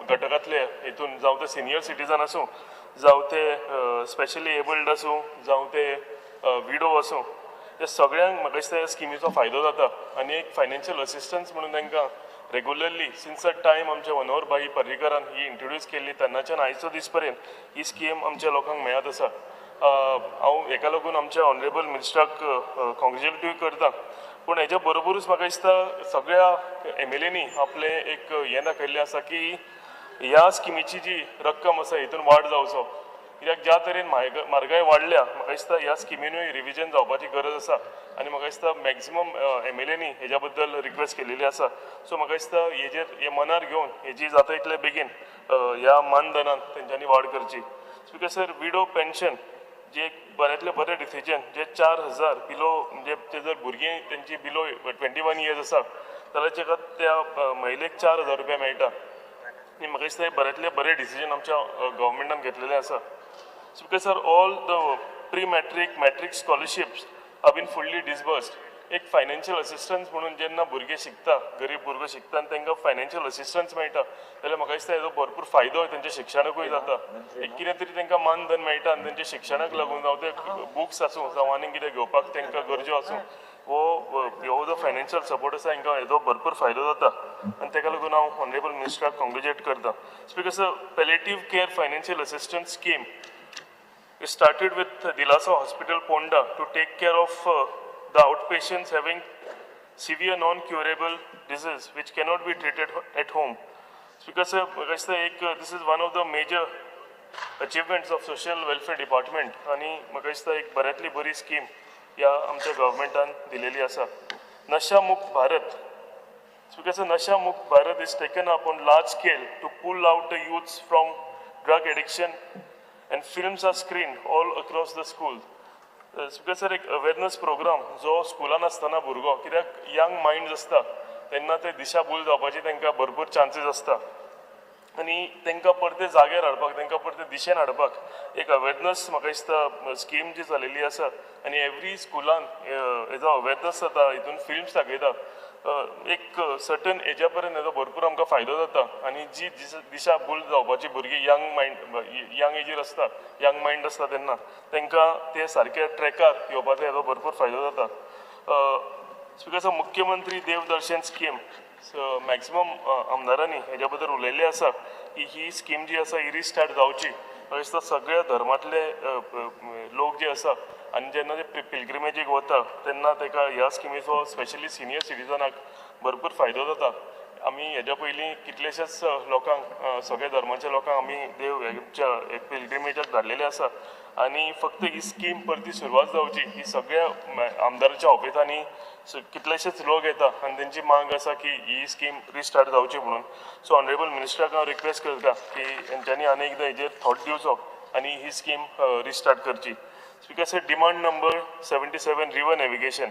घटकांतले हितून, जावं ते सिनियर सिटीजन आसूं, जावं ते स्पेशली एबल्ड आसूं, जावं ते विडो आसूं, त्या सगळ्यांक म्हाका दिसता ह्या स्किमीचो फायदो जाता आनी एक फायनान्शियल असिस्टन्स म्हणून तांकां रेगुलरली सिन्स अ टायम आमच्या मनोहर भाई पर्रीकरान ही इंट्रोड्यूस केल्ली तेन्नाच्यान आयचो दीस पर्यंत ही स्कीम आमच्या लोकांक मेळत आसा. हांव हेका लागून आमच्या ऑनरेबल मिनिस्टराक कॉंग्रेच्युलेटूय करता, पूण हेज्या बरोबरूच म्हाका दिसता सगळ्या एमएलएनी आपलें एक हें दाखयल्लें आसा की ह्या स्किमीची जी रक्कम आसा हितून वाड जावचो, कित्याक ज्या तरेन म्हारगाय वाडल्या म्हाका दिसता ह्या स्किमीनूय रिविजन जावपाची गरज आसा आनी म्हाका दिसता मॅक्झिमम एमएलएनी हेज्या बद्दल रिक्वेस्ट केलेली आसा. सो म्हाका दिसता हेजेर हे मनार घेवन हेजी जाता इतले बेगीन ह्या मानधनान तेंच्यांनी वाड करची. स्पीकर सर, विडो पेन्शन जे एक बऱ्यांतलें बरें डिसिजन, जे 4000 बिलो म्हणजे ते जर भुरगीं तेंची बिलो 21 इयर्स आसा जाल्यार तेका त्या महिलेक 4000 रुपया मेळटा. आनी म्हाका दिसता हे बऱ्यांतलें बरें डिसिजन आमच्या गव्हर्मेंटान घेतलेलें आसा. Speaker sir, all the pre matric, matric scholarships have been fully disbursed. एक फायनान्शियल असिस्टन्स म्हणून जेन्ना भुरगे शिकता, गरीब भुरगो शिकता आनी तांकां फायनान्शियल असिस्टन्स मेळटा जाल्यार म्हाका दिसता हेजो भरपूर फायदो तेंच्या शिक्षणाकूय जाता. एक कितें तरी तांकां मानधन मेळटा आनी तेंच्या शिक्षणाक लागून जावं ते बुक्स आसूं जावं आनीक कितें घेवपाक तांकां गरजो आसूं, हो जो फायनान्शियल सपोर्ट आसा हांकां हेजो भरपूर फायदो जाता आनी ताका लागून हांव ऑनरेबल मिनिस्टराक कॉंग्रेच्युलेट करता. Speaker sir, palliative care financial assistance scheme started with Dilasa Hospital Ponda to take care of the outpatients having severe non-curable disease which cannot be treated at home. Because this is one of the major achievements of social welfare department आणि म्हाका दिसता एक बऱ्यांतली बरी स्कीम ह्या आमच्या गव्हर्मेंटान दिलेली आसा. Nasha Mukt Bharat. Because Nasha Mukt Bharat is taken up on large scale to pull out the youths from drug addiction and films are screened all across the school. Speaker sir, एक अवेरनस प्रोग्राम जो स्कुलान आसतना भुरगो, कित्याक यंग मायंड्स आसता तेन्ना ते दिशाभूल जावपाची तांकां भरपूर चान्सीस आसता आनी तांकां परते जाग्यार हाडपाक, तांकां परते दिशेन हाडपाक एक अवेरनस म्हाका दिसता स्कीम जी चलयल्ली आसा आनी एवरी स्कुलान हेजो अवेरनस जाता, हितून फिल्म्स दाखयता, एक सर्टन एजा पर्यंत हेजो भरपूर आमकां फायदो जाता आनी जी दिशा भूल जावपाची भुरगीं यंग मायंड, यंग एजीर आसता, यंग मायंड आसता तेन्ना तांकां ते सारके ट्रेकार येवपाचो हेजो भरपूर फायदो जाता. स्पीकर सर, मुख्यमंत्री देवदर्शन स्कीम मॅक्सिमम आमदारांनी हेज्या बद्दल उलयल्लें आसा की ही स्कीम जी आसा ही रिस्टार्ट जावची म्हाका दिसता सगळ्या धर्मांतले लोक जे आसा आनी जेन्ना ते पिलग्रिमेजीक वता तेन्ना ताका ह्या स्किमीचो स्पेशली सिनियर सिटीजनाक भरपूर फायदो जाता. आमी हेज्या पयलीं कितलेशेच लोकांक सगळ्या धर्माच्या लोकांक आमी देव पिलग्रिमेजाक धाडलेले आसा आनी फक्त ही स्कीम परती सुरवात जावची ही सगळ्या आमदाराच्या ऑफिसांनी कितलेशेच लोक येता आनी तेंची मांग आसा की ही स्कीम रिस्टार्ट जावची म्हणून. सो ऑनरेबल मिनिस्टराक हांव रिक्वेस्ट करता की तेंच्यांनी आनी एकदां हेजेर थॉट दिवचो आनी ही स्कीम रिस्टार्ट करची. Speaker sir, demand number 77, river navigation.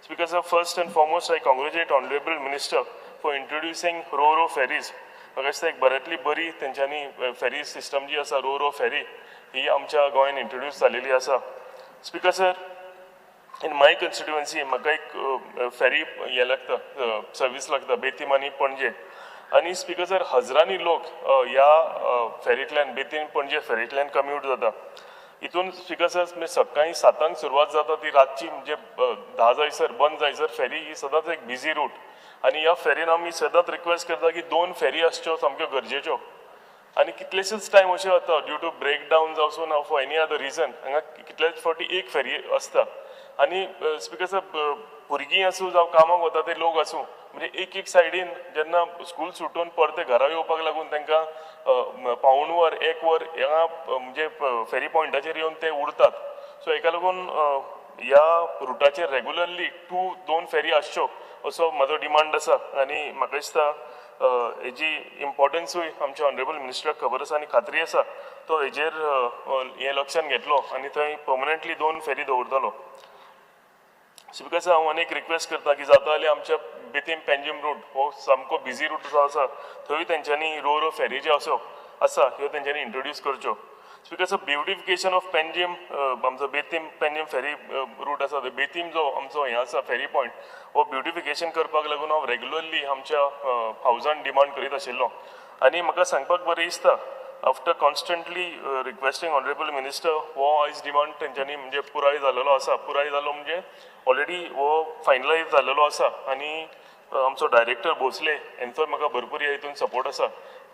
Speaker sir, first and foremost I congratulate honourable minister for introducing ro ro ferries. म्हाका दिसता एक बऱ्यांतली बरी तेंच्यांनी फेरी सिस्टम जी आसा रो रो फेरी ही आमच्या गोंयान इंट्रोड्यूस जालेली आसा. Speaker sir, in my constituency म्हाका एक फेरी हें लागता, सर्वीस लागता बेतीम आनी पणजे. आनी स्पीकर सर, हजरांनी लोक ह्या फेरींतल्यान बेतीम पणजे फेरींतल्यान कम्यूट जाता. हितून स्पीकर सर म्हणजे सकाळीं 7 सुरवात जाता ती रातची म्हणजे 10 जायसर बंद जायसर फेरी ही सदांच एक बिजी रूट. आनी ह्या फेरीन आमी सदांच रिक्वेस्ट करता की 2 फेरी आसच्यो सामक्यो गरजेच्यो. आनी कितलेशेच टायम अशें जाता ड्यू टू ब्रेक डावन जावं ना फॉर एनी अदर रिजन हांगा कितलेच फावटी एक फेरी आसता. आनी स्पीकर सर, भुरगीं आसूं जावं कामाक वता ते लोक आसूं, म्हणजे एक एक सायडीन जेन्ना स्कूल सुटून परते घरा येवपाक लागून तांकां पावूण वर 1 वर ह्या म्हणजे फेरी पॉयंटाचेर येवन ते उरतात. सो हेका लागून ह्या रुटाचेर रेगुलरली 2 फेरी आसच्यो असो म्हाजो डिमांड आसा. आनी म्हाका दिसता हेजी इम्पॉर्टन्सूय आमच्या ऑनरेबल मिनिस्टराक खबर आसा आनी खात्री आसा तो हेजेर हें लक्षान घेतलो आनी थंय पर्मनंटली 2 फेरी दवरतलो. स्पीकर सर, हांव आनी एक रिक्वेस्ट करता की जाता जाल्यार आमच्या बेतीम पेंजीम रूट हो सामको बिजी रूट जो आसा थंय तेंच्यांनी रो रो फेरी ज्यो आसा ह्यो तेंच्यांनी इंट्रोड्यूस करच्यो. Speaker sir, beautification of Panjim आमचो बेतीम पेंजीम फेरी रूट आसा, बेतीम जो आमचो हें आसा फेरी पॉयंट हो ब्युटिफिकेशन करपाक लागून हांव रेगुलरली आमच्या हावजान डिमांड करीत आशिल्लो. आनी म्हाका सांगपाक बरें दिसता after constantly requesting honourable minister हो आयज डिमांड तेंच्यांनी म्हणजे पुराय जालेलो आसा. पुराय जालो म्हणजे ऑलरेडी हो फायनलायज जालेलो आसा. आनी आमचो डायरेक्टर भोसले हेंचो म्हाका भरपूर ह्या हितून सपोर्ट आसा.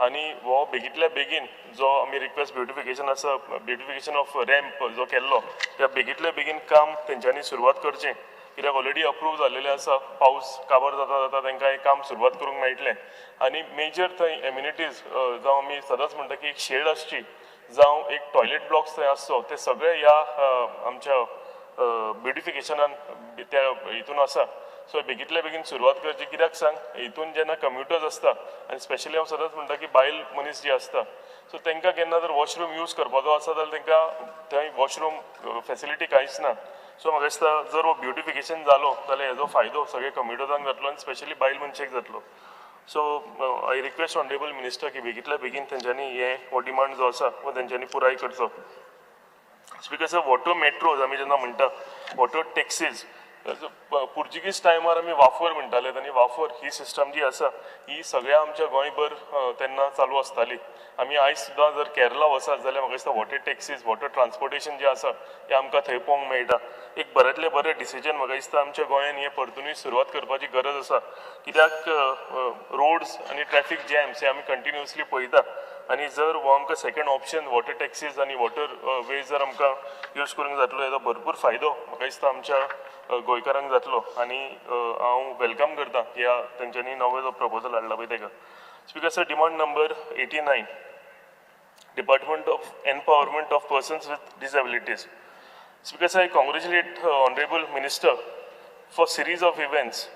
आनी हो बेगींतल्या बेगीन जो आमी रिक्वेस्ट ब्युटिफिकेशन आसा, ब्युटिफिकेशन ऑफ रॅम्प जो केल्लो त्या बेगींतल्या बेगीन काम तेंच्यांनी सुरवात करचें, कित्याक ऑलरेडी अप्रूव जालेलें आसा. पावस काबार जाता जाता तांकां हें काम सुरवात करूंक मेळटलें. आनी मेजर थंय एम्युनिटीज जावं आमी सदांच म्हणटा की एक शेड आसची जावं एक टॉयलेट ब्लॉक्स थंय आसचो, ते सगळे ह्या आमच्या ब्युटिफिकेशनान त्या हितून आसा. सो बेगींतल्या बेगीन सुरवात करची, कित्याक सांग हितून जेन्ना कम्युटर्स आसता आनी स्पेशली हांव सदांच म्हणटा की बायल मनीस जी आसता सो तांकां केन्ना जर वॉशरूम यूज करपाचो आसा जाल्यार तांकां थंय वॉशरूम फेसिलिटी कांयच ना. सो म्हाका दिसता जर हो ब्युटिफिकेशन जालो जाल्यार हेजो फायदो सगळे कम्युटर्सांक जातलो आनी स्पेशली बायल मनशेक जातलो. So I request honourable minister की बेगींतल्या बेगीन तेंच्यांनी हें हो डिमांड जो आसा हो तेंच्यांनी पुराय करचो. स्पीकर सर, वॉटर मेट्रोज आमी जेन्ना म्हणटा, वॉटर टॅक्सीज, पुर्तुगीज टायमार आमी वाफर म्हणटाले आनी वाफर ही सिस्टम जी आसा ही सगळ्या आमच्या गोंयभर तेन्ना चालू आसताली. आमी आयज सुद्दां जर केरला वचत जाल्यार म्हाका दिसता वॉटर टॅक्सीज, वॉटर ट्रान्सपोर्टेशन जें आसा तें आमकां थंय पळोवंक मेळटा. एक बऱ्यांतलें बरें डिसिजन म्हाका दिसता आमच्या गोंयान हें परतुनूय सुरवात करपाची गरज आसा, कित्याक रोड्स आनी ट्रॅफीक जॅम्स हे आमी कंटिन्युअसली पळयता. आनी जर हो आमकां सेकंड ऑप्शन वॉटर टॅक्सीज आनी वॉटर वेज जर आमकां यूज करूंक जातलो हेजो भरपूर फायदो म्हाका दिसता आमच्या गोंयकारांक जातलो. आनी हांव welcome करता ह्या तेंच्यांनी नवो जो प्रपोजल हाडला पळय तेका. Speaker sir, demand number 89, department of empowerment of persons with disabilities. Speaker sir, I congratulate honourable minister for series of events.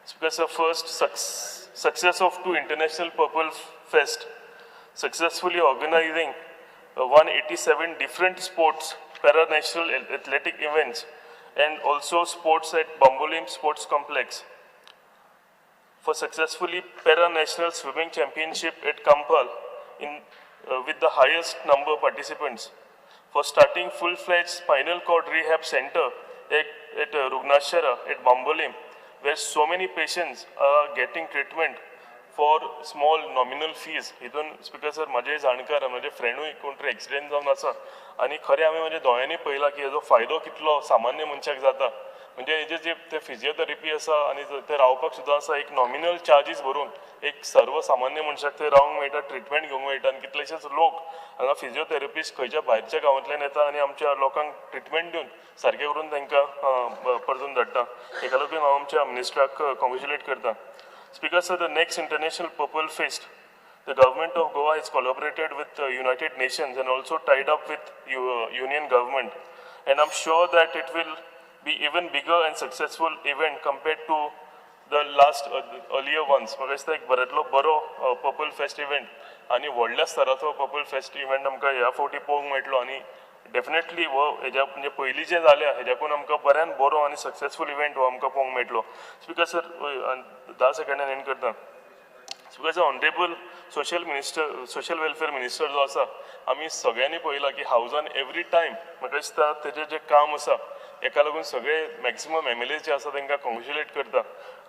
Speaker sir, first success of 2 international purple fest, successfully organizing 187 different sports, para-national athletic events, and also sports at Bambolim Sports Complex. For successfully para-national swimming championship at Kampal in, with the highest number of participants. For starting full-fledged spinal cord rehab center at Rugnashara at Bambolim, where so many patients are getting treatment for small nominal fees. हितून स्पीकर सर म्हाजे जाणकार म्हाजे फ्रेंडूय कोण तरी एक्सिडेंट जावन आसा आनी खरें आमी म्हाजे दोळ्यांनी पळयलां की हेजो फायदो कितलो सामान्य मनशाक जाता. म्हणजे हेजे जे ते फिजियोथेरपी आसा आनी ते रावपाक सुद्दां आसा, एक नॉमिनल चार्जीस भरून एक सर्वसामान्य मनशाक थंय रावंक मेळटा, ट्रिटमेंट घेवंक मेळटा आनी कितलेशेच लोक हांगा फिजियोथेरपिस्ट खंयच्या भायरच्या गांवांतल्यान येता आनी आमच्या लोकांक ट्रिटमेंट दिवन सारकें करून तांकां परतून धाडटा. हेका लागून हांव आमच्या मिनिस्टराक कॉंग्रेच्युलेट करता. Speaker sir, the next international purple fest, the government of Goa has collaborated with United Nations and also tied up with union government, and I'm sure that it will be even bigger and successful event compared to the last earlier ones. म्हाका दिसता एक बऱ्यांतलो बरो पर्पल फेस्ट इव्हेंट आनी व्हडल्या स्तराचो पर्पल फेस्ट इव्हेंट आमकां ह्या फावटी पळोवंक मेळटलो आनी डेफिनेटली हो हेज्या म्हणजे पयलीं जे जाल्या हेज्याकून आमकां बऱ्यान बरो आनी सक्सेसफूल इव्हेंट हो आमकां पळोवंक मेळटलो. स्पीकर सर, 10 सेकंडान एंड करता. Speaker sir, honourable social minister, social welfare minister जो आसा, आमी सगळ्यांनी पळयला की हावजान एवरी टायम म्हाका दिसता तेजें जें काम आसा हेका लागून सगळे मॅक्सिमम एम.एल.ए जे आसा तांकां कॉंग्रेच्युलेट करता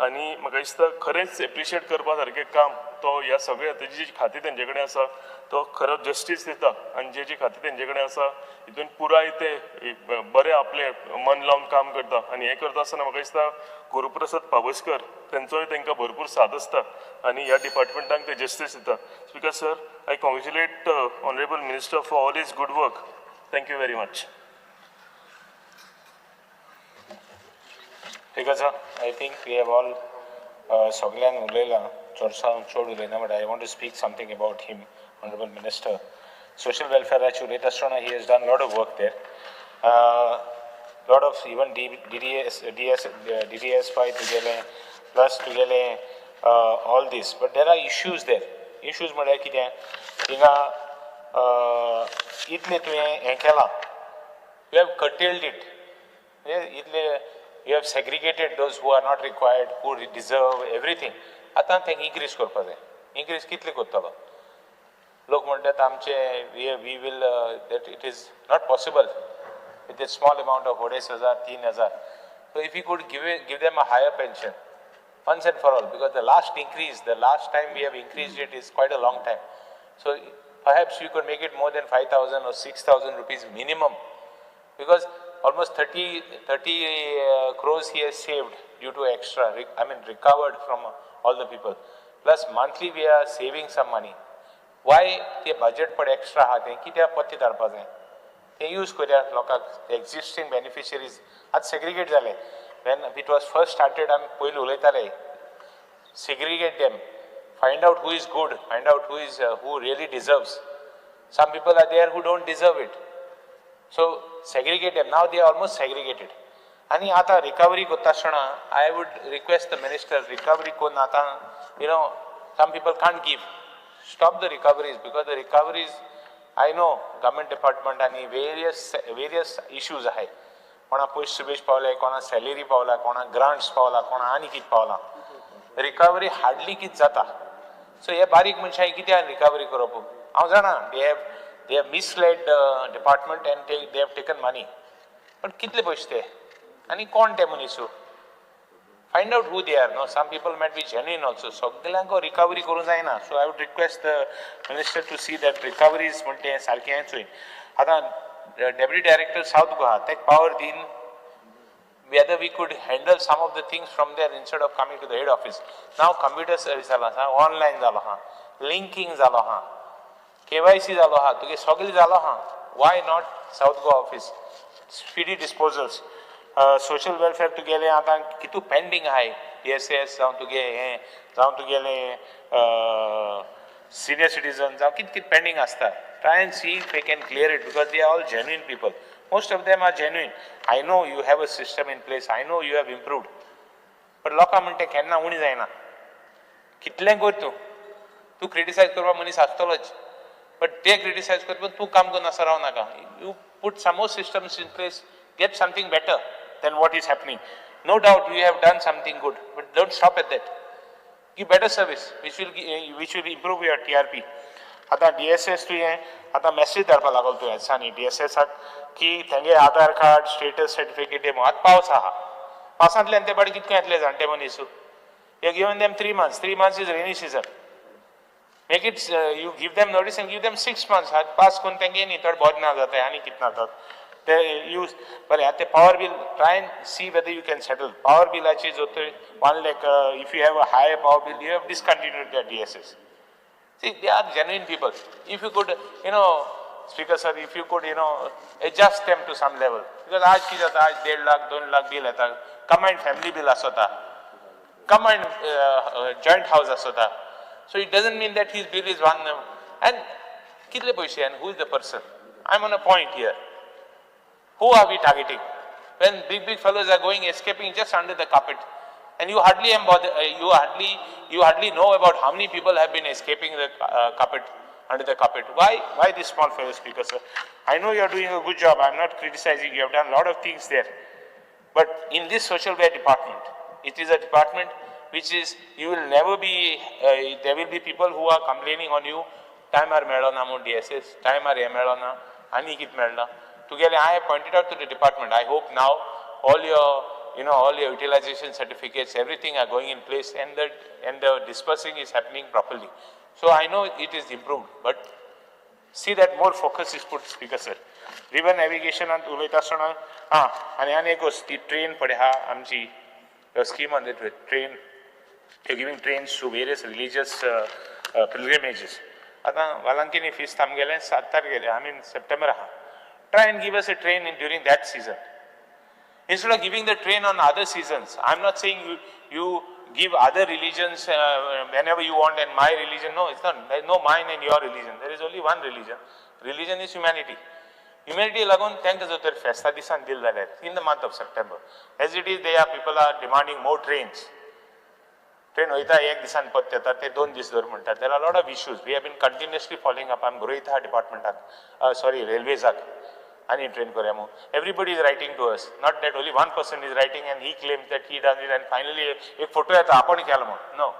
आनी म्हाका दिसता खरेंच एप्रिशिएट करपा सारकें काम तो ह्या सगळ्या तेजी जी खातीं तेंचे कडेन आसा तो खरो जस्टीस दिता आनी जे जी खातीं तेंचे कडेन आसा हितून पुराय ते बरें आपलें मन लावन काम करता आनी हें करता आसतना म्हाका दिसता गुरुप्रसाद पावसकर तेंचोय तांकां भरपूर साथ आसता आनी ह्या डिपार्टमेंटाक ते जस्टीस दिता. Speaker sir, I congratulate honourable minister for all his good work. Thank you very much. ठीक आसा. I think we have all सगळ्यान उलयलां, चडसो हांव चड उलयना, but I want to speak something about him, honourable minister. Social वेलफेअराचेर उलयता आसतना he has done lot of work there, lot of even DDS DDSY तुगेलें, प्लस तुगेलें all this, but there are issues there. Issues म्हळ्यार कितें, थिंगा इतलें तुवें हें केलां, you have curtailed it, इतलें you have segregated those who are not required, who deserve everything. आतां तें इन्क्रीज करपा जाय. इन्क्रीज कितले करतलो? लोक म्हणटात आमचे we will that it is not possible with a small amount of 2,500 3,000. So if you could give them a higher pension once and for all, because the last increase, the last time we have increased it is quite a long time. So perhaps you could make it more than 5,000 or 6,000 rupees minimum, because almost 30 crores he has saved due to extra, I mean recovered from all the people. Plus monthly we are saving some money. Why the budget per extra हा तें कित्याक पत्ते धाडपा जाय, तें यूज करया लोकांक. एक्झिस्टींग बेनिफिशरीज आतां सेग्रिगेट जाले. When it was first started आमी पयलीं उलयताले segregate them, find out who is good, find out who is who really deserves. Some people are there who don't deserve it. So segregate them. Now they are almost segregated. आनी आतां रिकवरी करता आसतना I would request the minister, recovery करून आतां you know some people can't give. Stop the recoveries, because the recoveries, I know government department आनी वेरियस वेरियस इश्यूज आहाय. कोणा पयशे सुबेज पावले, कोणा सॅलरी पावला, कोणा ग्रांट्स पावला, कोणा आनी कितें पावला. रिकवरी हार्डली कितें जाता. सो हे बारीक मनशां कित्याक रिकवरी करप? हांव जाणा they have misled the department and they have taken money. But कितले पयशे ते आनी कोण ते मनीसू? Find out who they are. No, some people might be genuine also. सगल्यांक रिकवरी करूंक जायना. So I would request the minister to see that recoveries म्हणटा तें सारकें हें चोय. आतां डेप्युटी डायरेक्टर सावथ गोवा ताका power Deen whether we could handle some of the things from there instead of coming to the head office. Now computer service जाला आसा, ऑनलायन जालो आहा, लिंकींग जालो आहा, KYC जालो आहा, तुगे सगळें जालो आहा. Why not South Goa office? Speedy disposals. Social welfare तुगेलें आतां कितू पेंडींग आहाय, DSS जावं तुगे हें जावं तुगेलें सिनियर सिटीजन जावं कितें कितें पेंडींग आसता. Try and see if we can clear it, because they are all genuine people. Most of them are genuine. I know you have a system in place, I know you have improved, but लोकां म्हणटा केन्ना उणी जायना. कितलें कर तूं, तूं क्रिटिसायज करपा मनीस आसतलोच, बट ते क्रिटिसायज करपा तूं काम करून आसा राव नाका. You put some more systems in place, get something better than what is happening. No doubt you have done something good, but don't stop at that. Give better service, which will improve your TRP. आतां DSS तुवें आतां मॅसेज धाडपा लागलो तुवें दिसांनी DSSाक की तेंगे आधार कार्ड स्टेटस सर्टिफिकेट आतां पावस आहा, पावसांतल्यान ते बाडी कितकें येतले जाणटे मनीस. You given them 3 months. 3 months is rainy season. Make it, you give them notice and give them 6 months. Pass करून तेंगे न्ही थोडे बरें ना जाता आनी कितें ना जाता. ते यूज बरें. आतां ते power bill try and see whether you can settle. Power बिलाची जो तर 1 lakh, if you have a high power bill, you have discontinued the DSS. See, they are genuine people. If you could, Speaker sir, if you could, adjust them to some level. Because आज कितें जाता, आज 1.5 लाख 2 लाख बिल येता, कंबायंड फॅमिली बिल आसता, कंबायंड जॉयंट हावस आसता. So it doesn't mean that his bill is one and कितले पयशे and who is the person. I am on a point here. Who are we targeting? When big, big fellows are going escaping just under the carpet, and you hardly bother, you hardly know about how many people have been escaping the carpet, under the carpet. Why? Why this small fellow, Speaker sir? I know you are doing a good job. I am not criticizing. You have done a lot of things there. But in this social welfare department, it is a department which is, you will never be, there will be people who are complaining on you, टायमार मेळना म्हूण डीएसएस, टायमार हें मेळना, आनी कितें मेळना. तुगेलें I have pointed out to the department. I hope now all your utilization certificates, everything are going in place and the dispersing is happening properly. So I know it is improved, but see that more focus is put, Speaker sir. River navigation उलयता आसतना आं आनी आनी एक वस्त, ती ट्रेन पळय आहा आमची scheme on the train, you giving trains to various religious pilgrimages. आतां वालांकिनी फिस्त आमगेलें 7 तारखेर, I mean September आहा. Try and give us a train in during that season instead of giving the train on other seasons. I'm not saying you give other religions whenever you want and my religion. No, it's not. There is no mine and your religion. There is only one religion. Religion is humanity. Humanity लागून तांकां जर तर फेस्ता दिसान दिल जाल्यार in the month of September. As it is, they are people are demanding more trains. Train वयता एक दिसान परत येता, ते 2 दीस दवर म्हणटात. There are lot of issues. We have been continuously following up. आमी बरयता डिपार्टमेंटाक, सॉरी, रेल्वेजाक, आनी ट्रेन करया म्हणून. Everybody is writing to us. Not that only one person is writing and he claims that he done it and finally एक फोटो येता आपण केलो म्हणून. No,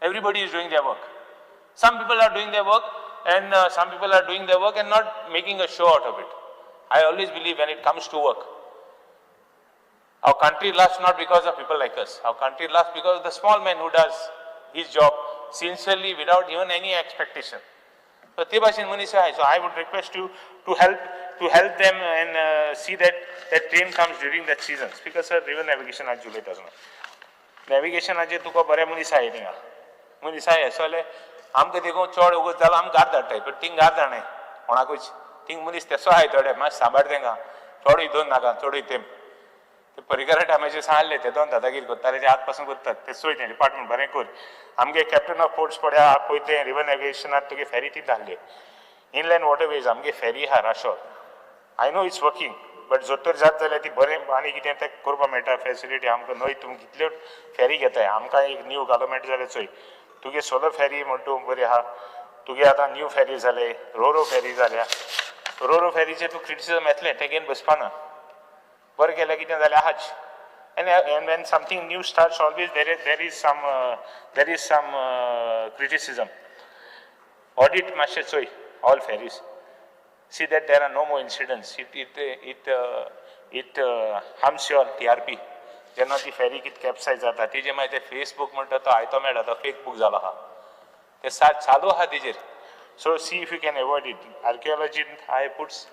everybody is doing their work. Some people are doing their work and some people are doing their work and not making a show out of it. I always believe when it comes to work, our country lasts not because of people like us. Our country lasts because of the small man who does his job sincerely without even any expectation. So ते भाशेन मनीस आहाय. So I would request you to help them and see that that train comes during that season. Speaker sir, river navigation आज उलयता आसतना नॅविगेशनाचेर तुका बरे मनीस आहाय, थिंगा मनीस आहाय जाल्यार आमकां देखून चड वगत जालो आमकां गार धाडटाय, बट थिंग गार धाडनाय कोणाकूच. थिंग मनीस तेसो आहाय थोडे मातशें सांबाळ तेंकां, चडूय दोन नाका चडूय तेम ते परिकरा टायमाचेर सांगले ते दोन दादागिरी करताले, ते आत पासून करतात ते. चोय तें डिपार्टमेंट बरें कर. आमगे कॅप्टन ऑफ पोर्ट्स पळय पळय तें रिवर नॅविगेशनात तुगे फेरी ती धाडली. इनलँड वॉटरवेज आमगे फेरी आहा Rachol. I know it's working, but जर तर जात जाल्यार ती बरें आनी कितें तें करपाक मेळटा फेसिलिटी आमकां न्हय. तुमी कितल्यो फेरी घेताय, आमकां एक न्यू घालो मेळटा जाल्यार चोय. तुगे सोलो फेरी म्हण तूं बरी आहा तुगे. आतां न्यू फेरी जाले, रोरो फेरी जाल्या. रोरो फेरीचेर तूं क्रिटिसिजम येतलें, तें घेवन बसपाना. बरें केलें कितें जालें आहाच. And when something new starts, always there is some criticism. Audit मातशें चोय all ferries. See that there are no more incidents. It harms your TRP. जेन्ना ती फेरी कितें कॅप्सायज जाता तेजे मागीर ते फेसबूक म्हणटा तो आयतो मेळटा, तो फेक बूक जालो आहा, ते चालू आहा तेजेर. So see if you can avoid it. Archaeology, I put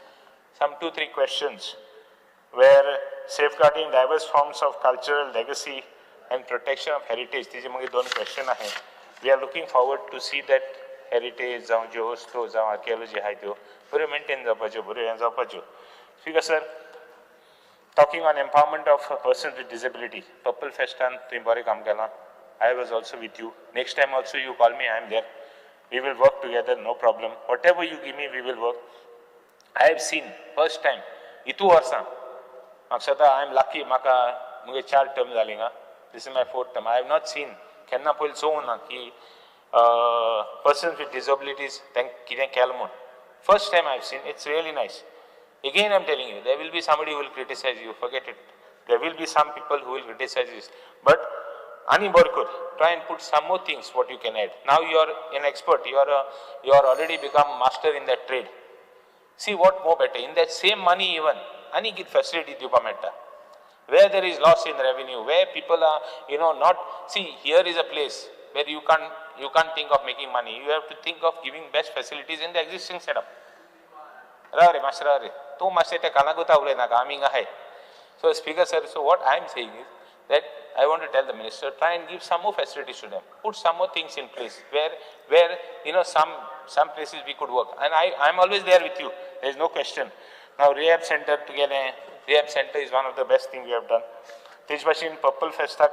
some two three questions where safeguarding diverse forms of cultural legacy and protection of heritage, तिजे मागीर दोन क्वेश्चन आहे. We are looking forward to see that heritage जावं ज्यो वस्तू जावं आर्किओलॉजी आहाय त्यो बऱ्यो मेनटेन जावपाच्यो, बऱ्यो हें जावपाच्यो. Speaker sir, talking on empowerment of person with disability, purple फेस्टान तुवें बरें काम केलां. I was also with you. Next time also you call me, I am there. We will work together, no problem. Whatever you give me, we will work. I have seen first time इतू वर्सां म्हाका सदां, I am lucky, म्हाका मुगे चार टर्म जाली हिंगा. This is my fourth term. I have not seen, केन्ना पयलीं चोवंक ना की पर्सन विथ डिसेबिलिटीज तांकां कितें केलां म्हूण. First time I have seen. It's really nice. Again I am telling you, there will be somebody who will criticize you. Forget it. There will be some people who will criticize you, but आनी बरें कर. Try and put some more things what you can add. Now you are an expert, you are already become master in that trade. See what more better in that same money even आनी कितें फॅसिलिटी दिवपाक मेळटा, where there is loss in revenue, where people are, not, see, here is a place where you can't think of making money. You have to think of giving best facilities in the existing setup. राव रे, मातशें राव रे. तूं मातशें त्या कानाकुता उलयनाका, आमी हिंगा आहाय. So speaker sir, so what I am saying is that I want to tell the minister, try and give some more facilities to them. Put some more things in place where you know some places we could work. And I am always there with you. There is no question. Now rehab center together, rehab center is one of the best thing we have done. तेच भाशेन पर्पल फेस्ताक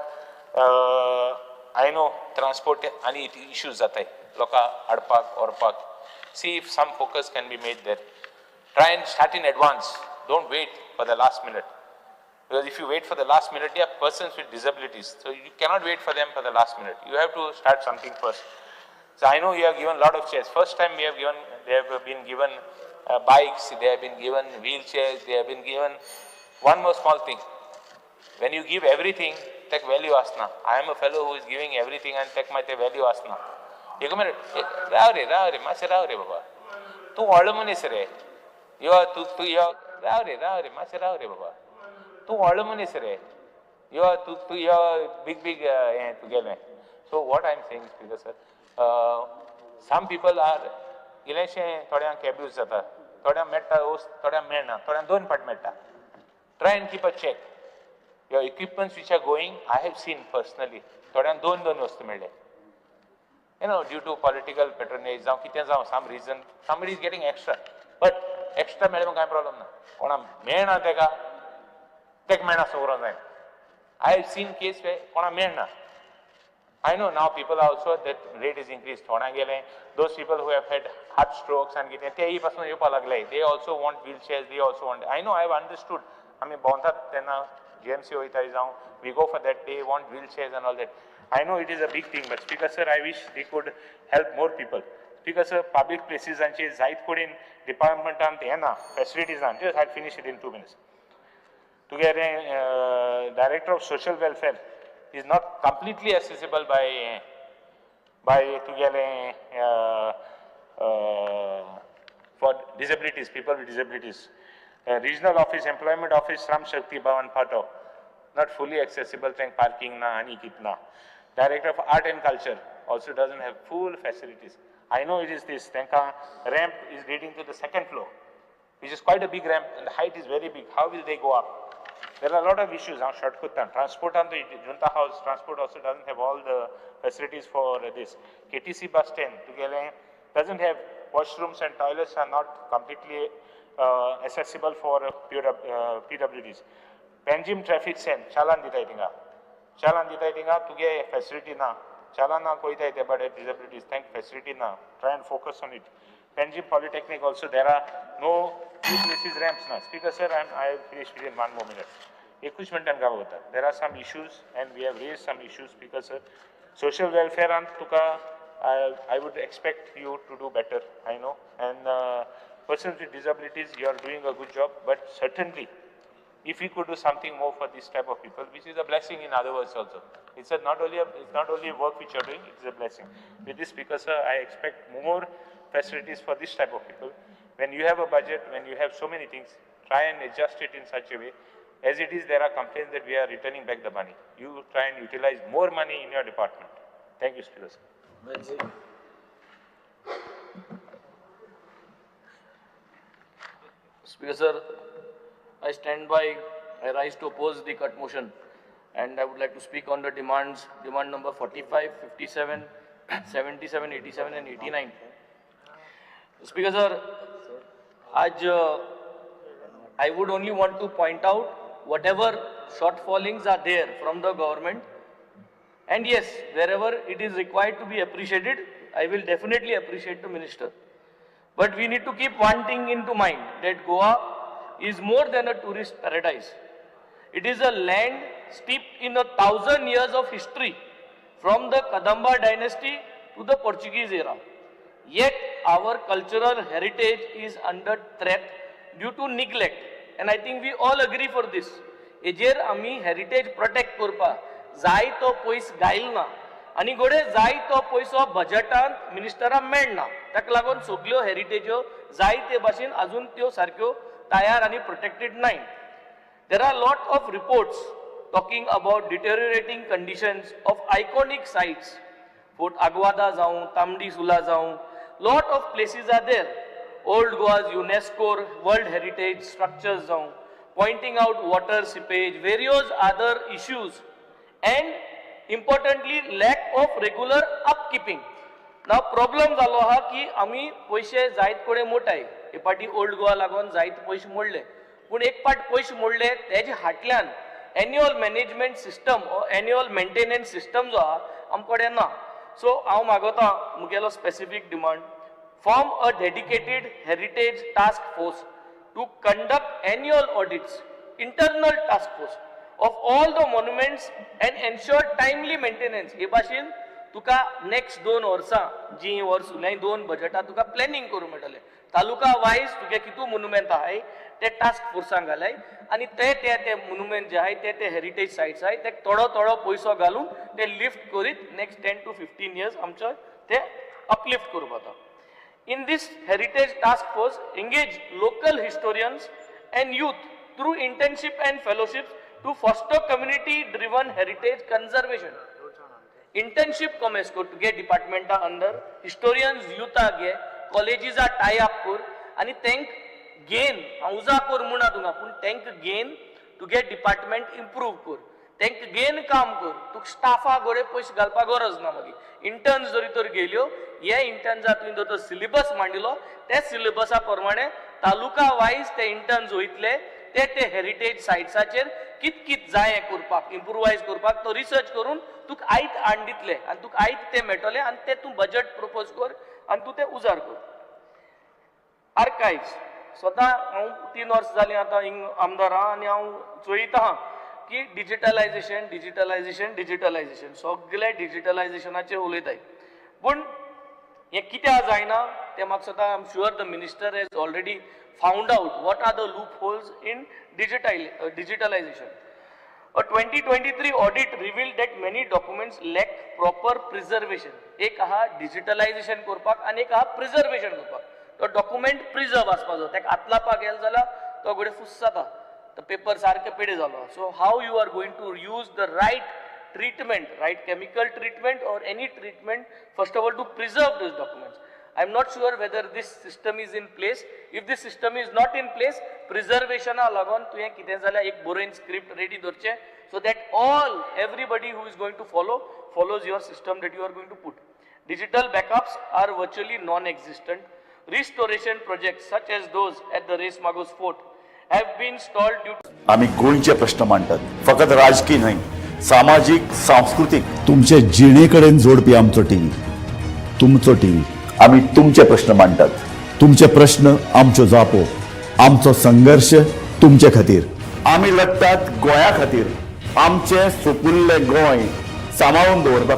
I know transport आनी issues जाताय लोकां हाडपाक व्हरपाक. See if some focus can be made there. Try and start in advance. Don't wait for the last minute. Because if you wait for the last minute, you have persons with disabilities. So you cannot wait for them for the last minute. You have to start something first. So I know you have given a lot of chairs. First time we have given, they have been given bikes, they have been given wheelchairs, they have been given one more small thing. When you give everything, take value asna. I am a fellow who is giving everything and take my value asna. एक मिनिट, राव रे, राव रे, मातशें राव रे बाबा. तूं व्हडलो मनीस रे. यो तूं तूं यो, राव रे, राव रे, मातशें राव रे बाबा. तूं व्हडलो मनीस रे. यो तूं तूं यो बीग बीग हें तुगेलें. So what I am saying speaker sir, some people are इल्लेशें थोड्यांक एब्यूज जाता, थोड्यांक मेळटा वस्त, थोड्यांक मेळना, थोड्यांक दोन फावट मेळटा. Try and keep a check. Your equipments which are going, I have seen personally, थोड्यांक दोन दोन वस्तू मेळ्ळे. You know, due to political patronage, जावं कितें जावं, some reason, somebody is getting extra. But extra मेळ्ळें म्हूण कांय प्रॉब्लम ना. कोणाक मेळना तेका, तेका मेळना सगळो जायना. I have seen case where कोणाक मेळना. I know now people are also, that rate is increased. थोड्यांक गेलें, those people who have had heart strokes and कितें, तेय पासून येवपाक लागले. They also want wheelchairs, they also want. I know, I have understood. आमी भोंवतात तेन्ना GMC वयताय जावं, we go for that, they want wheelchairs and all that. I know it is a big thing, but Speaker sir, I wish they could help more people. Speaker sir, public places anche जायत कडेन डिपार्टमेंटान हें ना, facilities ना. Just I finish it in 2 minutes. तुगेलें Director of Social Welfare is not completely accessible by तुगेलें for disabilities, people with disabilities. Regional office, employment office, Shram Shakti Bhavan Phato, not fully accessible, thank parking na, ani kitna. Director of Art and Culture also doesn't have full facilities. I know it is this, thank ramp is leading to the second floor, which is quite a big ramp and the height is very big. How will they go up? There are a lot of issues. Transport on the Junta House, transport also doesn't have all the facilities for this. KTC bus stand doesn't have washrooms and toilets are not completely accessible for PWDs. Panjim traffic cent, challan दिताय थिंगा. Challan दिताय थिंगा, तुगे facility ना. Challan ना कोयताय ते, but disabilities, thank facility na. Try and focus on it. Panjim Polytechnic also, there are no few places ramps na. Speaker sir, I have finished within 1 more minute. एकूच मिनटान गाव होता. There are some issues and we have raised some issues, Speaker sir. Social welfare and tuka, I would expect you to do better, I know. And persons with disabilities, you are doing a good job, but certainly, if we could do something more for this type of people, which is a blessing in other words also. It's not only work which you are doing, it's a blessing. With this, Speaker sir, I expect more facilities for this type of people. When you have a budget, when you have so many things, try and adjust it in such a way. As it is, there are complaints that we are returning back the money. You try and utilize more money in your department. Thank you, Speaker sir. Speaker sir, I stand by, I rise to oppose the cut motion, and I would like to speak on the demands, demand number 45, 57, 77, 87 and 89. Speaker sir, I would only want to point out whatever shortfallings are there from the government, and yes, wherever it is required to be appreciated, I will definitely appreciate the minister. But we need to keep one thing into mind, that Goa is more than a tourist paradise. It is a land steeped in 1,000 years of history, from the Kadamba dynasty to the Portuguese era. Yet our cultural heritage is under threat due to neglect. And I think we all agree for this. Ejer ami heritage protect korpa, जाय तो पयस गायल ना, आनी घोडे जाय तो पयसो बजेटान मिनिस्टराक मेळना. ताका लागून सगल्यो हेरिटेज्यो जाय ते भाशेन अजून त्यो सारक्यो तयार आनी प्रोटेक्टेड नाय. There are lot of reports talking about deteriorating conditions of iconic sites. Fort Aguada जावं, तांबडी सुला जावं, lot of places are there. Old Goa's UNESCO World Heritage structures जावं, pointing out water seepage, various other issues, and importantly lack of regular upkeeping. Now problem जालो आहा की आमी पयशे जायत कडेन मोडटाय. हे पाटी ओल्ड गोवा लागून जायत पयशे मोडले, पूण एक पाट पयशे मोडले तेजे फाटल्यान annual management system, annual maintenance system जो आहा आमचे कडेन ना. सो हांव मागोता मुगेलो specific demand, form a dedicated heritage task force to conduct annual audits, internal task force of all the monuments and ensure timely maintenance. हे भाशेन तुका नेक्स्ट 2 वर्सां जी वर्स उरल्याय 2 बजेटां तुका प्लॅनिंग करूंक मेळटलें. तालुका वायज तुगे कितू मोनुमेंट आहाय ते टास्क फोर्सांक घालाय आनी ते ते ते मोनुमेंट जे आहाय ते ते हेरिटेज सायट्स आहाय ते थोडो थोडो पयसो घालून ते लिफ्ट करीत नेक्स्ट 10 to 15 years आमचो ते अपलिफ्ट करूंक जाता. In this heritage task force, engage local historians and youth through internship and fellowships to foster community-driven heritage conservation. Internship commence कर तुगे डिपार्टमेंटा अंडर historians युथा घे, कॉलेजीसा टाय अप कर आनी तेंक गेन हांव उजा कर म्हणा तुका, पूण तेंक गेन तुगे डिपार्टमेंट इम्प्रूव कर, तेंक गेन काम कर. तुका स्टाफा गोडे पयशे घालपाक गरज ना. मागीर इंटर्न्स जरी तर गेल्यो, हे इंटर्न्सा तुवें जर तो सिलेबस मांडिलो त्या सिलेबसा प्रमाणे तालुका वायज ते इंटर्न्स वयतले ते ते हेरिटेज सायट्साचेर कित कित जाय हें करपाक, इम्प्रुवायज करपाक तो रिसर्च करून तुका आयत हाडून दितले आनी तुका आयत ते मेळटले आनी ते तूं बजट प्रपोज कर आनी तूं ते उजार कर. आर्कायव्स स्वता हांव 3 वर्सां जालीं आतां हिंग आमदार आहा आनी हांव चोयता आहा की डिजिटलायजेशन डिजिटलायजेशन डिजिटलायजेशन सगळे डिजिटलायजेशनाचेर उलयताय, पूण हें कित्याक जायना तें म्हाका दिसता. I am sure the minister has already found out what are the loopholes in digitalization. A 2023 audit revealed that many documents lack proper preservation. एक आहा डिजिटलायजेशन करपाक आनी एक आहा प्रिजर्वेशन करपाक. तो डॉक्युमेंट प्रिजर्व आसपाक जाय, ताका आतलापाक गेलो जाल्यार तो घडये फुस जाता, तो पेपर सारके पेडे जालो. So how you are going to use the right treatment, right chemical treatment or any treatment, first of all to preserve those documents. I am not sure whether this system is in place. If this system is not in place, preservation लागून तुवें कितें जाल्यार एक बरोवन स्क्रिप्ट रेडी दवरचें so that all everybody who is going to follow follows your system that you are going to put. Digital backups are virtually non-existent. Restoration projects such as those at the Reis Magos Fort have been stalled due to. आमी गोंयचे प्रश्न मांडटात, फकत राजकीय न्हय, सामाजीक, सांस्कृतीक, तुमचे जिणे कडेन जोडपी आमचो टीव्ही, तुमचो टीव्ही. आमी तुमचे प्रश्न मांडटात, तुमचे प्रश्न आमच्यो जापो, आमचो संघर्श तुमचे खातीर. आमी लढटात गोंया खातीर, आमचें सुपुल्लें गोंय सांबाळून दवरपा.